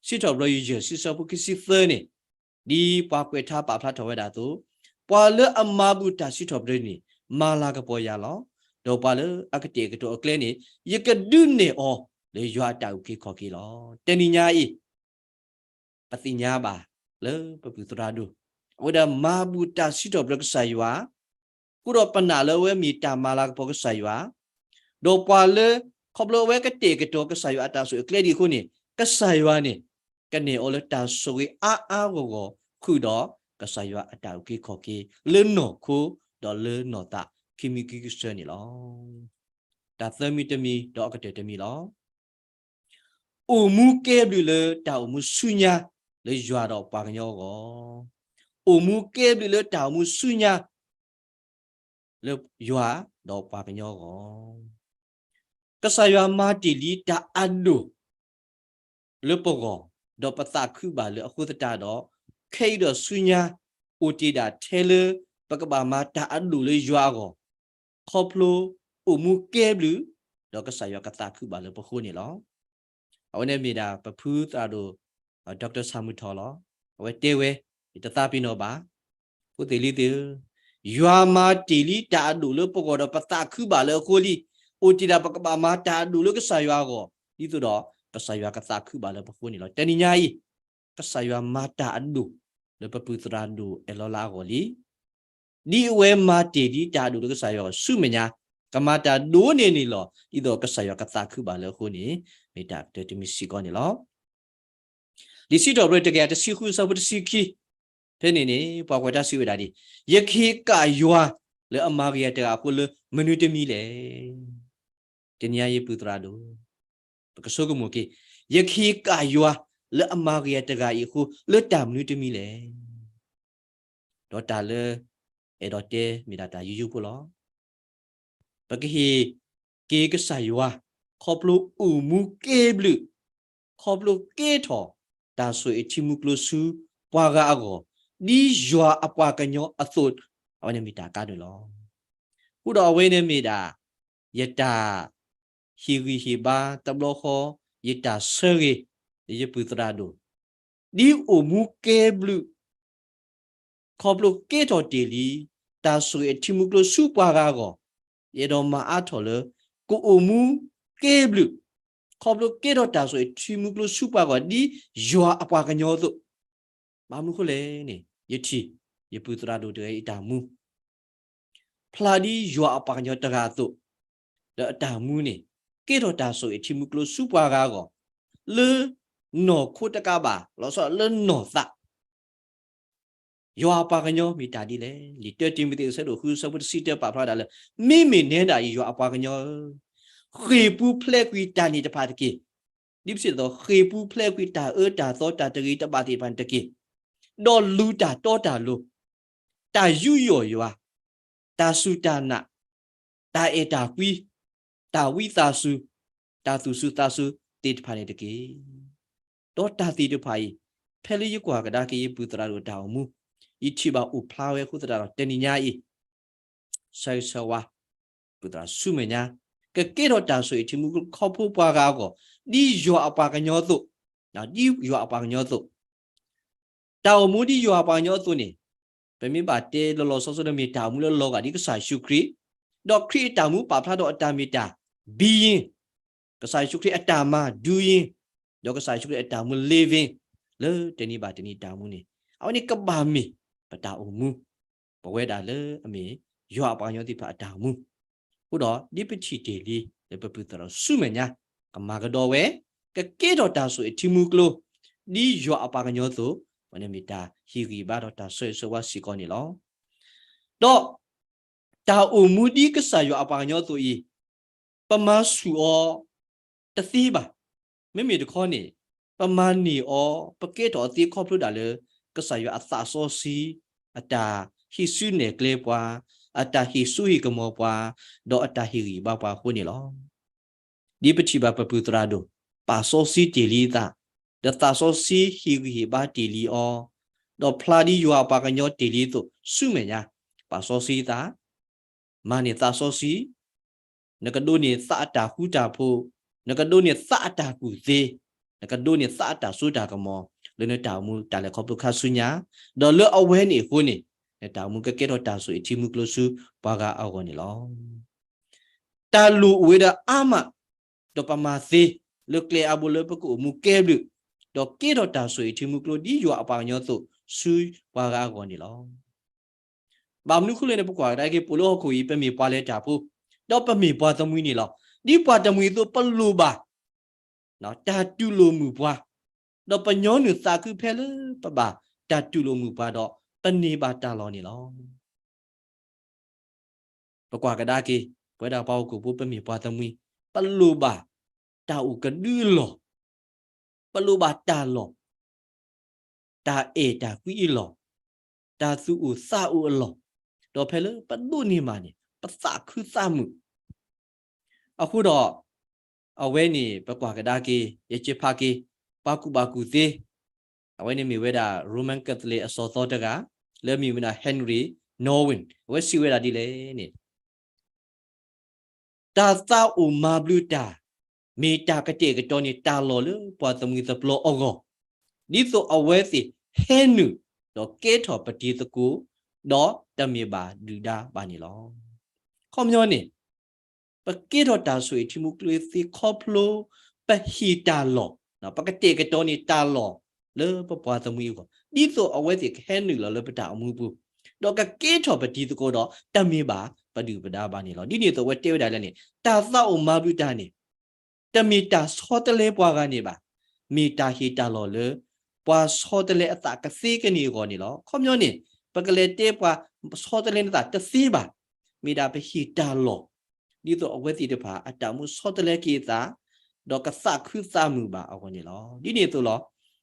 စံးထီၣ်ပတြၢၤ ယယဲၢ်ဆံဆၢဖိခံဆံသၢန့ၣ်, ဒ်ပှၤကွဲးထါပာ်ဖျါထီၣ်ဝဲဒၣ်အသိး, ပှၤလၢအမၤဘူၣ်တၢ်စံးထီၣ်ပတြၢၤန့ၣ် မၤလၤကပီၤယၤလီၤ. ဒီးပှၤလၢအကတဲာ်ကတီၤအကျဲန့ၣ် ယကဒုးနဲၣ်အီၤလၢယွၤအတၢ်အုၣ်က့ၤခီၣ်က့ၤလီၤ. တနံၤညါအံၤ ပသ့ၣ်ညါဘၣ်လၢပပုၢ်သရၣ်ဒိၣ် အဝဲဒၣ်မၤဘူၣ်တၢ်စံးထီၣ်ပတြၢၤကစၢ်ယွၤ, အဃိဒီးပနာ်လၢအဝဲမ့ၢ်တၢ်မၤလၤကပီၤကစၢ်ယွၤ, ဒီးပှၤလၢ ခီဖျိအဝဲကတဲာ်ကတီၤကစၢ်ယွၤအတၢ်ဆိၣ်ဂ့ၤအကျဲဒ်အံၤအဃိန့ၣ် ကစၢ်ယွၤန့ၣ် ကနဲၣ်အီၤလၢတၢ်ဆိၣ်ဂ့ၤအါအါဂီၢ်ဂီၢ် ဃုာ်ဒီးကစၢ်ယွၤအတၢ်အုၣ်က့ၤခီၣ်က့ၤ လၢနီၢ်ခိ ဒီးလၢနီၢ်သးခံမံၤခံကဆၢန့ၣ်လီၤ. တၢ်သၢမံၤတမံၤ ဒီးအကတၢၢ်တမံၤလီၤ. အိၣ်မူကဲဘျုးလၢတၢ်အိၣ်မူဆူညါ လၢယွၤဒီးပှၤကညီအဂီၢ်, အိၣ်မူကဲဘျုးလၢတၢ်အိၣ်မူဆူညါ လၢယွၤဒီးပှၤကညီအဂီၢ်, ကစၢ်ယွၤမၤတ့ၢ်လံတၢ်အဒိၣ် လၢပဂီၢ်, ဒီးပသးခုဘၣ်လၢအဃိသတးဒီး ခဲအံၤဒီးဆူညါ အိၣ်တ့ၢ်ဒၣ်ထဲလၢ ပကဘၣ်မၤတၢ်အဒိၣ်လၢယွၤအဂီၢ်, ခီဖျိအိၣ်မူကဲဘျုး, ဒီးကစၢ်ယွၤကသးခုဘၣ်လၢပဃိန့ၣ်လီၤ. အဝဲန့ၣ်မ့ၢ်ဒၣ်ပဖုသရၣ်ဒိၣ် Doctor ဆၣ်မုၢ်ထီၣ်လီၤ. အဝဲတဲဝဲ, ယတသးပ့ၤနီၣ်ဘၣ်, ဖိသ့ၣ်လံၤသ့ၣ်ဧၢ, ယွၤမၤတ့ၢ်လံတၢ်အဒိၣ်လၢပဂီၢ်ဒီးပသးခုဘၣ်လၢအဃိလံ, အိၣ်တ့ၢ်ဒၣ်ပကဘၣ်မၤတၢ်အဒိၣ်လၢကစၢ်ယွၤအဂီၢ်, ဒ်သိးဒီးကစၢ်ယွၤကသးခုဘၣ်လၢပဃိန့ၣ်လီၤ. တနံၤညါအံၤ ကစၢ်ယွၤမၤတၢ်အဒိၣ် လၢပပုၢ်သရၣ်ဒိၣ်အဲၣ်လီၤလါအဂီၢ်လံ. ဒ်အဝဲမၤတ့ၢ်ဒံးတၢ်အဒိၣ်လၢကစၢ်ယွၤအဂီၢ်ဆူမဲာ်ညါ, ကမၤတၢ်ဒိၣ်န့ၢ်န့ၣ်လီၤ. ဒ်သိးကစၢ်ယွၤကသးခုဘၣ်လၢအဃိန့ၣ် မ့ၢ်တၢ်ကတၢၢ်တမံၤစ့ၢ်ကီးန့ၣ်လီၤ. လံာ်စံးထီၣ်ပတြၢၤတကယၤတဆံဃုအဆၢဖိတဆံခံ, ဖဲန့ၣ်န့ၣ် ပှၤကွဲးတၢ်စံးဝဲဒၣ်ဒ်အံၤ, ယကဟ့ၣ်ကၣ်ယွၤလၢအမၤဂ့ၤယၤတဂၤအဃိလၢမနုၤတမံၤလဲၣ်. တနံၤညါအံၤပုၢ်သရၣ်ဒိၣ်, ပကဆိကမိၣ်က့ၤ, ယကဟ့ၣ်ကၣ်ယွၤလၢအမၤဂ့ၤယၤတဂၤအံၤအဃိ လၢတၢ်မနုၤတမံၤလဲၣ်. ဒီးတၢ်လၢ အဲၣ်ဒိးတဲမ့ၢ်ဒၣ်တၢ်ယိယိဖိလီၤ. ပကဟ့ၣ်က့ၤကစၢ်ယွၤ ခီဖျိအိၣ်မူကဲဘျုး, ခီဖျိကဲထီၣ်တၢ်ဆိၣ်ဂ့ၤထံမူကျိဆူပှၤဂၤအဂီၢ်, ဒ်ယွၤအပှၤကညီအသိး, အဝဲန့ၣ်မ့ၢ်တၢ်ကါဒိၣ်လီၤ. အဃိဒီးအဝဲန့ၣ်မ့ၢ်ဒၣ် ယတၢ်ဟ့ၣ်ဂံၢ်ဟ့ၣ်ဘါတဘျီဃီ, ယတၢ်ဆၢဂ့ၤ ယပုၢ်သရၣ်ဒိၣ်, ဒ်အိၣ်မူကဲဘျုး ခီဖျိကဲထီၣ်တ့ၢ်လံ တၢ်ဆိၣ်ဂ့ၤအထံမူကျိဆူပှၤဂၤအဂီၢ်, ယအဲၣ်ဒိးမၤအါထီၣ်လၢ ကအိၣ်မူကဲဘျုး, ခီဖျိကဲထီၣ်တၢ်ဆိၣ်ဂ့ၤထံမူကျိဆူပှၤဂၤအဂီၢ် ဒ်ယွၤအပှၤကညီအသိး, ဘၣ်မနုၤအဃိလဲၣ်န့ၣ် ယထံၣ် ယပုၢ်သရၣ်ဒိၣ်တဂၤအံၤအတၢ်မူ ဖျါဒ်ယွၤအပှၤကညီတဂၤအသိး, ဒီးအတၢ်မူန့ၣ် ကဲထီၣ်တၢ်ဆိၣ်ဂ့ၤထံမူကျိဆူပှၤဂၤအဂီၢ်, လၢနီၢ်ခိတကးဘၣ် လီၤဆီလၢနီၢ်သး ယွၤအပှၤကညီမ့ၢ်တၢ်ဒ်လဲၣ်. လံာ်တၢတံၤမသ့း အဆၢဒိၣ်ဃု အဆၢဖိတဆံတၢ ပာ်ဖျါဒၣ်လၢ မ့မ့ၢ်နဲဒၣ်အံၤ ယွၤအပှၤကညီဧၢ, ဃ့ၢ်ပူၤဖျဲးကွံာ်တၢ်န့ၣ်တဖၣ်တက့ၢ်. ဒ်ပစံးအသိး ဃ့ၢ်ပူၤဖျဲးကွံာ်တၢ်အၢတၢ်သီတၢ်တဂ့ၤတဘၣ်သ့ၣ်တဖၣ်န့ၣ်တက့ၢ်. ဒီးလူၤတၢ်တီတၢ်လိၤ, တၢ်ယူးယီၣ်ယွၤ, တၢ်စူၢ်တၢ်နာ်, တၢ်အဲၣ်တၢ်ကွံ, တၢ်ဝံသးစူၤ, တၢ်သူၣ်စူၤသးစူၤသ့ၣ်တဖၣ်န့ၣ်တက့ၢ်. ဒီးတၢ်သ့ၣ်တဖၣ်အံၤ ဖဲလၢယကွၢ်ကဒါက့ၤယပုၢ်သရၣ်ဒိၣ်အတၢ်အိၣ်မူ, ယထံၣ်ဘၣ်အိၣ်ဖျါဝဲအဃိသတးဒီး တနံၤညါအံၤ ဆၢဂ့ၤဆၢဝါ ပုၢ်သရၣ်ဆူမဲာ်ညါ, ကကဲထီၣ်တၢ်ဆိၣ်ဂ့ၤထံမူခီဖျိပှၤဂၤအဂီၢ်, ဒ်ယွၤအပှၤကညီအသိး, ဒ်ယွၤအပှၤကညီအသိး, တၢ်အိၣ်မူဒ်ယွၤအပှၤကညီအသိးန့ၣ်, ပမ့ၢ်ဘၣ်တဲလီၤလီၤဆီဆီဒီးမ့ၢ်တၢ်အိၣ်မူလၢလီၤဂာ်ဒ်ကစၢ်ယ့ၣ်ၡူးခရံာ်, ဒီးခရံာ်အတၢ်မူပာ်ဖျါထီၣ်အတၢ်မ့ၢ်တၢ် being, ကစၢ်ယ့ၣ်ၡူးခရံာ်အတၢ်မၤ doing, ဒီးကစၢ်ယ့ၣ်ၡူးခရံာ်အတၢ်မူ living, လၢတနံၤဘၣ်တနံၤတၢ်အိၣ်မူန့ၣ်, အဝဲန့ၣ်ကဘၣ်မ့ၢ်ပတၢ်အိၣ်မူ ပဝဲဒၣ်လၢအမ့ၢ်ယွၤအပှၤကညီသ့ၣ်တဖၣ်အတၢ်အိၣ်မူ, အဃိဒီးဒ်ပထံၣ်တ့ၢ်လံ လၢပပုၢ်သရၣ်ဒိၣ်ဆူမဲာ်ညါ, ကမၤကဒီးဝဲ, ကကဲထီၣ်တၢ်ဆိၣ်ဂ့ၤထံမူကျိ, ဒ်ယွၤအပှၤကညီအသိး, အဝဲန့ၣ်မ့ၢ်တၢ်ဟ့ၣ်ဂံၢ်ဘါဒီးတၢ်ဆၢဂ့ၤဆၢဝါစ့ၢ်ကီးန့ၣ်လီၤ. ဒီးတၢ်အိၣ်မူဒ်ကစၢ်ယွၤအပှၤကညီအသိးအံၤ, ပမၤဆူၣ်အီၤတသ့ဘၣ်. မ့မ့ၢ်တခီန့ၣ်, ပမၤန့ၢ်အီၤ ပကဲထီၣ်အသ့ခီဖျိဒၣ်လၢ ကစၢ်ယွၤအသးစီဆှံ အတၢ်ဟံးစုနဲၣ်ကျဲပှၤ, အတၢ်ဟ့ၣ်စိဟ့ၣ်ကမီၤပှၤ, ဒီးအတၢ်ဟ့ၣ်ဂံၢ်ဘါပှၤအဃိန့ၣ်လီၤ. ဒ်ပထံၣ်ဘၣ်ပပုၢ်သရၣ်ဒိၣ် ပာ်စီဆှံတ့ၢ်လံအသး, ဒီးသးစီဆှံဟ့ၣ်ဂံၢ်ဟ့ၣ်ဘါတ့ၢ်လံအီၤ, ဒီးဖျါဒ်ယွၤအပှၤကညီတ့ၢ်လံအသိး ဆူမဲာ်ညါ, ပာ်စီဆှံအသး, မၤန့ၢ်သးစီဆှံ, နကဒိးန့ၢ်သးအတၢ်ဃူတၢ်ဖိး, နကဒိးန့ၢ်သးအတၢ်ကူၣ်သ့, နကဒိးန့ၢ်သးအတၢ်စိတၢ်ကမီၤ လၢနတၢ်အိၣ်မူတၢ်လဲၤခီဖျိခါဆူညါ, ဒီးလၢအဝဲန့ၣ်အဃိန့ၣ် နတၢ်အိၣ်မူကကဲထီၣ်တၢ်ဆိၣ်ဂ့ၤထံမူကျိဆူပှၤဂၤအဂီၢ်န့ၣ်လီၤ. တၢ်လိၣ်အိၣ်ဝဲဒၣ်အါမး, ဒီးပမၤသ့လၢကျဲအါဘိလၢပကအိၣ်မူကဲဘျုး, ဒီးကဲထီၣ်တၢ်ဆိၣ်ဂ့ၤထံမူကျိဒ်ယွၤအပှၤကညီအသိး ဆူပှၤဂၤအဂီၢ်န့ၣ်လီၤ. ဘၣ်မနုၤအဃိလဲၣ်န့ၣ် ပကွၢ်ကဒါက့ၤ ပအိၣ်လၢဟီၣ်ခိၣ်အံၤ ပမ့ၢ်ပှၤလဲၤတၢ်ဖိ, ဒီးပမ့ၢ်ပှၤသမှံန့ၣ်လီၤ. ဒ်ပှၤတမှံၤအသိး ပလိၣ်ဘၣ် တၢ်တူၢ်လိာ်မုာ်ပှၤ, ဒီးပညီနုၢ်သးခုဖဲလၢပဘၣ်တၢ်တူၢ်လိာ်မုာ်ပှၤဒီး ပန့ၢ်ဘၣ်တၢ်လီၢ်န့ၣ်လီၤ. ပကွၢ်ကဒါက့ၤ ပဝဲဒၣ်ပှၤဟီၣ်ခိၣ်ဖိ ပမ့ၢ်ပှၤသမှံ, ပလိၣ်ဘၣ်တၢ်အိၣ်ကဒုအလီၢ်, ပလိၣ်ဘၣ်တၢ်လီၢ်, တၢ်အဲၣ်တၢ်ကွံအလီၢ်, တၢ်သူၣ်အိၣ်သးအိၣ်အလီၢ်, ဒီးဖဲလၢပဒိးန့ၢ်မးန့ၣ် ပသးခုသးမုာ် အဃိဒီး အဝဲန့ၣ် ပကွၢ်ကဒါက့ၤ ယကဖးက့ၤ ပှၤကူၣ်ဘၣ်ကူၣ်သ့, အဝဲန့ၣ်မ့ၢ်ဝဲဒၣ် Roman Catholic အစီၤသီတဂၤ လၢအမ့ၢ်ဝဲဒၣ် Henri Nouwen အဝဲစံးဝဲဒၣ်ဒ်လဲၣ်န့ၣ် တၢ်သးအိၣ်မၤဘျုးတၢ် မ့ၢ်တၢ်ကတဲာ်ကတီၤန့ၢ်တၢ်လီၢ်လၢပှၤသမှံသပျီအဂီၢ်, ဒ်သိးအဝဲသ့ၣ်ဟဲနုာ် ဒီးကဲထီၣ်ပတံၤသကိး ဒီးတမ့ၢ်ဘၣ်ဒုၣ်ဒါဘၣ်န့ၣ်လီၤ. ခီပညီန့ၣ် ပကဲထီၣ်တၢ်ဆိၣ်ဂ့ၤထံမူကျိသ့ခီဖျိ ပဟ့ၣ်တၢ်လီၢ်, ပကတဲာ်ကတီၤန့ၢ်တၢ်လီၢ်လၢပပှၤသမှံအဂီၢ် ဒ်သိးအဝဲသ့ၣ်ကဟဲနုာ်လီၤလၢပတၢ်အိၣ်မူပူၤ, ဒီးကကဲထီၣ်ပတံၤသကိးဒီးတမ့ၢ်ဘၣ်ပဒုၣ်ပဒါဘၣ်န့ၣ်လီၤ. ဒ်န့ၣ်အသိးအဝဲတဲဝဲဒၣ်လဲၣ်န့ၣ် တၢ်သးအိၣ်မၤဘျုးတၢ်န့ၣ် တမ့ၢ်တၢ်ဆီတလဲပှၤဂၤန့ၣ်ဘၣ်, မ့ၢ်တၢ်ဟ့ၣ်တၢ်လီၢ်လၢ ပှၤဆီတလဲအသးကသ့ကန့ၢ်အဂီၢ်န့ၣ်လီၤ. ခီပညီန့ၣ် ပကလဲၤတဲပှၤဆီတလဲနသးတသ့ဘၣ်, မ့ၢ်ဒၣ်ပဟ့ၣ်တၢ်လီၢ် ဒ်သိးအဝဲသ့ၣ်တဖၣ်အတၢ်အိၣ်မူဆီတလဲက့ၤအသး ဒီးကသးခုသးမုာ်ဘၣ်အဂီၢ်န့ၣ်လီၤ. ဒ်န့ၣ်အသိးလီၤ.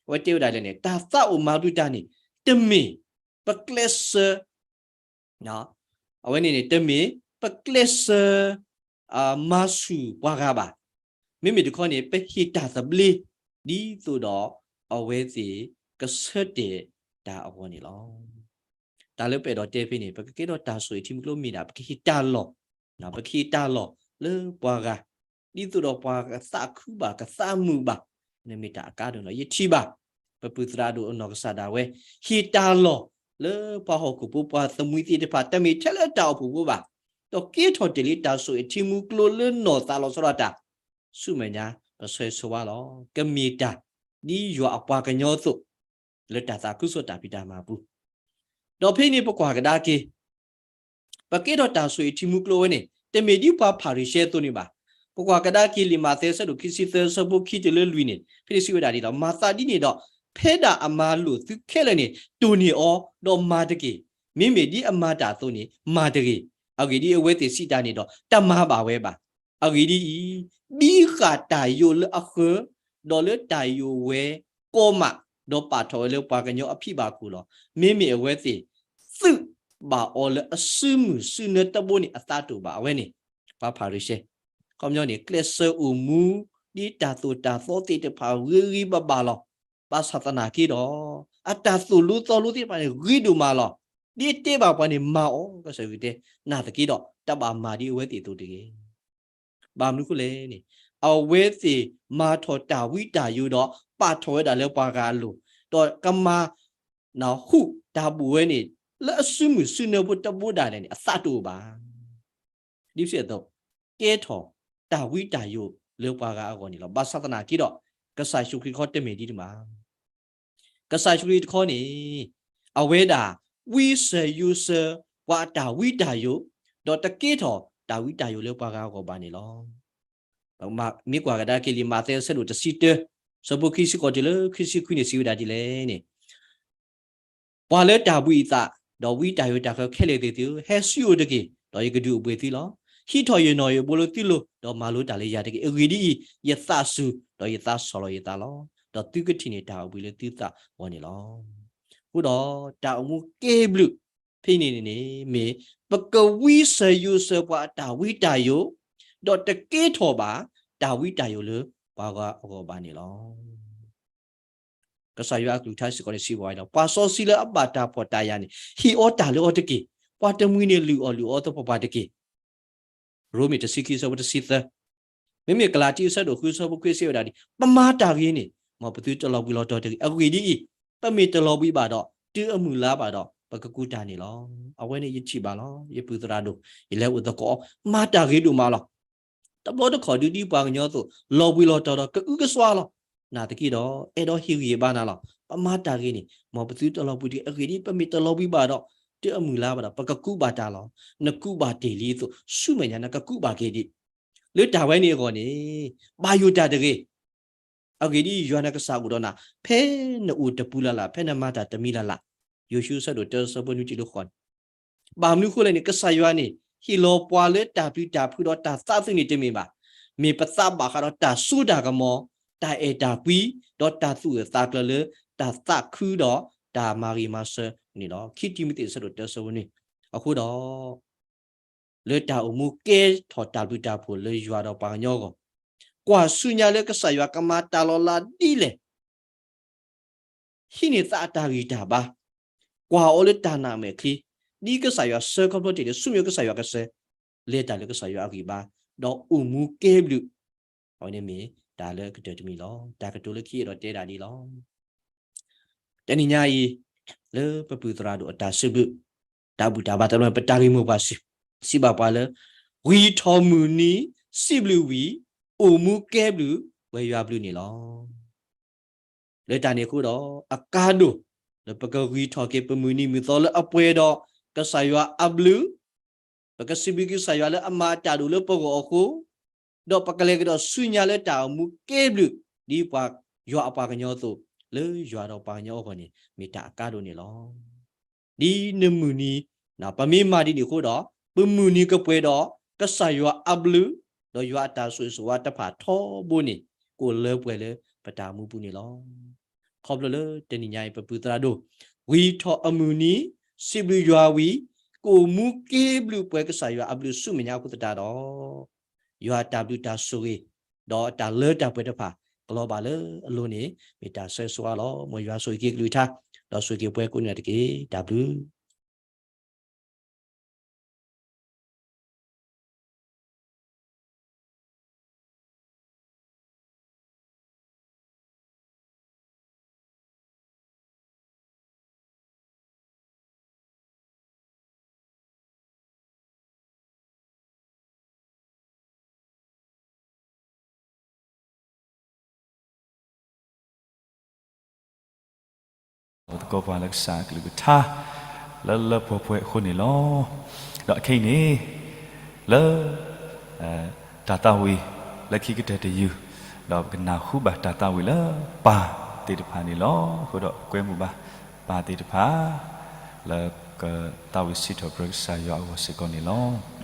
အဝဲတဲဝဲဒၣ်လဲၣ်န့ၣ် တၢ်သးအိၣ်မၤဘျုးတၢ်န့ၣ် တမ့ၢ်ပကျဲးစၢး အဝဲန့ၣ်န့ၣ် တမ့ၢ်ပကျဲးစၢး မၤဆူၣ်ပှၤဂၤဘၣ်. မ့မ့ၢ်တခီန့ၣ် ပဟ့ၣ်တၢ်သဘျ့ ဒ်သိးဒီးအဝဲသ့ၣ်ကဆၢတဲာ်တၢ်အဂီၢ်န့ၣ်လီၤ. တၢ်လၢပအဲၣ်ဒိးတဲဖဲန့ၣ် ပကကဲထီၣ်တၢ်ဆိၣ်ဂ့ၤထံမူကျိမ့ၢ်ဒၣ် ပကဟ့ၣ်တၢ်လီၢ်, ပကဟ့ၣ်တၢ်လီၢ်လၢပှၤဂၤ ဒ်သိးဒီးပှၤကသးခုဘၣ်ကသးမုာ်ဘၣ်, န့ၣ်မ့ၢ်တၢ်အကါဒိၣ်လီၤ. ယထံၣ်ဘၣ် ပပုၢ်သရၣ်ဒိၣ်အနီၢ်ကစၢ်ဒၣ်ဝဲ ဟ့ၣ်တၢ်လီၢ်လၢပှၤဟီၣ်ခိၣ်ဖိပှၤသမှံသ့ၣ်တဖၣ် တမ့ၢ်ထဲလၢတၢ်အိၣ်ဖှိၣ်ဖိဘၣ်, ဒီးကဲထီၣ်တ့ၢ်လံတၢ်ဆိၣ်ဂ့ၤထံမူကျိလၢနီၢ်သးလီၤဆီဒၣ်တၢ် ဆူမဲာ်ညါ ပဆၢဂ့ၤဆၢဝါလီၤ. ကမ့ၢ်တၢ်ဒ်ယွၤအပှၤကညီအသိး လၢတၢ်သးခုကစီၣ်တၢ်ဖံးတၢ်မၤပူၤ ဒီးဖဲန့ၣ် ပကွၢ်ကဒါက့ၤ ပကဲထီၣ်တၢ်ဆိၣ်ဂ့ၤထံမူကျိဝဲန့ၣ် တမ့ၢ်ဒ်ပှၤဖၤရံၤၡဲအသိးန့ၣ်ဘၣ်. ပကွၢ်ကဒါက့ၤလံာ်မးသဲအဆၢဒိၣ်ခံဆံသၢ အဆၢဖိခံတုၤလၢလွံၢ်န့ၣ် ဖဲန့ၣ်စံးဝဲဒၣ်ဒ်လီၤ. မၤသးဒ်န့ၣ်ဒီး ဖဲဒၣ်အမၤလိာ်သုခဲလၢာ်န့ၣ် တိၢ်န့ၢ်အီၤ ဒီးမၤတက့ၢ်. မ့မ့ၢ်ဒ်အမၤတၢ်အသိးန့ၣ် မၤတဂ့ၤ. အဂ့ၢ်ဒ်အံၤ အဝဲသ့ၣ်စံးတၢ်န့ၣ်ဒီး တမၤဘၣ်ဝဲဘၣ်. အဂ့ၢ်ဒ်အံၤ, ဘံဃာ်တၢ်ယိးလၢအဃၢၤ, ဒီးလၢတၢ်ယိးဝဲကိးမး, ဒီးပာ်ထီၣ်ဝဲလၢပှၤကညီအဖံဘၣ်ခိၣ်လီၤ. မ့မ့ၢ်အဝဲသ့ၣ် သုးဘၣ်အီၤလၢအစုမုၢ်စုနၢတဘိန့ၣ် အသးတအိၣ်ဘၣ်. အဝဲန့ၣ် ပှၤဖၤရံၤၡဲ ခီပညီန့ၣ် ကျဲးစၢးအိၣ်မူ ဒ်တၢ်သိၣ်တၢ်သီသ့ၣ်တဖၣ်ဂ့ၤဂ့ၤဘၣ်ဘၣ်လီၤ. ဘၣ်ဆၣ်သနာ်က့ဒီး အတၢ်သိၣ်လိသီလိသ့ၣ်တဖၣ်န့ၣ် ဂ့ၤဒိၣ်မးလီၤ. ဒ်အတဲဘၣ်ပှၤန့ၣ် မၤအီၤ ကစၢ်ယွၤတဲ, နာ်သက့ဒီး တဘၣ်မၤဒ်အဝဲသ့ၣ်အသိးတဂ့ၤ. ဘၣ်မနုၤအဃိလဲၣ်န့ၣ် အဝဲသ့ၣ်မၤထီၣ်တၢ်ဝံတၢ်ယိးဒီး ပာ်ထီၣ်ဝဲဒၣ်လၢပှၤဂၤအလိၤ, ဒီးကမၤ နၢ်ဟူတၢ်ဘူၣ်ဝဲန့ၣ် လၢအစုမုၢ်စုနၢဖိတဘိဒၣ်လဲာ်န့ၣ် အသးတအိၣ်ဘၣ်. ဒ်သိးသိး ကဲထီၣ်တၢ်ဝံတၢ်ယိးလၢပှၤဂၤအဂီၢ်န့ၣ်လီၤ. ဘၣ်ဆၣ်သနာ်က့ဒီး ကစၢ်ယ့ၣ်ၡူးခရံာ်တခီတမ့ၢ်ဒ်န့ၣ်ဘၣ်. ကစၢ်ယ့ၣ်ၡူးခရံာ်တခီန့ၣ် အဝဲဒၣ် ဝံစၢၤယိးစၢၤ ပှၤအတၢ်ဝံတၢ်ယိး, ဒီးတကဲထီၣ်တၢ်ဝံတၢ်ယိးလၢပှၤဂၤအဂီၢ်ဘၣ်န့ၣ်လီၤ. မ့ၢ်ကွၢ်ကဒါက့ၤလံာ်မးသဲအဆၢဒိၣ်တဆံတၢ ဆၢဖိခံဆံဃိးတုၤလၢခံဆံခွံန့ၣ် စံးဝဲဒၣ်ဒ်လဲၣ်န့ၣ်, ပှၤလၢတၢ်ဘှံးအသး ဒီးဝံတၢ်ယိးတၢ်ဃၢခဲလၢာ်သ့ၣ်သုဧၢ, ဟဲဆူယအိၣ်တက့ၢ်, ဒီးယကဒုးအိၣ်ဘှံးသုလီၤ. ဟံးထီၣ်ယနီၣ်ယိးဘိလၢသုလိၤ, ဒီးမၤလိတၢ်လၢယၤတက့ၢ်. အဂ့ၢ်ဒ်အံၤ, ယသးစူၤ, ဒီးယသးဆီၣ်လီၤယသးလီၤ. ဒီးသုကထံၣ်န့ၢ်တၢ်အိၣ်ဘှံးလၢသုသးအဂီၢ်န့ၣ်လီၤ. အဃိဒီးတၢ်အိၣ်မူကဲဘျုး ဖဲန့ၣ်န့ၣ် မ့ၢ်ပကဝံစၢၤယိးစၢၤပှၤအတၢ်ဝံတၢ်ယိး, ဒီးတကဲထီၣ်ဘၣ်တၢ်ဝံတၢ်ယိးလၢပှၤဂၤအဂီၢ်ဘၣ်န့ၣ်လီၤ. ကစၢ်ယွၤအကလုၢ်ကထါစ့ၢ်ကီးန့ၣ်စံးဘၣ်ဝဲဒီး ပှၤစီဆှံလၢအဘၣ်တၢ်ဖှီၣ်တၢ်ယာ်န့ၣ် ဟ့ၣ်အီၤတၢ်လၢအီၤတက့ၢ်. ပှၤတမှံၤန့ၣ်လုၢ်အီၣ်လုၢ်အီသပှၢ်ပှၢ်တက့ၢ်. ရိမ့ၤတဆံခံဆၢဖိတဆံသၢ, မ့မ့ၢ်ကလၤတံအဆၢဒိၣ်ဃုဆၢဖိခွံစံးဝဲဒၣ်ဒ်, ပမၤတၢ်ဂ့ၤန့ၣ် မ်ပသုတလီၤဘှံးလီၤတီၤတဂ့ၤ. အဂ့ၢ်ဒ်အံၤ, ပမ့ၢ်တလီၤဘှံးဘၣ်ဒီး တုၤအမုၢ်လါဘၣ်ဒီး ပကကူးတၢ်န့ၣ်လီၤ. အဝဲန့ၣ်ယထံၣ်ဘၣ်လီၤ. ယပုၢ်သရၣ်ဒိၣ် ယလဲၤအိၣ်သကိး မၤတၢ်ဂ့ၤဒိၣ်မးလီၤ. တဘျီတခီၣ်ဒုးဒ်ပှၤကညီအသိး လီၤဘှံးလီၤတီၤဒီးကအုကစွါလီၤ. နာ်သက့ဒီး အဲၣ်ဒိးဟ့ၣ်ဂံၢ်ဘါနၤလီၤ. ပမၤတၢ်ဂ့ၤန့ၣ် မ်ပသုတလီၤဘှံးတဂ့ၤ. အဂ့ၢ်ဒ်အံၤ, ပမ့ၢ်တလီၤဘှံးဘၣ်ဒီး တအမုၢ်လါဘၣ်ဒီး ပကကူးဘၣ်တၢ်လီၤ. နကူးဘၣ်တ့ၢ်လံအသိး ဆူမဲာ်ညါနကကူးဘၣ်က့ၤဒံး. လၢတၢ်ဝဲန့ၣ်အဂီၢ်န့ၣ် ဘၣ်ယိၣ်တၢ်တဂ့ၤ. အဂ့ၢ်ဒ်အံၤ, ယွၤနကစၢ်အိၣ်ဒီးနၤ ဖဲနအိၣ်တပူၤလၢ်လၢ်, ဖဲနမၤတၢ်တမံၤလၢ်လၢ်. ယိၤၡူအဆၢဒိၣ်တၢ အဆၢဖိနွံတုၤလၢဃိးန့ၣ်, ဘၣ်မနုၤအဃိလဲၣ်န့ၣ် ကစၢ်ယွၤန့ၣ် ဟ့ၣ်လီၤပှၤလၢတၢ်ပျုၤတၢ်ဖုးဒီးတၢ်သးသုးန့ၣ်တမ့ၢ်ဘၣ်. မ့ၢ်ပသးဘၣ်ဃးဒီးတၢ်စိတၢ်ကမီၤ, တၢ်အဲၣ်တၢ်ကွံ, ဒီးတၢ်သူၣ်အၢၣ်သးကျၢၤလၢတၢ်သးခုဒီးတၢ်မၤဂ့ၤမၤစၢၤန့ၣ်လီၤ. ခံတံၤမသ့း အဆၢဒိၣ်တၢ အဆၢဖိနွံ. အဃိဒီး လၢတၢ်အိၣ်မူကဲထီၣ်တၢ်ဘျုးတၢ်ဖှိၣ်လၢယွၤဒီးပှၤကညီအဂီၢ်, ကွၢ်ဆူညါလၢကစၢ်ယွၤကမၤတၢ်လီၤလးဒ်လဲၣ်, ဟံးန့ၢ်သးအတၢ်ဂံၢ်တၢ်ဘါ, ကွၢ်အီၤလၢတၢ်နာ်မဲာ်ချံ, ဒ်ကစၢ်ယွၤဆှၢခီဖျိတ့ၢ်န့ၣ် ဆူမဲာ်ကစၢ်ယွၤကဆှၢ, လဲၤတၢ်လၢကစၢ်ယွၤအဂံၢ်ဘါ, ဒီးအိၣ်မူကဲဘျုး, အဝဲန့ၣ်မ့ၢ်တၢ်လၢအကတၢၢ်တမံၤလီၤ. တၢ်ကတိၤလၢခံအဲၣ်ဒိးတဲဒၣ်ဒ်လီၤ. တနံၤညါအံၤ, လၢပပုၢ်သရၣ်ဒိၣ်အတၢ်စံးဘျုး, တၢ်ဘူၣ်တၢ်ဘါတၢ်လီၤ ပတၢ်ဂ့ၢ်မိၢ်ပှၢ်စံးဘၣ်ပှၤလၢ, ဂံၢ်ထီၣ်မုၢ်နံၤစံးဘျုးဝံၤ, အိၣ်မူကဲဘျုးပှဲၤယွၤဘျုးန့ၣ်လီၤ. လၢတၢ်န့ၣ်အဃိဒီး, အကါဒိၣ်လၢပကဂံၢ်ထီၣ်က့ၤပမုၢ်နံၤမုၢ်သီလၢအပှဲၤဒီးကစၢ်ယွၤအဘျုး, ပကစံးဘျုးက့ၤကစၢ်ယွၤလၢအမၤတၢ်ဒိၣ်လၢပဂီၢ်အဃိ, ဒီးပကလဲၤကဒီးဆူညါလၢတၢ်အိၣ်မူကဲဘျုး, ဒ်ပှၤယွၤအပှၤကညီအသိး, လၢယွၤဒီးပှၤကညီအဂီၢ်န့ၣ် မ့ၢ်တၢ်အကါဒိၣ်န့ၣ်လီၤ. ဒ်နမုၢ်နံၤ, ပမ့ၢ်မၤဒ်န့ၣ်အဃိဒီး, ပမုၢ်နံၤကပှဲၤဒီးကစၢ်ယွၤအဘျုး, ဒီးယွၤအတၢ်ဆိၣ်ဂ့ၤဆိၣ်ဝါတဖၣ်ထီဘိန့ၣ်, ကအိၣ်လၢပှဲၤလၢပတၢ်မူပူၤန့ၣ်လီၤ. ခီဖျိလၢတနံၤညါအံၤ ပပုၢ်သရၣ်ဒိၣ်, ဂံၢ်ထီၣ်အမုၢ်နံၤ, စံးဘျုးယွၤဝံၤ, ကအိၣ်မူကဲဘျုးပှဲၤကစၢ်ယွၤအဘျုးဆူမဲာ်ညါအဃိသတးဒီး, ယွၤအတၢ်ဘျုးတၢ်ဆိၣ်ဂ့ၤ, ဒီးအတၢ်လၢတၢ်ပှဲၤတဖၣ်, ကလီၤဘၣ်လၢအလိၤန့ၣ်, မ့ၢ်တၢ်ဆၢဂ့ၤဆၢဝါလီၤ. မ်ယွၤဆိၣ်ဂ့ၤက့ၤကလုၢ်ကထါ, ဒီးဆိၣ်ဂ့ၤက့ၤပှၤကိးဂၤဒဲးတက့ၢ်. တၢ်ဘျုးသကိးပှၤလၢကစၢ်အကလုၢ်ကထါ လၢလၢပှဲၤပှဲၤအဃိန့ၣ်လီၤ. ဒီးခဲအံၤန့ၣ် လၢ တၢ်သးဝံၣ်လၢခံကတၢၢ်တယုၢ်, ဒီးပကနၢ်ဟူဘၣ်တၢ်သးဝံၣ်လၢပၢ်သ့ၣ်တဖၣ်န့ၣ်လီၤ. အဃိဒီးကွဲမုာ်ဘၣ်ပၢ်သ့ၣ်တဖၣ် လၢကသးဝံၣ်စံးထီၣ်ပတြၢၤကစၢ်ယွၤအဂီၢ်စ့ၢ်ကီးန့ၣ်လီၤ.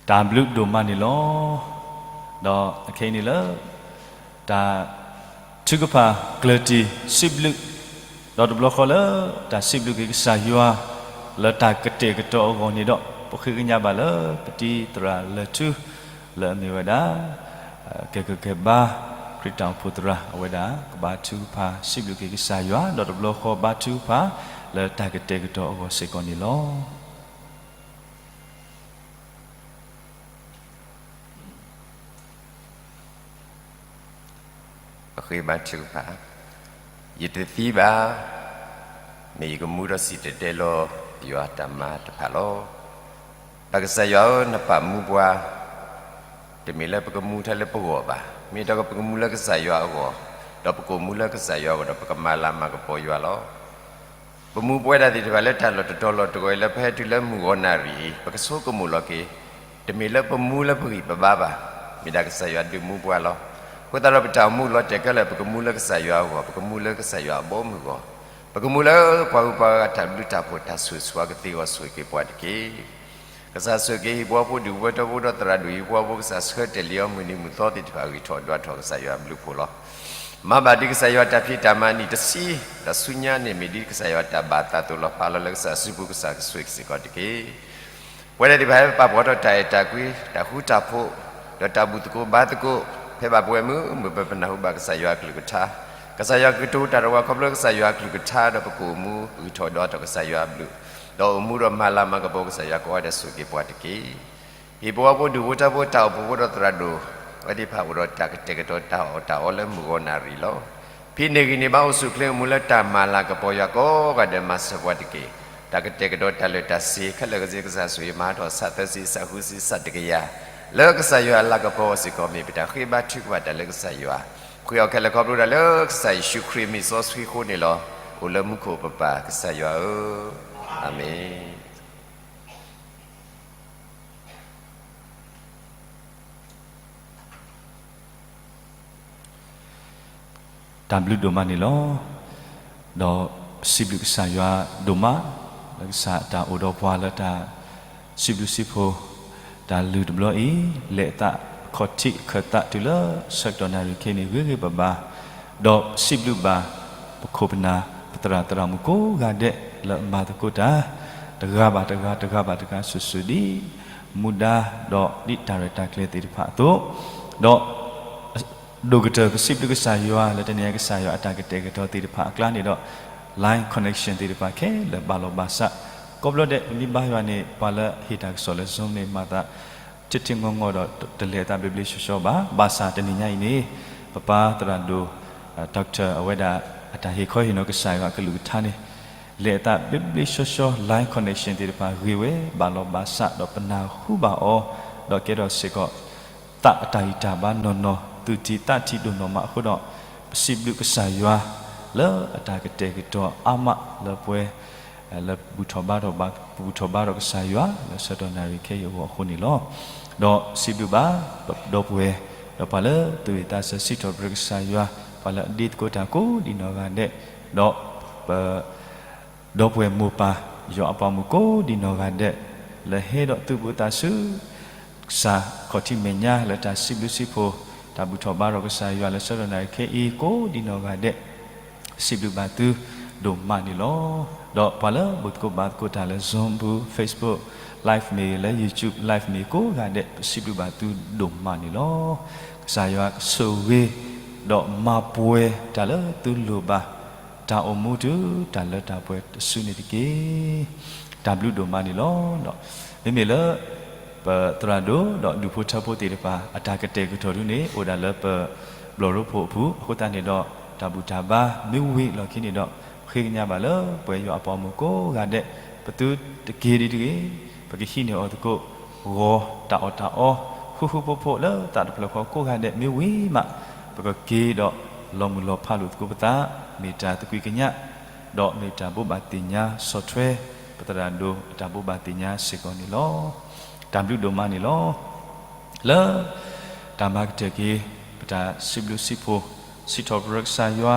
တၢ်ဘျုးဒိၣ်မးန့ၣ်လီၤ. ဒီးအခဲအံၤန့ၣ်လၢ တၢ်ထုကဖၣ်ကျၢၢ်တံၢ်စံးဘျုး, ဒီးတဘျီဃီလၢ တၢ်စံးဘျုးက့ၤကစၢ်ယွၤ လၢတၢ်ကတဲာ်ကတီၤအဂီၢ်န့ၣ်ဒီး ပဃ့ကညးဘၣ်လၢပတံၤသရၣ်လၢၢ်ထူ လၢအမ့ၢ်ဝဲဒၣ် ကဲကကဲဘါ ခရံာ်တၢ်အိၣ်ဖှိၣ်သရၣ် အဝဲဒၣ်ကဘါထုကဖၣ်စံးဘျုးက့ၤကစၢ်ယွၤ ဒီးတဘျီဃီဘါထုကဖၣ် လၢတၢ်ကတဲာ်ကတီၤအဂီၢ်စ့ၢ်ကီးန့ၣ်လီၤ. ပဃ့ဘါထုကဖၣ်, ယတသံဘၣ်, မ့ၢ်ယကမူဒီးစံၣ်တဲၤတဲလီၤ ယွၤတၢ်မၤတဖၣ်လီၤ. ဒီးကစၢ်ယွၤဧၢ, နပာ်မူပှၤ, တမ့ၢ်လၢပကမူထဲလၢပဂီၢ်ဘၣ်, မ့ၢ်ဒီးပကမူလၢကစၢ်ယွၤအဂီၢ်, ဒီးပကအိၣ်မူလၢကစၢ်ယွၤအဂီၢ်ဒီး ပကမၤလၤမၤကပီၤယွၤလီၤ. ပမူပဝဲဒၣ်သ့ၣ်တဖၣ်လၢတၢ်လီၢ်တတီၤလီၢ်တဂီၤအံၤ လၢပဟဲတုၤလၢမုၢ်ဂီၤနၣ်ရံၣ်အံၤ ပကဆိကမိၣ်လီၤက့ၤ, တမ့ၢ်လၢပမူလၢပဂံၢ်ပဘါဘၣ်, မ့ၢ်ဒၣ်ကစၢ်ယွၤဒုးမူပှၤလီၤ. အဃိသတးဒီးပတၢ်အိၣ်မူလီၤတဲာ်ခဲလၢာ် ပကမူလၢကစၢ်ယွၤအဂီၢ်, ပကမူလၢကစၢ်ယွၤအဘီအမုၢ်အဂီၢ်, ပကမူလၢပှၤဂုၤပှၤဂၤတၢ်ဘျုးတၢ်ဖှိၣ်တၢ်ဆိၣ်ဂ့ၤဆိၣ်ဝါကသ့အဂီၢ်ဆိၣ်ဂ့ၤက့ၤပှၤတက့ၢ်. ကစၢ်ဆိၣ်ဂ့ၤက့ၤဟံၣ်ဖိဃီဖိ ဒူၣ်ဖိထၢဖိဒီးသရၣ်ဒိၣ်ဟံၣ်ဖိဃီဖိ, ကစၢ်ဆှၢတဲာ်လံအီၤမုၢ်နံၤမုၢ်သီသ့ၣ်တဖၣ် ဂံၢ်ထီၣ်ဒွးထီၣ်ကစၢ်ယွၤအဘျုးအဖှိၣ်လီၤ. မၤဘၣ်ဒ်ကစၢ်ယွၤတၢ်ဖံးတၢ်မၤနံၣ်တဆံ, ဒီးဆူညါန့ၣ်မ့ၢ်ဒ်ကစၢ်ယွၤတၢ်ဘၣ်သးအသိးလီၤ. ပာ်လီၤလၢကစၢ်စုပူၤ ကစၢ်ကဆိၣ်ဂ့ၤစ့ၢ်ကီးတက့ၢ်. ပဝဲဒၣ်သ့ၣ်တဖၣ်ဟဲပာ်ဖှိၣ်ထီၣ်တၢ်အဲၣ်တၢ်ကွံ တၢ်ဃူတၢ်ဖိး, ဒီးတၢ်ဘူၣ်သကိးဘါသကိး, ဖဲဘၣ်ပဝဲမုာ်မုာ် ပပနၢ်ဟူဘၣ်ကစၢ်ယွၤအကလုၢ်ကထါ, ကစၢ်ယွၤကတိၤတၢ်ဒီးပှၤခီဖျိကစၢ်ယွၤအကလုၢ်ကထါ ဒီးပကအိၣ်မူဂံၢ်ထီၣ်ဒွးထီၣ်ကစၢ်ယွၤအဘျုး, ဒီးအိၣ်မူဒီးမၤလၤမၤကပီၤကစၢ်ယွၤကိးဂၤဒဲးဆိၣ်ဂ့ၤက့ၤပှၤတက့ၢ်. ဟံၣ်ဖိဃီဖိ ဒူၣ်ဖိထၢဖိ တၢ်အိၣ်ဖှိၣ်ဖိဒီးသရၣ်ဒိၣ် အဝဲသ့ၣ်တဖၣ်အိၣ်ဒီးတၢ်ကတဲာ်ကတီၤ တၢ်အီၣ်တၢ်အီလၢမုၢ်ဂီၤနၣ်ရံၣ်လီၤ. ဖဲန့ၣ်ဂံၢ်န့ၣ် ဘၣ်အိၣ်ဆူၣ်အိၣ်ချ့အိၣ်မူလၢတၢ်မၤလၤကပီၤယွၤကိးဂၤဒဲး မၤစၢၤပှၤတက့ၢ်. တၢ်ကတဲာ်ကတီၤတၢ်လၢာ်တၢ်စ့ၤခဲလၢာ်ခဲဆ့ ကစၢ်ဆိၣ်ဂ့ၤမၤဟးထီၣ် ဆၣ်သၢဆံ ဆၣ်ဃုဆံ ဆၣ်တကယၤ လၢကစၢ်ယွၤအလၤကပီၤအဂီၢ်စ့ၢ်ကီး မ့ၢ်ပတၢ်ဃ့ဘါထုကဖၣ်တၢ်လၢကစၢ်ယွၤ, ဃ့အီၤခဲလၢာ်ခီဖျိဒၣ်လၢကစၢ်ယ့ၣ်ၡူးခရံာ်အမံၤစီဆှံအဃိန့ၣ်လီၤ. အိၣ်လၢမူခိၣ်ပပၢ်ကစၢ်ယွၤဧၢ, အၤမ့ၣ်. တၢ်ဘျုးဒိၣ်မးန့ၣ်လီၤ. ဒီးစံးဘျုးကစၢ်ယွၤဒိၣ်မး, လၢကစၢ်တၢ်အိၣ်ဒီးပှၤလၢတၢ်စံးဘျုးစံးဖှိၣ် တၢ်လုၢ်တဘျီအံၤ, လဲၤအသးအခီၣ်ထံးအခၢၣ်သးတုၤလၢဆၢကတီၢ်နၣ်ရံၣ်ခဲအံၤန့ၣ် ဂ့ၤဂ့ၤဘၣ်ဘၣ်, ဒီးစံးဘျုးဘၣ် ပခိၣ်ပနၢ် ပသရၣ်သရၣ်မုၣ်ကိးဂၤဒဲးလၢအမၤသကိးတၢ် တဂၤဘၣ်တဂၤ တဂၤဘၣ်တဂၤ စိၤစိၤဒ်မူဒါ ဒီးဒ်တၢ်ရဲၣ်တၢ်ကျဲၤသ့ၣ်တဖၣ်အသိး, ဒီး ဒိၣ်ကတၢၢ်ပစံးဘျုးကစၢ်ယွၤ လၢတနံၤအံၤကစၢ်ယွၤအတၢ်ကတဲာ်ကတီၤသ့ၣ်တဖၣ်အကျါန့ၣ်ဒီး line connection သ့ၣ်တဖၣ်ခဲလၢာ်ဘၣ်လီၤဘၣ်စး, ကိးဘျီဒဲး ပမ့ၢ်ဘါယွၤန့ၣ် ပှၤလၢဟ့ၣ်တၢ်ကစီၣ်လၢ Zoom န့ၣ် မၤသး ထံထံငီငီဒီး တလဲၤအသးဘျ့ဘျ့ဆှီဆှီဘၣ်. ဘၣ်ဆၣ်တနံၤညါအံၤန့ၣ် ပပၢ်သရၣ်ဒိၣ် doctor အဝဲဒၣ် အတၢ်ဟ့ၣ်ခီဟ့ၣ်နီၤကစၢ်ယွၤအကလုၢ်ကထါန့ၣ် လဲၤအသးဘျ့ဘျ့ဆှီဆှီ line connection သ့ၣ်တဖၣ်ဂ့ၤဝဲဘၣ်လီၤဘၣ်စး ဒီးပနၢ်ဟူဘၣ်အီၤ, ဒီးကဲထီၣ်စ့ၢ်ကီး သးအတၢ်ဂံၢ်တၢ်ဘါနီၢ်နီၢ် သူၣ်တံၢ်သးတံၢ်ဒိၣ်နီၢ်မးအဃိဒီး ပစံးဘျုးကစၢ်ယွၤ လၢအတၢ်ကတဲာ်ကတီၤအါမးလၢပှဲၤ လၢပဘူၣ်ထီၣ်ဘါထီၣ်ဘၣ် ပဘူၣ်ထီၣ်ဘါထီၣ်ကစၢ်ယွၤ လၢဆၢကတီၢ်နၣ်ရံၣ်ခဲအံၤအဂီၢ်အဃိန့ၣ်လီၤ. ဒီးစံးဘျုးဘၣ် ပဒီပုၢ်ဝဲၢ် ဒီးပှၤလၢသူၣ်ဝံၣ်သးစၢ်စံးထီၣ်ပတြၢၤကစၢ်ယွၤ ပှၤလၢအဒ့သကိးတၢ်ကိးဒ်နီၢ်ဂၤဒဲး, ဒီးပ ဒီပုၢ်ဝဲၢ်မိၢ်ပၢ် ယွၤအပှၤမုၣ်ကိးဒ်နီၢ်ဂၤဒဲး လၢဟဲဒီးသုးဘူးသးဆူ ကစၢ်ခီၣ်ထံးမဲာ်ညါ လၢတၢ်စံးဘျုးစံးဖှိၣ် တၢ်ဘူၣ်ထီၣ်ဘါထီၣ်ကစၢ်ယွၤလၢဆၢကတီၢ်နၣ်ရံၣ်ခဲအံၤကိးဒ်နီၢ်ဂၤဒဲး စံးဘျုးဘၣ်သုဒိၣ်မးန့ၣ်လီၤ. ဒီးပှၤလၢဘူၣ်သကိးဘါသကိးတၢ်လၢ Zoom ပူၤ Facebook Live မ့ၢ်ဂ့ၤ လၢ YouTube Live မ့ၢ်ဂ့ၤကိးဂၤဒဲး ပစံးဘျုးဘၣ်သုဒိၣ်မးန့ၣ်လီၤ. ကစၢ်ယွၤကဆိၣ်ဂ့ၤ ဒီးမၤပှဲၤတၢ်လၢသုလိၣ်ဘၣ် တၢ်အိၣ်မူတုၤတၢ်လၢတၢ်ပှဲၤတစုန့ၣ်တက့ၢ်. တၢ်ဘျုးဒိၣ်မးန့ၣ်လီၤ. ဒီးမ့မ့ၢ်လၢ ပသရၣ်ဒိၣ်ဒီးဒူၣ်ဖိထၢဖိသ့ၣ်တဖၣ် အတၢ်ကတဲာ်ကတီၤဒုန့ၣ် အိၣ်ဒၣ်လၢပဘျီၣ်ရိဖှိၣ်အပူၤ အဃိသတးန့ၣ်ဒီး တၢ်ဘူၣ်တၢ်ဘါမ့ၢ်ဝံၤလီၢ်ခံန့ၣ်ဒီး ဃ့ကညးဘၣ်လၢပှဲၤယွၤအပှၤမုၣ်ကိးဂၤဒဲး ပသုတက့ၤဒ်တဂ့ၤ ပကဟံးန့ၢ်အီၤသကိး ဂီၤတၢ်အီၣ်တၢ်အီ ဃူဃူဖိးဖိးလၢသးတဖျၢၣ်ဃီကိးဂၤဒဲးမ့ၢ်ဝံၤမး ပကက့ၤဒီးလီၤမုၢ်လီၤဖးလိာ်သကိးပသး မ့ၢ်တၢ်သကွံာ်ကညး ဒီးမ့ၢ်တၢ်ဘိးဘၣ်သ့ၣ်ညါဆီၣ်ထွဲ ပသရၣ်ဒိၣ်အတၢ်ဘိးဘၣ်သ့ၣ်ညါစ့ၢ်ကီးန့ၣ်လီၤ. တၢ်ဘျုးဒိၣ်မးန့ၣ်လီၤ. လၢ တၢ်မၤကတၢၢ်က့ၤ ပတၢ်စံးဘျုးစံးဖှိၣ် စံးထီၣ်ပတြၢၤကစၢ်ယွၤ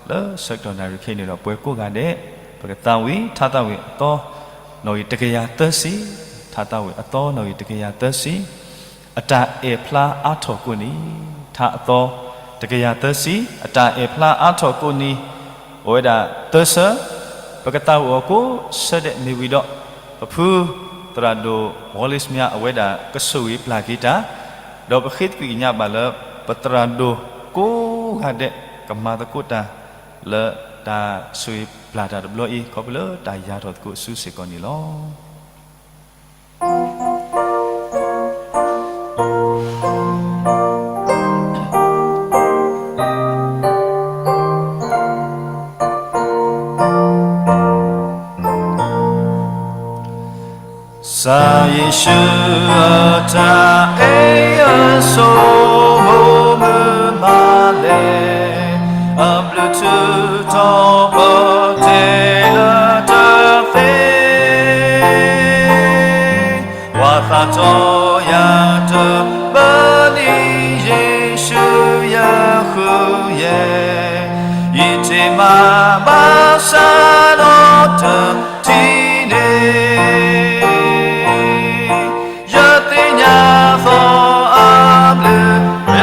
လၢဆၢကတီၢ်နၣ်ရံၣ်ခဲအံၤန့ၣ်ဒီး ပှၤကိးဂၤဒဲး ပကသးဝံၣ်ထါသးဝံၣ်အသီ နီၣ်ဂံၢ်တကယၤသၢဆံ ထါတၢ်ဝဲအသီနီၣ်ဂံၢ်တကယၤသၢဆံ, အတၢ်အဲၣ်ဖျါအါထီၣ်ကိးနံၤ, ထါအသီတကယၤသၢဆံ, အတၢ်အဲၣ်ဖျါအါထီၣ်ကိးနံၤ, အိၣ်ဝဲဒၣ်သၢဆၢ, ပကသးဝံၣ်အီၤကိးဆၢဒဲးမ့ၢ်ဝံၤဒီး, ပဖုသရၣ်ဒိၣ် Wallace Mya အဝဲဒၣ်ကဆိၣ်ဂ့ၤပျၢ်က့ၤတၢ်, ဒီးပဃ့သကွံၢ်ကညးဘၣ်လၢပသရၣ်ဒိၣ်ကိးဂၤဒဲး ကမၤသကိးတၢ်လၢတၢ်ဆိၣ်ဂ့ၤပျၢ်တၢ်တဘျီအံၤ ခီဖျိလၢတၢ်ယၤထီၣ်သကိးအစုစ့ၢ်ကီးန့ၣ်လီၤ. ကစၢ်ယ့ၣ်ၡူးအတၢ်အဲၣ်အစိမိၢ်မုာ်မးလဲၣ်, အဘျုးထူးထီၣ်ပတဲလၢတၢ်သ့ ပှၤသးထီၣ်ယၤတဘျီလံ ယ့ၣ်ၡူးယဃုယဲၢ်, ယထံၣ်မၤဘၣ်ဆၣ်ဒီးတထံၣ်န့ၣ်, ယသ့ၣ်ညါသီအဘျုး ယ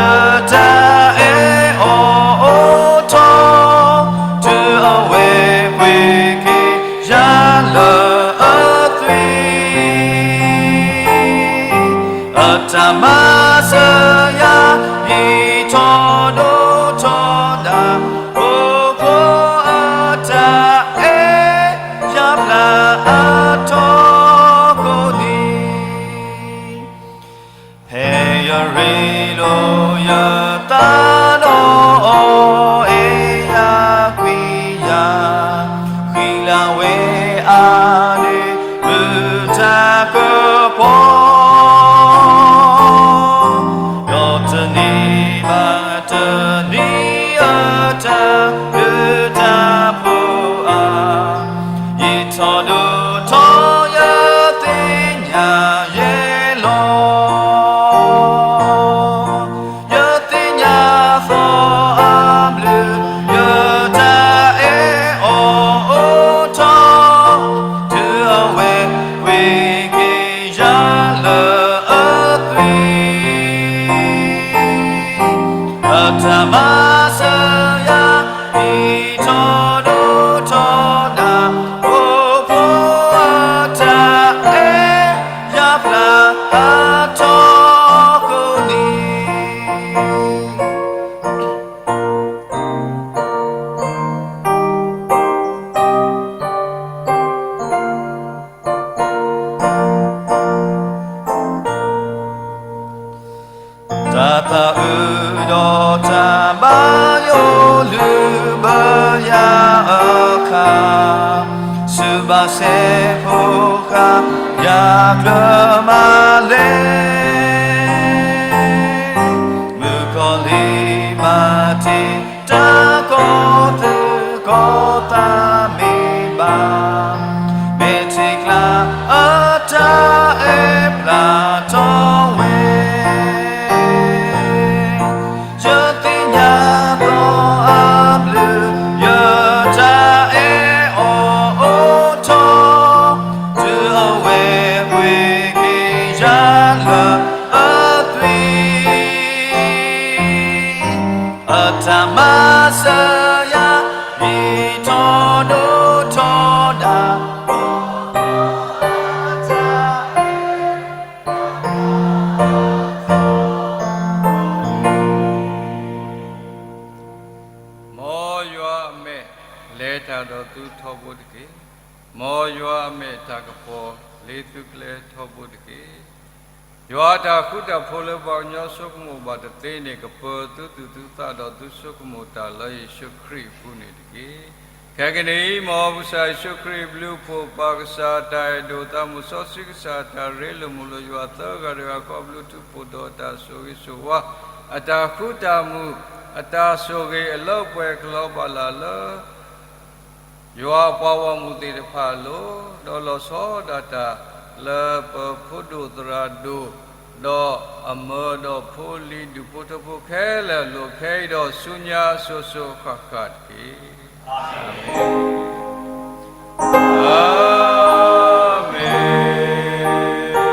တၢ်အဲၣ်အီၤအိၣ်ထီၣ်, တုၤအဝဲပှ့ၤက့ၤယၤလၢအသွံၣ် အတၢ်မၤစၢၤယၤ ယံာ်ထီၣ်ဒိၣ်ထီၣ်ဒၣ်, အိၣ်ခိးအတၢ်အဲၣ်ယၤဖျါအါထီၣ်ကိးနံၤ, ဖဲယရ့လိာ်ယသးဒီးအီၤ အဲၣ်ယၤကွံယၤ, ဃံလၤဝဲအါန့ၢ် မုၢ်တၢ်ကပီၤ, ဒီးတနံၤဘၣ်တနံၤအတၢ်မုာ်တၢ်ဖိအါ, ယံာ်ထီၣ်ဒိၣ်ထီၣ်ယသ့ၣ်ညါယဲလီၤ. ယသ့ၣ်ညါသီအဘျုး ယတၢ်အဲၣ်အီၤအိၣ်ထီၣ်, တုၤအဝဲပှ့ၤက့ၤယၤလၢအသွံၣ်, အတၢ်မၤစၢၤယၤ ယံာ်ထီၣ်ဒိၣ်ထီၣ်ဒၣ်, အိၣ်ခိးအတၢ်အဲၣ်ယၤဖျါအါထီၣ်ကိးနံၤ, တၢ်သးအုးဒီးတၢ်ဘၣ်ယိၣ် လုၢ်ဘၢယၤအခါ, စုဘၣ်စဲးဖိဃာ် ယၤကျၢၤမးလဲၣ်, မုၣ်ကီၤလံၤမၤတ့ၢ် တၢ်ကီၢ်သူၣ်ကီၢ်သးမ့ၢ်ဘၣ်, မဲာ်ထံကျါအတၢ်အဲၣ်ဖျါထီၣ်ဝဲ, ယသ့ၣ်ညါသီအဘျုး ယတၢ်အဲၣ်အီၤအိၣ်ထီၣ်, တုၤအဝဲပှ့ၤက့ၤယၤလၢအသွံၣ်, အတၢ်မၤစၢၤယၤ ယံာ်ထီၣ်ဒိၣ်ထီၣ်ဒၣ်, မ်ယွၤအမဲာ်လဲၤတၢ်ဒီးသုထီဘိတက့ၢ်. မ်ယွၤအမဲာ်တၢ်ကပီၤလ့ၤသုကျဲထီဘိတက့ၢ်. ယွၤအတၢ်ဃူတၢ်ဖိးလၢပှၤကညီဆိကမိၣ်ဘၣ်တသ့န့ၣ် ကပၢၤသုသူၣ်သုသးဒီးသုဆိကမိၣ်တၢ်လၢယ့ၣ်ၡူးခရံာ်အပူၤန့ၣ်တက့ၢ်. ခဲကနံၣ်အံၤ မ်ကစၢ်ယ့ၣ်ၡူးခရံာ်အဘျုးအဖှိၣ် ပၢ်ကစၢ်အတၢ်အဲၣ်ဒိၣ် သးစီဆှံကစၢ်အတၢ်ရ့လိာ်မုာ်လိာ်ယွၤသၢဂၤတဂၤဃီအဘျုး ထူးဖှိၣ်ဒီးအတၢ်ဆိၣ်ဂ့ၤဆိၣ်ဝါ အတၢ်ဃူတၢ်မုာ် အတၢ်ဆိၣ်ဂ့ၤအလၢပှဲၤကလီၤဘၣ်လၢ်လၢ ယွၤအပှၤဂီၢ်မုၢ်သ့ၣ်တဖၣ်အလိၤ, ဒီးလီၤဆီဒၣ်တၢ်လၢပဖိဒိၣ်သရၣ်ဒိၣ်, ဒီးအမၢဒီးဖိလံၤဒူၣ်ဖိထၢဖိခဲလၢာ်အလိၤခဲအံၤဒီးဆူညါအစိၤစိၤဃၣ်ဃၣ်တက့ၢ်. အၤမ့ၣ်.